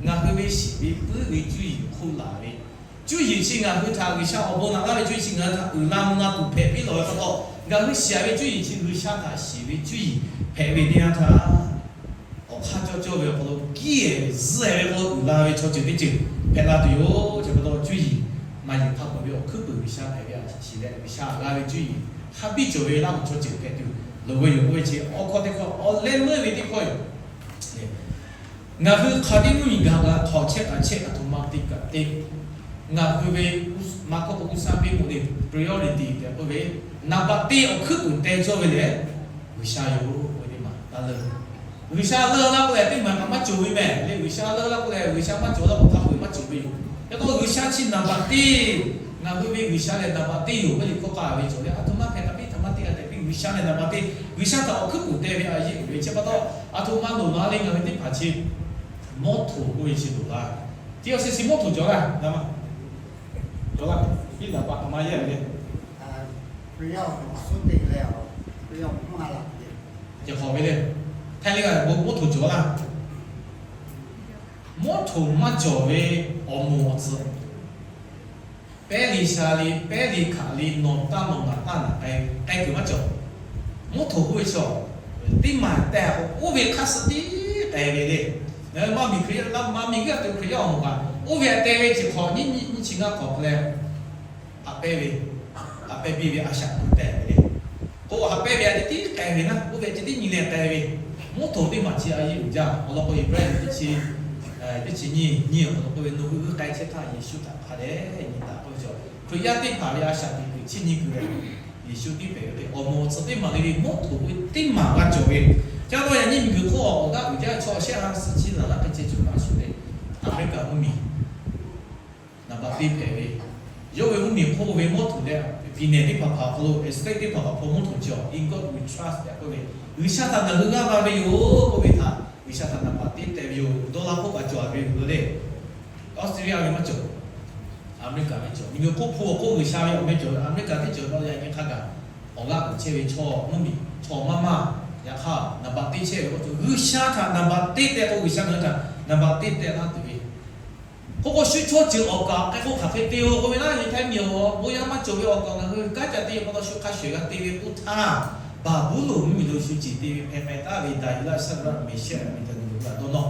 Ngaˬ hui ve shiˍ ve puiˉ ve cuˇ yiˍ hk'oˆ laˬ ve, cuˇ yiˍ chi ngaˬ hui htaꞈ G'uiˬsha awˬ bon naꞈ laˇ ve cuˇ yiˍ chi ngaˬ hui htaꞈ uiˍ la mvuh la tuˬ hpehꞈ piˇ lawˬ ve pa taw, ngaˬ hui shiˍ ve cuˇ yiˍ chi G'uiˬsha htaꞈ shiˍ ve cuˇ yiˍ hpehꞈ ve teˇ yanˇ htaˇ, awˬ hk'aˇ cawˇ cawˇ ve awˬ hk'aw lo kiˇ zuhˆ ve hk'aw lo uiˍ la ve chaw ceuˬ teˇ ceuˬ hpehꞈ la tuˬ yoˬ. Chi pa taw cuˇ yiˍ maˍ yiˍ hk'a peuˬ ve awˬ hkuiˉ puiˍ G'uiˬsha hpehꞈ ve a shiˍ leh G'uiˬsha g'a ve cuˇ yiˍ hk'a biˇ cawˬ ve laˇ k'o chaw ceuˬ hpehꞈ tuˬ loˍ ve yoˬ k'oˆ ve chi awˬ hkawˇ teˇ hkawˇ awˬ leh meuˇ ve teˇ hkawˇ yoˬ. Ngaˬ hui hk'a biˇ mvuhˇ miˬ gaˬ g'a htawnˍ chehˇ a chehˇ aˬ htoꞈ ma te kaꞈ te, ngaˬ hui ve maˇ kawˆ k'o g'uˇ saˉ piˇ k'o le, priority tehꞈ k'oˆ ve, naˍ baꞈ te awˬ hkuiˉ puiˍ teh cawˇ ve lehˬ G'uiˬsha yoˬ k'oˆ ve teˇ maˬ taˇ leuˆ. G'uiˬsha leuˆ laˇ k'oˆ lehˬ teˇ maˬ kaꞈ maˇ cawˬ ve mehˍ le. G'uiˬsha leuˆ laˇ k'oˆ lehˬ G'uiˬsha maˇ cawˬ laˇ k'o hk'a peu-eˬ maˇ cawˬ ve yoˬ. Yaꞈ hk'aˇ G'uiˬsha chi naˍ baꞈ te Ngaˬ hui ve G'uiˬsha lehˬ naˍ baꞈ teˇ yoˬ. Ve liꞈ hkawˇ k'a ve cawˬ leh, aˬ htoꞈ ma hpehꞈ taˍ piˇ, htoꞈ ma teˇ g'aˇ tehꞈ piˇ, G'uiˬsha lehˬ naˍ baꞈ teˇ, G'uiˬsha htaꞈ awˬ hkuiˉ puˍ teh ve a yeˇ uiˍ ve chi pa taw, aˬ htoꞈ ma loˍ la le ngaˬ hui teˇ hpaˍ chi mawˇ htoꞈ k'oˆ ve chi loˍ la. Tiˇ aw se si mawˇ htoꞈ cawˬ laˇ, a ma cawˬ laˇ, piˇ laˬ pa hk'aˬ ma yehˇ ve le. Ceh hk'awꞈ ve le, htaiˇ le g'a bon mawˇ htoꞈ cawˬ laˇ. Mawˇ htoꞈ maˇ cawˬ ve awˬ moˍ awˬ tcuhˍ, pehˉ le sha le, pehˉ le hkaꞈ le, nawˬ taˇ nawˬ ngaˬ taˇ naˬ k'ai kuiˬ maˇ cawˬ. Mawˇ htoꞈ k'oˆ ve chaw, teˇ maˬ tehˬ k'o oˇ ve hk'aˇ suh tiˉ k'ai ve le. Ngaˬ hui maˇ miˬ Hkriꞈ yaˇ, maˇ miˬ g'uiˇ a te Hkriꞈ yaˇ awˬ moˍ kaꞈ, oˇ ve htaꞈ te ve chi hk'awꞈ nyiˇ nyiˇ nyiˇ chi ngaˇ hk'awꞈ hk'e leh, haꞈ pehnˇ ve, haꞈ pehnˇ piˇ ve a shaꞈ teꞈ ve le. K'o haꞈ pehnˇ ve a ceh tiˉ k'ai ve naˇ, oˇ ve ceh tiˉ nyi leh k'ai ve. Mawˇ htoꞈ teˇ maˬ chi a yeˇ uiˍ jaˇ. Awˬ lawn k'o Heˍbrehˇ liꞈ teˇ chi, teˇ chi nyiˇ nyiˇ awˬ hk'aw lo k'oˆ ve, Nawˬ hui g'uiˇ k'ai chehˇ htaˇ Yeˍsuˆ htaꞈ hk'a dehꞈ nyi taˍ k'oˆ ve chaw, Hkriꞈ yaˇ teˇ hpaˍ ve a shaꞈ teꞈ kuiˬ chiˇ nyi kuiˬ leh, Yeˍsuˆ tiˉ hpehꞈ ve hk'e awˬ moˍ awˬ tcuhˍ teˇ maˬ le ve mawˇ htoꞈ ve teˇ maˬ g'a cawˬ ve. Ca taw yaꞈ nyi miˬguiˬ hk'oˆ awˬ g'aˇ uiˍ jaˇ ve chaw shehˆ ha suh chi laˬ laˇ hk'e ceh cawˬ laˇ shuˍ le. Aˍmeˍriˆkaˍ mvuhˇmiˬ naˍ baꞈ teˇ hpehꞈ ve, yawˇ ve mvuhˇmiˬ hk'oˆ ve mawˇ htoꞈ leh, vine teˇ hpaˍ hpaˍ awˬ hk'aw lo, state teˇ hpaˍ hpaˍ hk'aw mawˇ htoꞈ cawˬ, In God We Trust tehꞈ k'oˆ ve, G'uiˬsha htaꞈ ngaˬ hui g'aˇ va ve yoˬ k'oˆ ve htaꞈ G'uiˬsha htaꞈ naˍ baꞈ teˇ teh ve yoˬ. Dawˇ laˇ hk'oˆ kaꞈ cawˬ ve yoˬ le. Australia ve maˇ cawˬ, Aˍmeˍriˆkaˍ ve cawˬ, miˬguiˬ hk'oˆ hpu awˬ hk'oˆ G'uiˬsha ve awˬ meh cawˬ ve, Aˍmeˍriˆkaˍ teˇ cawˬ ve pa yaꞈ nyi hk'a gaˬ awˬ g'aˇ uiˍ chehˇ ve chaw mvuhˇmiˬ chaw maˇ maˇ, yaꞈ hk'aˇ naˍ baꞈ teˇ chehˇ ve k'o, G'uiˬsha htaꞈ naˍ baꞈ teˇ teh k'o, G'uiˬsha ngaˬ hui htaꞈ naˍ baꞈ teˇ teh laˇ tuˬ ve. K'oˆ k'o, shu chaw ceuˬ awˬ kaˍ k'ai k'o hk'aˬ hk'e te-o k'oˆ ve laˇ, nyi htaˇ miˬ awˬ bon yaˇ maˇ cawˬ ve awˬ kaˍ ngaˬ hui kanˉ ca te ve pa taw shu hk'a shuˍ g'a te ve k'oˆ htaˇ, Baˍbuˍlonˍ mvuhˇmiˬ lo shu ceˬ te ve hpeh k'ai taˍ ve Daˍyeˍlaˆ, Shaˍdraˆ, Meˍshehˆ, Aˍbeˍdaˍneˍgoˍ htaꞈ dawˇ nawˇ.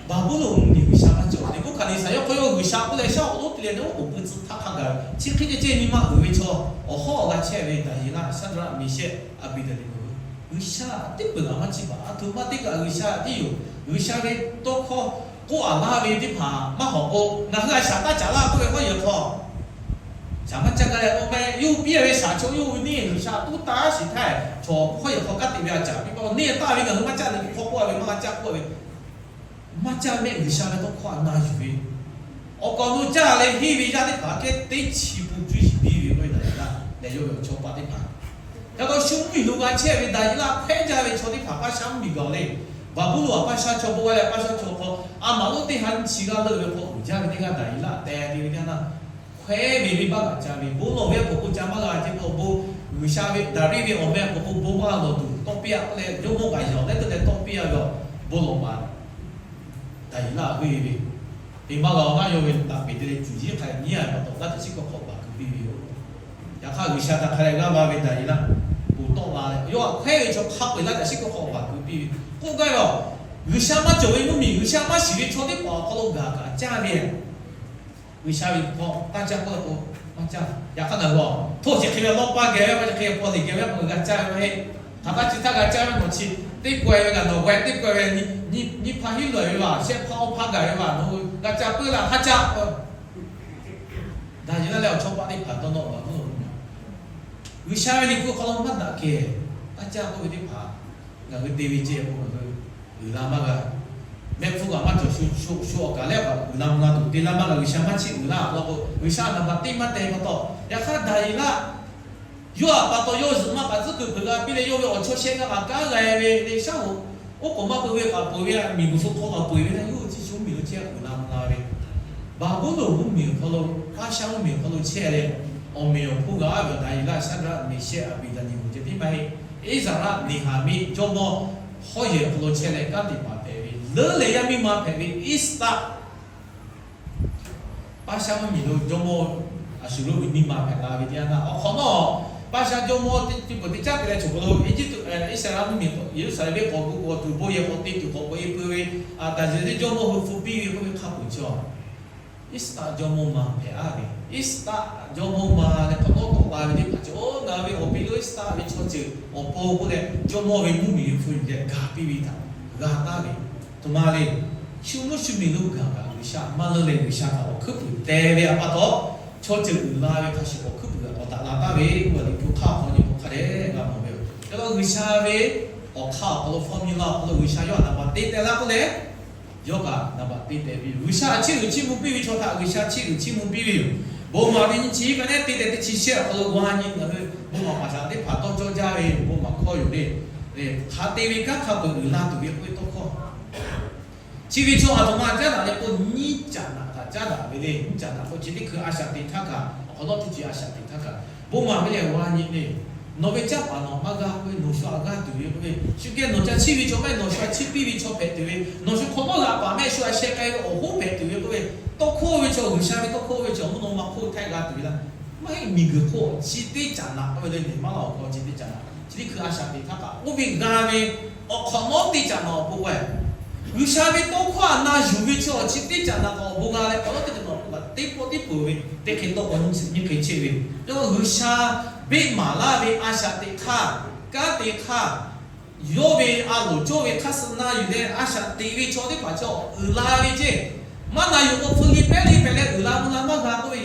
Baˍbuˍlonˍ mvuhˇmiˬ G'uiˬsha maˇ cawˬ. Neˍbuˆhkaˍneˍsaˍ yawˇ hk'aw yawˇ G'uiˬsha k'oˆ leh shaˉ k'oꞈ lonˉ te leh, oˉ k'oˍ pui tcuh htaˇ hk'a gaˬ chi hk'e ceh ceh nyi ma uiˍ ve chaw, awˬ hawˉ awˬ g'a chehˇ ve Daˍyeˍlaˆ, Shaˍdraˆ, Meˍshehˆ, Aˍbeˍdaˍneˍgoˍ, G'uiˬsha teˇ peuˬ kaꞈ maˇ chiˇ baˬ. Aˬ htoꞈ ma teˇ kaꞈ G'uiˬsha tiˉ yoˬ. G'uiˬsha ve tawˇ hkawˇ k'oˆ a laˇ ve teˇ hpaˍ maˇ hawꞈ k'o, ngaˬ hui a shaꞈ taˇ caˍ laˇ k'oˆ ve hawˉ yehˬ hk'aw shaˍ maˇ caˇ gaˇ leh k'oˆ meh, yawˇ hui piˇ ve shaˍ chaw yawˇ hui neˇ G'uiˬsha tuˉ taˇ shiˍ htaˇ, chaw hawˉ yehˬ hk'aw kanˉ te ve a caˍ piˇ pa neˇ taˇ ve ngaˬ hui maˇ caˇ le, hk'aw k'oˆ a ve maˇ g'a caˇ k'oˆ ve maˇ caˇ meh, G'uiˬsha ve tawˇ hkawˇ a na yuˬ ve, awˬ kaˍ awˬ nu caˇ leh henˇ ve yaˇ teˇ hpaˍ kehˉ teˇ chi pun cuˇ yiˍ piˇ ve k'oˆ ve Daˍyeˍlaˆ lehˬ, yawˇ ve awˬ chawˇ paˆ teˇ hpaˍ. Ca taw shu mvuhˇmiˬ lo g'a chehˇ ve Daˍyeˍlaˆ hpehˇ jaˇ ve chaw teˇ hpaˍ paˇ shaˉ mvuhˇmiˬ gaˬ le. Baˍbuˍlonˍ a paˇ shaˉ chaw bon g'a leh paˇ shaˉ chaw hk'aw a maˍ lonˉ teˇ ha nyiˇ chi g'aˇ leuˆ ve hk'aw uiˍ jaˇ ve teˇ g'aˇ Daˍyeˍlaˆ teh te ve teˇ g'aˇ na hkawehˉ ve venˇbaˆ kaꞈ ca ve, bon lawˬ ve a hk'aw k'o ca maˇ g'a ceh pa awˬ bon, G'uiˬsha ve Daˍriˆ ve awˬ meh a hk'aw k'o bon maˇ lawˬ tuˬ tawˇ piˇ a k'oˆ leh, jawˇmawˇ kaꞈ yaꞈ leh teˇ leh tawˇ piˇ a ve, bon lawˬ paˍ Daˍyeˍlaˆ g'uˇ e ve, te maˇ g'a awˬ naˉ yawˇ ve daꞈ peˍ te leh cuˬ yiˉ hk'a nyiˉ a pa taw, laˇ caˬ shiˉ hkawˇ hk'aw baˬ keu piˇ ve yoˬ. Yaꞈ hk'aˇ G'uiˬsha htaꞈ hk'a dehꞈ g'aˇ va ve Daˍyeˍlaˆ, ponˬ tawˆ la leh yawˇ htaꞈ hkawehˉ ve chaw hk'a peu-eˬ laˇ caˬ shiˉ hkawˇ hk'aw baˬ keu piˇ ve. K'oˆ gaˇ ve a, G'uiˬsha maˇ cawˬ ve mvuhˇmiˬ, G'uiˬsha maˇ shiˍ ve chaw teˇ hpaˍ awˬ hk'aw lo gaˬ kaꞈ caˇ ve G'uiˬsha ve hk'aw taˇ caˇ k'oˆ k'o, maˇ caˇ. Yaꞈ hk'aˇ ngaˬ hui a, htoˆ chi hk'e ve lawˇ paˇ geh ve, maˇ chi hk'e ve paw liꞈ geh ve, maˇ g'a caˇ ve maˇ heˆ. Hk'aˬ htaˇ chi htaˇ g'a caˇ ve nawˬ chi teˇ kaweh ve kaꞈ nawˬ g'a teˇ kaweh ve, nyi hpaˇ hiˉ lawˬ ve vaˬ, shehˆ hpaˇ awˇ hpaˇ gaˬ ve vaˬ, nawˬ hui g'a caˇ puiˉ laˇ, haˉ caˇ. Daˍyeˍlaˆ leh awˬ chawˇ paˆ teˇ hpaˍ dawˇ nawˇ baˬ mvuhˇ lo, G'uiˬsha ve liꞈ hpu hk'aw lo maˇ daꞈ kehˬ, taˇ caˇ k'oˆ ve teˇ hpaˍ ngaˬ hui te ve ceh k'o, ngaˬ hui uiˍ la maˇ g'a. Mehˆ hpfuhˇ kaꞈ maˇ cawˬ, shu awˬ kaˍ lehˬ kaꞈ uiˍ la mvuh la tuˬ te laˇ maˇ g'a. G'uiˬsha maˇ chiˇ uiˍ laˇ, awˬ lawn k'o G'uiˬsha naˍ baꞈ teˇ maˇ teh pa taw. Yaꞈ hk'aˇ Daˍyeˍlaˆ yawˇ htaꞈ pa taw yawˇ zuhꞈ maˇ k'aꞈ tcuhˉ kuiˬ hpeuꞈ g'a piˇ leh, yawˇ ve awˬ chaw shehˆ g'aˇ kaꞈ kanˉ g'a ve le shaˉ hoꞈ, oˉ k'oˍ maˇ peu ve kaꞈ peu ve, miˬguiˬ hpu hk'aw kaꞈ peu ve le, yawˇ hui chi shu mvuhˇmiˬ lo chehˇ uiˍ la mvuh la ve. Baˍbuˍlonˍ mvuhˇmiˬ awˬ hk'aw lo, Paˇshaˆ mvuhˇmiˬ awˬ hk'aw lo chehˇ leh, awˬ meꞈ awˬ hponˇ g'a ve Daˍyeˍlaˆ, Shaˍdraˆ, Meˍshehˆ, Aˍbeˍdaˍneˍhoˍ ceh tiˉ maˇ heˆ. Eˇzaˍraˆ, Neˍhaˍmiˆ jawˇmawˇ hawˉ yehˬ awˬ hk'aw lo chehˇ leh kanˉ te paˍ hpehꞈ ve, leuˉ leh yaˇ miˇ ma hpehꞈ ve Eˇstaˆ, Paˇshaˆ mvuhˇmiˬ lo jawˇmawˇ Aˍsuˍruˆ ve miˇ ma hpehꞈ la ve teˇ yanˇ htaˇ, awˬ hk'awꞈ nawˉ Paˇshaˆ jawˇmawˇ teˇ peuˬ teˇ caˉ te leh choˬ k'o lo, Eˇjiˇtuꞈ, Iˉsaˍreˍlaˆ mvuhˇmiˬ Yeˍruˆsaˍlehnˍ venˇ k'awꞈ gu k'o, tuˬ bon yehˬ k'awꞈ te tuˬ k'awꞈ k'oꞈ e peu ve, a taˍ zeˬ teˇ jawˇmawˇ hui hpu piˇ ve k'oˆ ve hk'a peu-eˬ chi a, Eˇstaˆ jawˇmawˇ ma hpehꞈ laˇ ve. Eˇstaˆ jawˇmawˇ ma leh hk'awꞈ nawˉ k'awꞈ la ve teˇ hpaˍ cawˬ, ngaˬ hui ve awˬ pi lo Eˇstaˆ ve chaw ceuˬ awˬ pon k'oˆ leh, jawˇmawˇ ve mvuhˇmiˬ ve hpu yuˬ leh gaˬ piˇ ve htaꞈ g'a taˍ ve, aˬ htoꞈ ma le. Shu mvuhˇ shu miˬ lo gaˬ kaꞈ G'uiˬsha maˇ leuˉ leh G'uiˬsha htaꞈ awˬ hkuiˉ puiˍ teh ve a pa taw, chaw ceuˬ uiˍ la ve hk'a shuˍ awˬ hkuiˉ puiˍ awˬ daꞈ la taˍ ve k'oˆ ve liꞈ hpu hk'aˇ awˬ hk'aw nyi k'o hk'a dehꞈ g'a mawˬ ve yoˬ. Ca taw G'uiˬsha ve awˬ hk'aˇ awˬ hk'aw lo, formula awˬ hk'aw lo G'uiˬsha yawˇ htaꞈ naˍ baꞈ teˇ teh laˇ k'oˆ leh, yawˇ kaꞈ naˍ baꞈ te tehꞈ piˇ ve. G'uiˬsha chiˇ uiˍ chiˇ mvuh piˇ ve chaw htaꞈ G'uiˬsha chiˇ uiˍ chiˇ mvuh piˇ ve yoˬ. Bon maˍ ve nyi chi hk'e leh te tehꞈ teˇ chi shehˆ awˬ hk'aw lo g'a nyi ngaˬ hui bon maˍ paˍ shaˍ teˇ hpaˍ tawˇ cawˇ jaˇ ve yoˬ. Bon maˍ hkawˇ yoˬ le. Hk'a te ve kanˉ hk'a peuˬ uiˍ la tuˬ ve k'oˆ ve tawˇ hkawˇ. Chi ve chaw aˬ htoꞈ ma caˉ daꞈ leh k'o, nyiˇ caꞈ naꞈ kaꞈ caˉ daꞈ ve le. Nyiˇ caꞈ naꞈ k'o, chi teˇ hkui a shaꞈ teꞈ htaˇ kaꞈ, awˬ hk'awꞈ nawˉ teˇ ceuˬ a shaꞈ teꞈ htaˇ kaꞈ, bon maˍ ve lehˬ g'a nyi le. Nawˬ ve caˇ paˍ nawˬ maˇ g'a k'oˆ ve, nawˬ shu aꞈ g'aˇ tuˬ ve k'oˆ ve, shu geh nawˬ ca chiˇ ve chaw maˇ heˆ, nawˬ shu aꞈ chiˇ piˇ ve chaw hpehꞈ tuˬ ve, nawˬ shu hk'awꞈ nawˉ laꞈ paˍ mehˆ shu aꞈ sheh k'ai ve awˬ hoˉ hpehꞈ tuˬ ve k'oˆ ve, tawˇ hkawˇ ve chaw, G'uiˬsha ve tawˇ hkawˇ ve chaw mvuhˇ naw ma hk'oˆ htaˇ g'a tuˬ ve laˇ. Maˇ heˆ, miˬguiˬ hk'oˆ chi teˇ caꞈ naꞈ k'oˆ ve le, neˬ maˇ laˇ awˬ hk'aw chi teˇ caꞈ naꞈ, chi teˇ hkui a shaꞈ teꞈ htaˇ kaꞈ oˇ ve g'a ve, awˬ hk'awꞈ nawˉ teˇ caꞈ naꞈ awˬ pon k'o, G'uiˬsha ve tawˇ hkawˇ aꞈ na yuˬ ve chaw chi teˇ caꞈ naꞈ awˬ pon g'a leh, awˬ lawn teˇ caꞈ naꞈ teˇ pawˆ teˇ peuˬ ve teˇ hk'e tawˇ k'awꞈ nyi hk'e chehˇ ve, yawˇ G'uiˬsha beˆ maˍ laˇ ve a shaꞈ teꞈ hk'aˇ, kanˉ te hk'aˇ, yawˇ ve a loˍ cawˇ ve hk'aˇ suh na yuˬ leh a shaꞈ teꞈ ve chaw teˇ hpaˍ chaw uiˍ la ve ceˇ. Maˇ na yuˬ k'o, hpu li pehˉ le hpehꞈ leh uiˍ la mvuh la maˇ g'a k'oˆ ve,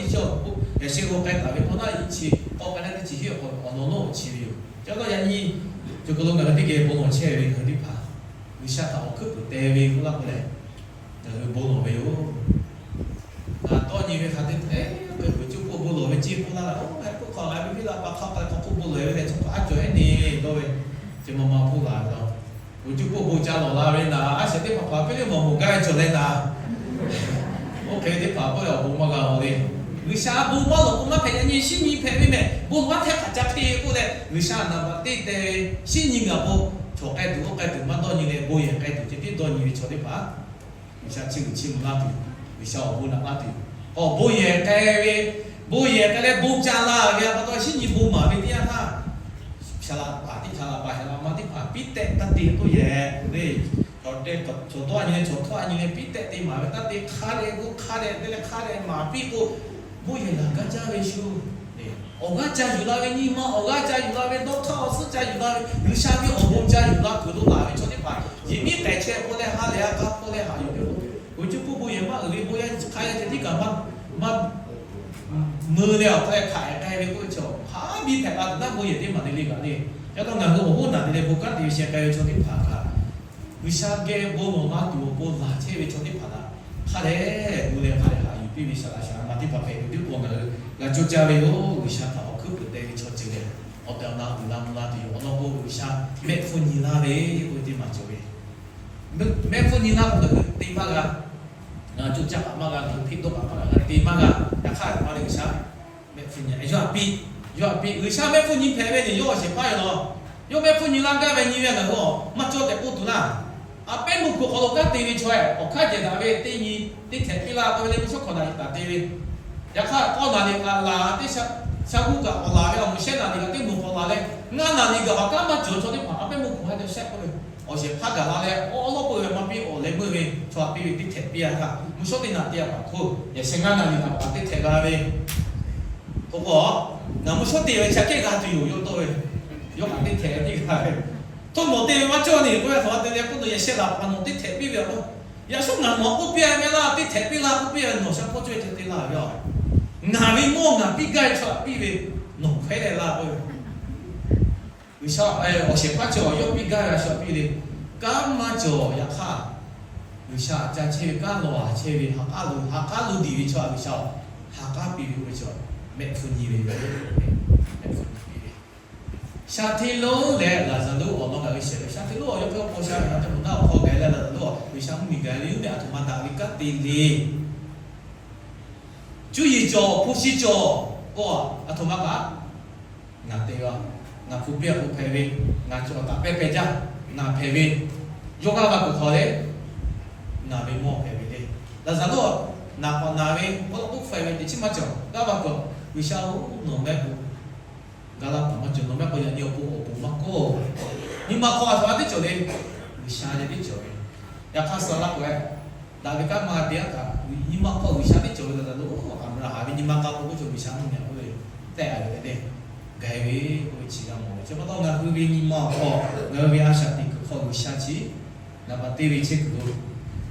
yaꞈ sheh g'aw k'ai taˍ ve k'awꞈ naˆ i chi k'awꞈ k'ai leh teˇ chi hiˆ awˬ hk'aw awˬ lawn lonˉ awˬ chi ve yoˬ. Chi pa taw yaꞈ nyi, co hk'aw lo ngaˬ hui teˇ geh bon lawˬ chehˇ ve ngaˬ hui teˇ hpaˍ, G'uiˬsha htaꞈ awˬ hkuiˉ puiˍ te ve k'oˆ laˇ k'o lehˬ, ngaˬ hui bon lawˬ ve yoˬ. Ngaˬ tawˇ nyi ve hk'a te, g'uiˬ cuˇ k'oˆ bon lawˬ ve ceˇ k'oˆ laˇ leh, oˇ hk'e k'oˆ hk'aw la ve piˇ la pa hk'a k'ai k'awꞈ k'oˆ bon lawˬ ve leh, chaw hk'a a cawˬ ehˉ ne dawˇ ve, chi ma ma hpoˆ la ve la. G'uiˬ cuˇ k'oˆ bon ca lawˬ la ve naˍ, a shehˍ teˇ hpaˍ hpaˍ piˇ le mawˬ mawˬ gaˇ ve cawˬ leh naˍ, oˇ hk'e teˇ hpaˍ k'oˆ leh awˬ bon maˇ g'a lawˬ le. G'uiˬsha bon maˇ lawˬ k'o maˇ hpehꞈ, yaꞈ nyi shinˉ nyi hpehꞈ ve mehˬ, bon lawˬ maˇ hpehꞈ hk'aˬ ca hk'e k'oˆ leh, G'uiˬsha naˍ baꞈ teˇ te ve shinˉ nyi gaˬ k'o, chaw k'ai tuˬ oˇ k'ai tuˬ maˇ dawˇ nyi leh, bon yehˬ k'ai tuˬ ceh tiˉ dawˇ nyi ve chaw teˇ hpaˍ G'uiˬsha chiˇ uiˍ chiˇ mvuh laˇ tuˬ, G'uiˬsha awˬ bon naꞈ laˇ tuˬ, k'awꞈ bon yehˬ k'ai ve, bon yehˬ k'ai leh bon ca la ve pa taw shinˉ nyi bon maˍ ve teˇ yanˇ htaˇ, shaˍ laꞈ paˍ teˇ, shaˍ laꞈ paˍ shaˍ laꞈ ma teˇ hpaˍ piˇ tehꞈ taˇ te k'oˆ yehˬ le. Chaw dawˇ a nyi leh chaw htawˇ a nyi leh piˇ tehꞈ te maˍ ve taˇ te, hk'a dehꞈ k'o hk'a dehꞈ te leh hk'a dehꞈ maˍ piˇ k'o, bon yehˬ laˬ gaˇ jaˇ ve shu. Awˬ g'aˇ ca yuˬ la ve, nyi ma awˬ g'aˇ ca yuˬ la ve, dawˇ hk'aˇ awˬ suhˉ ca yuˬ la ve, G'uiˬsha ve awˬ bon ca yuˬ la kuiˬ lo laˬ ve chaw teˇ hpaˍ, yehˬ miˉ k'ehˬ chehˇ k'oˆ leh ha lehˬ a k'a hpawˇ leh haꞈ yuˬ ve k'o, g'uiˬ cuˇ k'oˆ bon yehˬ maˇ uiˍ ve bon yaˇ hk'a yaˇ ceh tiˉ kaꞈ maˇ, maˇ mui leh awˬ hk'a leh hk'aˬ hk'e k'ai ve k'oˆ ve chaw, haˉ biˇ hpehꞈ la tuˬ naˉ bon yehˬ teˇ maˬ te le gaˬ le. Yaꞈ hk'aˇ ngaˬ hui awˬ hoˉ naˬ te leh bon kanˉ te ve sheh k'ai ve chaw teˇ hpaˍ kaꞈ, G'uiˬsha geh bon lawˬ la tuˬ awˬ pon laˬ chehˇ ve chaw teˇ hpaˍ htaꞈ hk'a dehꞈ gu leh hk'a dehꞈ haꞈ yuˬ piˇ ve shaˍ laꞈ shaˍ laꞈ ma teˇ hpaˍ hpehꞈ ve teˇ pawˆ ngaˬ hui g'a cawˇ caˇ ve yoˬ. G'uiˬsha htaꞈ awˬ hkuiˉ puiˍ te ve chaw ceuˬ lehˬ, awˬ tehˬ awˬ na uiˍ la mvuh la tuˬ yoˬ. Awˬ lawn k'o G'uiˬsha mehˆ hpfuhˇ nyi laˇ ve k'oˆ ve teˇ maˬ cawˬ ve, mehˆ hpfuhˇ nyi laˇ k'o ngaˬ hui te maˇ g'a. Ngaˬ cawˇ caˇ kaꞈ maˇ g'a, ngaˬ hui hpeˆ dawˇ kaꞈ maˇ g'a, ngaˬ hui te maˇ g'a. Yaꞈ hk'aˇ aˬ htoꞈ ma le, G'uiˬsha mehˆ hpfuhˇ nyi, yawˇ aꞈ piˇ, yawˇ aꞈ piˇ. G'uiˬsha mehˆ hpfuhˇ nyi hpehꞈ ve le, yawˇ awˬ shehˍ hpaˇ yoˬ law. Yawˇ mehˆ hpfuhˇ nyi laˇ gaˇ ve nyi ve ngaˬ hui maˇ cawˇ tehꞈ k'oˆ tuˬ laˇ. A pehˉ meuˇ hkui hk'aw lo kanˉ te ve chaw-eh, awˬ hk'aˇ jehˬ daꞈ ve teˇ nyi teˇ htehꞈ piˇ laˇ k'oˆ ve le, mvuhˇ shawˉ hkawꞈ naˬ liꞈ kaꞈ te ve. Yaꞈ hk'aˇ k'awˇ naˬ liꞈ kaꞈ laˬ, teˇ sha, sha g'uˇ kaꞈ k'awꞈ laˬ ve, awˬ moˍ shehˉ naˬ liꞈ kaꞈ teˇ moˍ k'awꞈ laˬ leh, ngaˇ naˬ liꞈ kaꞈ awˬ kanˉ maˇ cawˬ chaw teˇ hpaˍ a pehˉ meuˇ hkui ha te shehˆ k'oˆ ve, awˬ shehˍ hpaˇ gaˬ la leh awˉ lawˉ peuˬ ve maˇ piˇ, awˬ leh meuˇ ve chaw aꞈ piˇ ve teˇ htehꞈ piˇ a htaˇ, mvuhˇ shawˉ teˇ naꞈ te a paˍ hk'oˆ yehˬ sheh ngaˇ naˬ liꞈ kaꞈ teˇ htehꞈ g'a ve k'o k'o, ngaˬ mvuhˇ shawˉ te ve chi aꞈ kehˉ g'a tuˬ yoˬ yawˇ dawˇ ve, yawˇ kaꞈ teˇ htehꞈ teˇ g'a ve. Htawˇ nawˬ te ve maˇ cawˇ le k'oˆ ve, a htoꞈ ma te le k'oˆ, nawˬ yehˬ sheh laˬ paˍ nawˬ teˇ htehꞈ piˇ ve a k'o, yaꞈ shawˉ ngaˬ nawˬ k'oˆ piˇ a meh laˇ, teˇ htehꞈ piˇ laˇ k'oˆ piˇ a, nawˬ sha hpawˇ cawˇ ve ceh te laˇ ve a. Ngaˬ ve mawˇ ngaˬ piˇ gaˇ ve chaw aꞈ piˇ ve, nawˬ hk'aˬ hk'e leh laˇ k'oˆ ve. G'uiˬsha awˬ shehˍ hpaˇ chi awˬ yawˇ piˇ gaˇ ve a shu aꞈ piˇ le. Kanˉ maˇ cawˬ yaꞈ hk'aˇ, G'uiˬsha aꞈ ca chehˇ ve kanˉ lawˬ a chehˇ ve, ha k'aˉ lo, ha k'aˉ lo diˍ ve chaw G'uiˬsha-oˬ, ha k'aˉ piˇ ve k'oˆ ve chaw, mehˆ hpfuhˇ nyi ve yoˬ. Mehˆ hpfuhˇ nyi piˇ ve. Shaˍ hteˇ lonˉ leh Laˍzaˍruˆ awˬ lawn ngaˬ hui shehˍ ve, shaˍ hteˇ lonˉ awˬ yawˇ hk'e k'o shaˍ ve, ha te moˍ naˉ awˬ hk'aw gaˬ leh Laˍzaˍruˆ awˬ G'uiˬsha mvuhˇmiˬ gaˬ ve yoˬ meh, a htoꞈ ma daꞈ ve kanˉ te le. Cuˇ yiˍ cawˬ, hpu shi cawˬ k'o, a htoꞈ ma kaꞈ ngaˬ te g'a, ngaˬ hpu piˇ a k'o hpehꞈ ve, ngaˬ cawˬ taꞈ pehˇ hpehꞈ jaˇ, ngaˬ hpehꞈ ve, yawˇ g'aˇ va kuiˬ hk'aw le, ngaˬ ve mawˇ hpehꞈ ve le. Laˍzaˍruˆ naˬ k'awꞈ naˬ ve k'oˆ la k'oˆ hpehꞈ ve teˇ chiˉ maˇ cawˬ, g'aˇ va kuiˬ, G'uiˬsha-oˬ, nawˬ mehˆ k'o gaˇ laˇ paˍ maˇ cawˬ, nawˬ mehˆ k'o yaꞈ nyi awˬ pon awˬ pon maˇ k'oˆ. Nyi ma hk'aw a htoꞈ ma teˇ cawˬ le, G'uiˬsha leh teˇ cawˬ ve. Yaꞈ hk'aˇ suh laˇ k'o e, daꞈ ve kanˉ maˇ g'a te a kaꞈ, nyi ma hk'aw G'uiˬsha teˇ cawˬ ve Laˍzaˍruˆ, Aˍbraˍhanˍ ve nyi ma k'a k'o k'oˆ cawˬ G'uiˬsha mvuhˇmiˬ k'oˆ ve, tehˆ a ve le, gaˬ ve k'oˆ ve chi g'a mawˬ ve. Chi pa taw ngaˬ hui ve nyi ma awˬ hk'aw, ngaˬ hui ve a shaꞈ teꞈ kuiˬ hk'aw G'uiˬsha chi naˍ baꞈ te ve chehˇ kuiˬ lo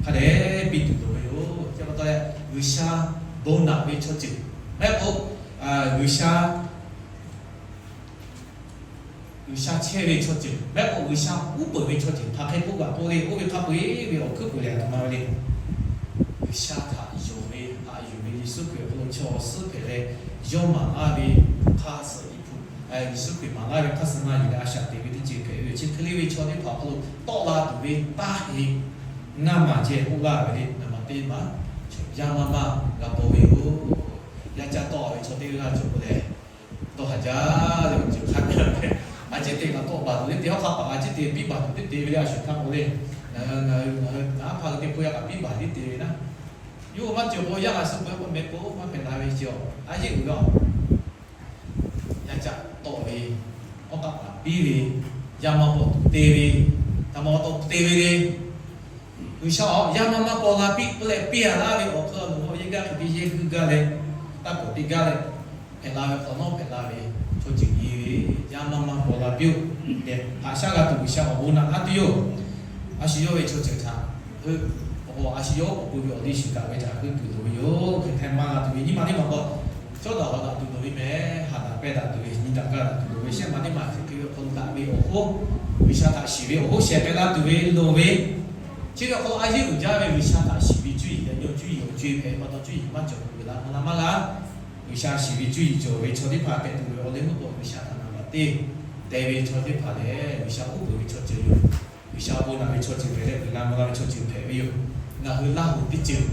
hk'a dehꞈ piˇ tuˬ loˍ ve yoˬ. Chi pa taw leh G'uiˬsha bon naꞈ ve chaw ceuˬ maˇ heˆ k'o, G'uiˬsha G'uiˬsha chehˇ ve chaw ceuˬ mehˆ k'o, G'uiˬsha uˉ peunˍ ve chaw ceuˬ hk'aˬ hk'e k'oˆ kaꞈ k'oˆ le, oˇ ve hk'a peu-eˬ ve awˬ hkuiˉ puiˍ lehˬ, a htoꞈ ma ve le. G'uiˬsha htaꞈ yonˍ ve, haꞈ yuˬ ve Yeˍsuˆ Hkriꞈ awˬ hk'aw lo chaw suhˉ hpehꞈ leh, yawˇ maˍ laˇ ve hk'aˇ suh Yeˍsuˆ Hkriꞈ maˍ laˇ ve hk'aˇ suh na yuˬ leh a shaꞈ teꞈ ve teˇ ceuˬ hpehꞈ ve yoˬ. Chi hk'e le ve chaw teˇ hpaˍ awˬ hk'aw lo tawˆ la tuˬ ve taˇ heˆ. Ngaˇ maˬ ceh k'oˆ laˇ ve le, naˍ maˬ teˇ maˬ, yaˇ maˇ maˇ g'a paw ve yoˬ. Yaˇ caˇ tawˆ ve chaw teˇ g'aˇ cawˬ k'o lehˬ, dawˇ haˍ jaˇ leh awˬ ceuˬ hk'a gaˬ leh, a ciˉ te kaꞈ tawˆ baˬ tuˬ teˇ te, hawˉ hk'aˆ paˍ a ciˉ te piˇ baˬ tuˬ teˇ te ve le. A shuˍ htaˇ k'o le, ngaˬ hui ngaˬ hui ngaˬ aˉ hpaˇ ve teˇ hk'oˆ yaˇ kaꞈ piˇ baˬ teˇ te ve naˉ, yawˇ hui maˇ cawˬ k'o, yaˇ g'a suh peuˬ k'o meh k'o maˇ hpehꞈ la ve ce a. A yeˇ uiˍ la yaˇ caˇ tawˆ ve, hawˉ k'aˆ paˍ piˇ ve, yaˇ maˇ paw tuˬ te ve, htaꞈ ma taw te ve le. G'uiˬsha a, yaˇ maˇ maˇ paw la piˇ k'oˆ leh piˇ a laˇ ve awˬ hk'aw lo yehˇ gaˇ hk'e te yehˇ guiˇ gaˇ leh, taˇ kawˍ teˇ gaˇ leh, hpehꞈ la ve hk'awꞈ nawˉ hpehꞈ la ve chaw ceuˬ nyi ve, yaˇ maˇ maˇ paw la piˇ-oˆ tehꞈ, haꞈ shaˉ g'a tuˬ G'uiˬsha awˬ bon naꞈ haˉ tuˬ yoˬ. A shu yawˇ ve chaw ceuˬ htaꞈ, a shu yawˇ k'awꞈ k'oˆ ve awˬ liˇ shuˍ kaꞈ ve htaꞈ heuˆ tuˬ loˍ ve yoˬ. Hk'e htaˇ maˇ g'a tuˬ ve nyiˇ maˬ teˇ maˬ k'o, cawˇ daꞈ haw daꞈ tuˬ loˍ ve mehˍ, haꞈ daꞈ pehˇ daꞈ tuˬ ve nyi daꞈ gaˇ daꞈ tuˬ loˍ ve shehˆ maˬ teˇ maˬ hk'e hk'e ve awˬ hk'aw lo daꞈ ve awˬ hoˉ, G'uiˬsha htaꞈ shiˍ ve awˬ hoˉ sheh k'ai laˇ tuˬ ve loˍ ve, chi ve awˬ hk'aw lo a yeˇ uiˍ jaˇ ve G'uiˬsha htaꞈ shiˍ ve cuˇ yiˍ leh yawˇ cuˇ yiˍ awˬ co-e hpehꞈ pa taw cuˇ yiˍ maˇ cawˬ k'o, g'uiˬ la maˇ la maˇ g'a. G'uiˬsha shiˍ ve cuˇ yiˍ cawˬ ve chaw teˇ hpaˍ hpehꞈ tuˬ ve awˬ leh meuˇ k'o, G'uiˬsha htaꞈ naˍ baꞈ te teh ve chaw teˇ hpaˍ lehˬ, G'uiˬsha uˉ peunˍ ve chaw ceuˬ yoˬ. G'uiˬsha bon naꞈ ve chaw ceuˬ hpehꞈ leh, g'uiˬ la maˇ la ve chaw ceuˬ hpehꞈ ve yoˬ. Ngaˬ hui Laˇ huˍ teˇ ceuˬ,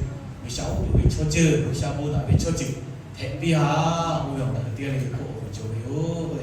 G'uiˬsha uˉ peunˍ ve chaw ceuˬ, G'uiˬsha bon naꞈ ve chaw ceuˬ hpehꞈ piˇ-a. Oˇ ve awˬ ngaˬ hui teˇ g'aˇ le ve k'oˆ awˬ cawˬ ve yoˬ.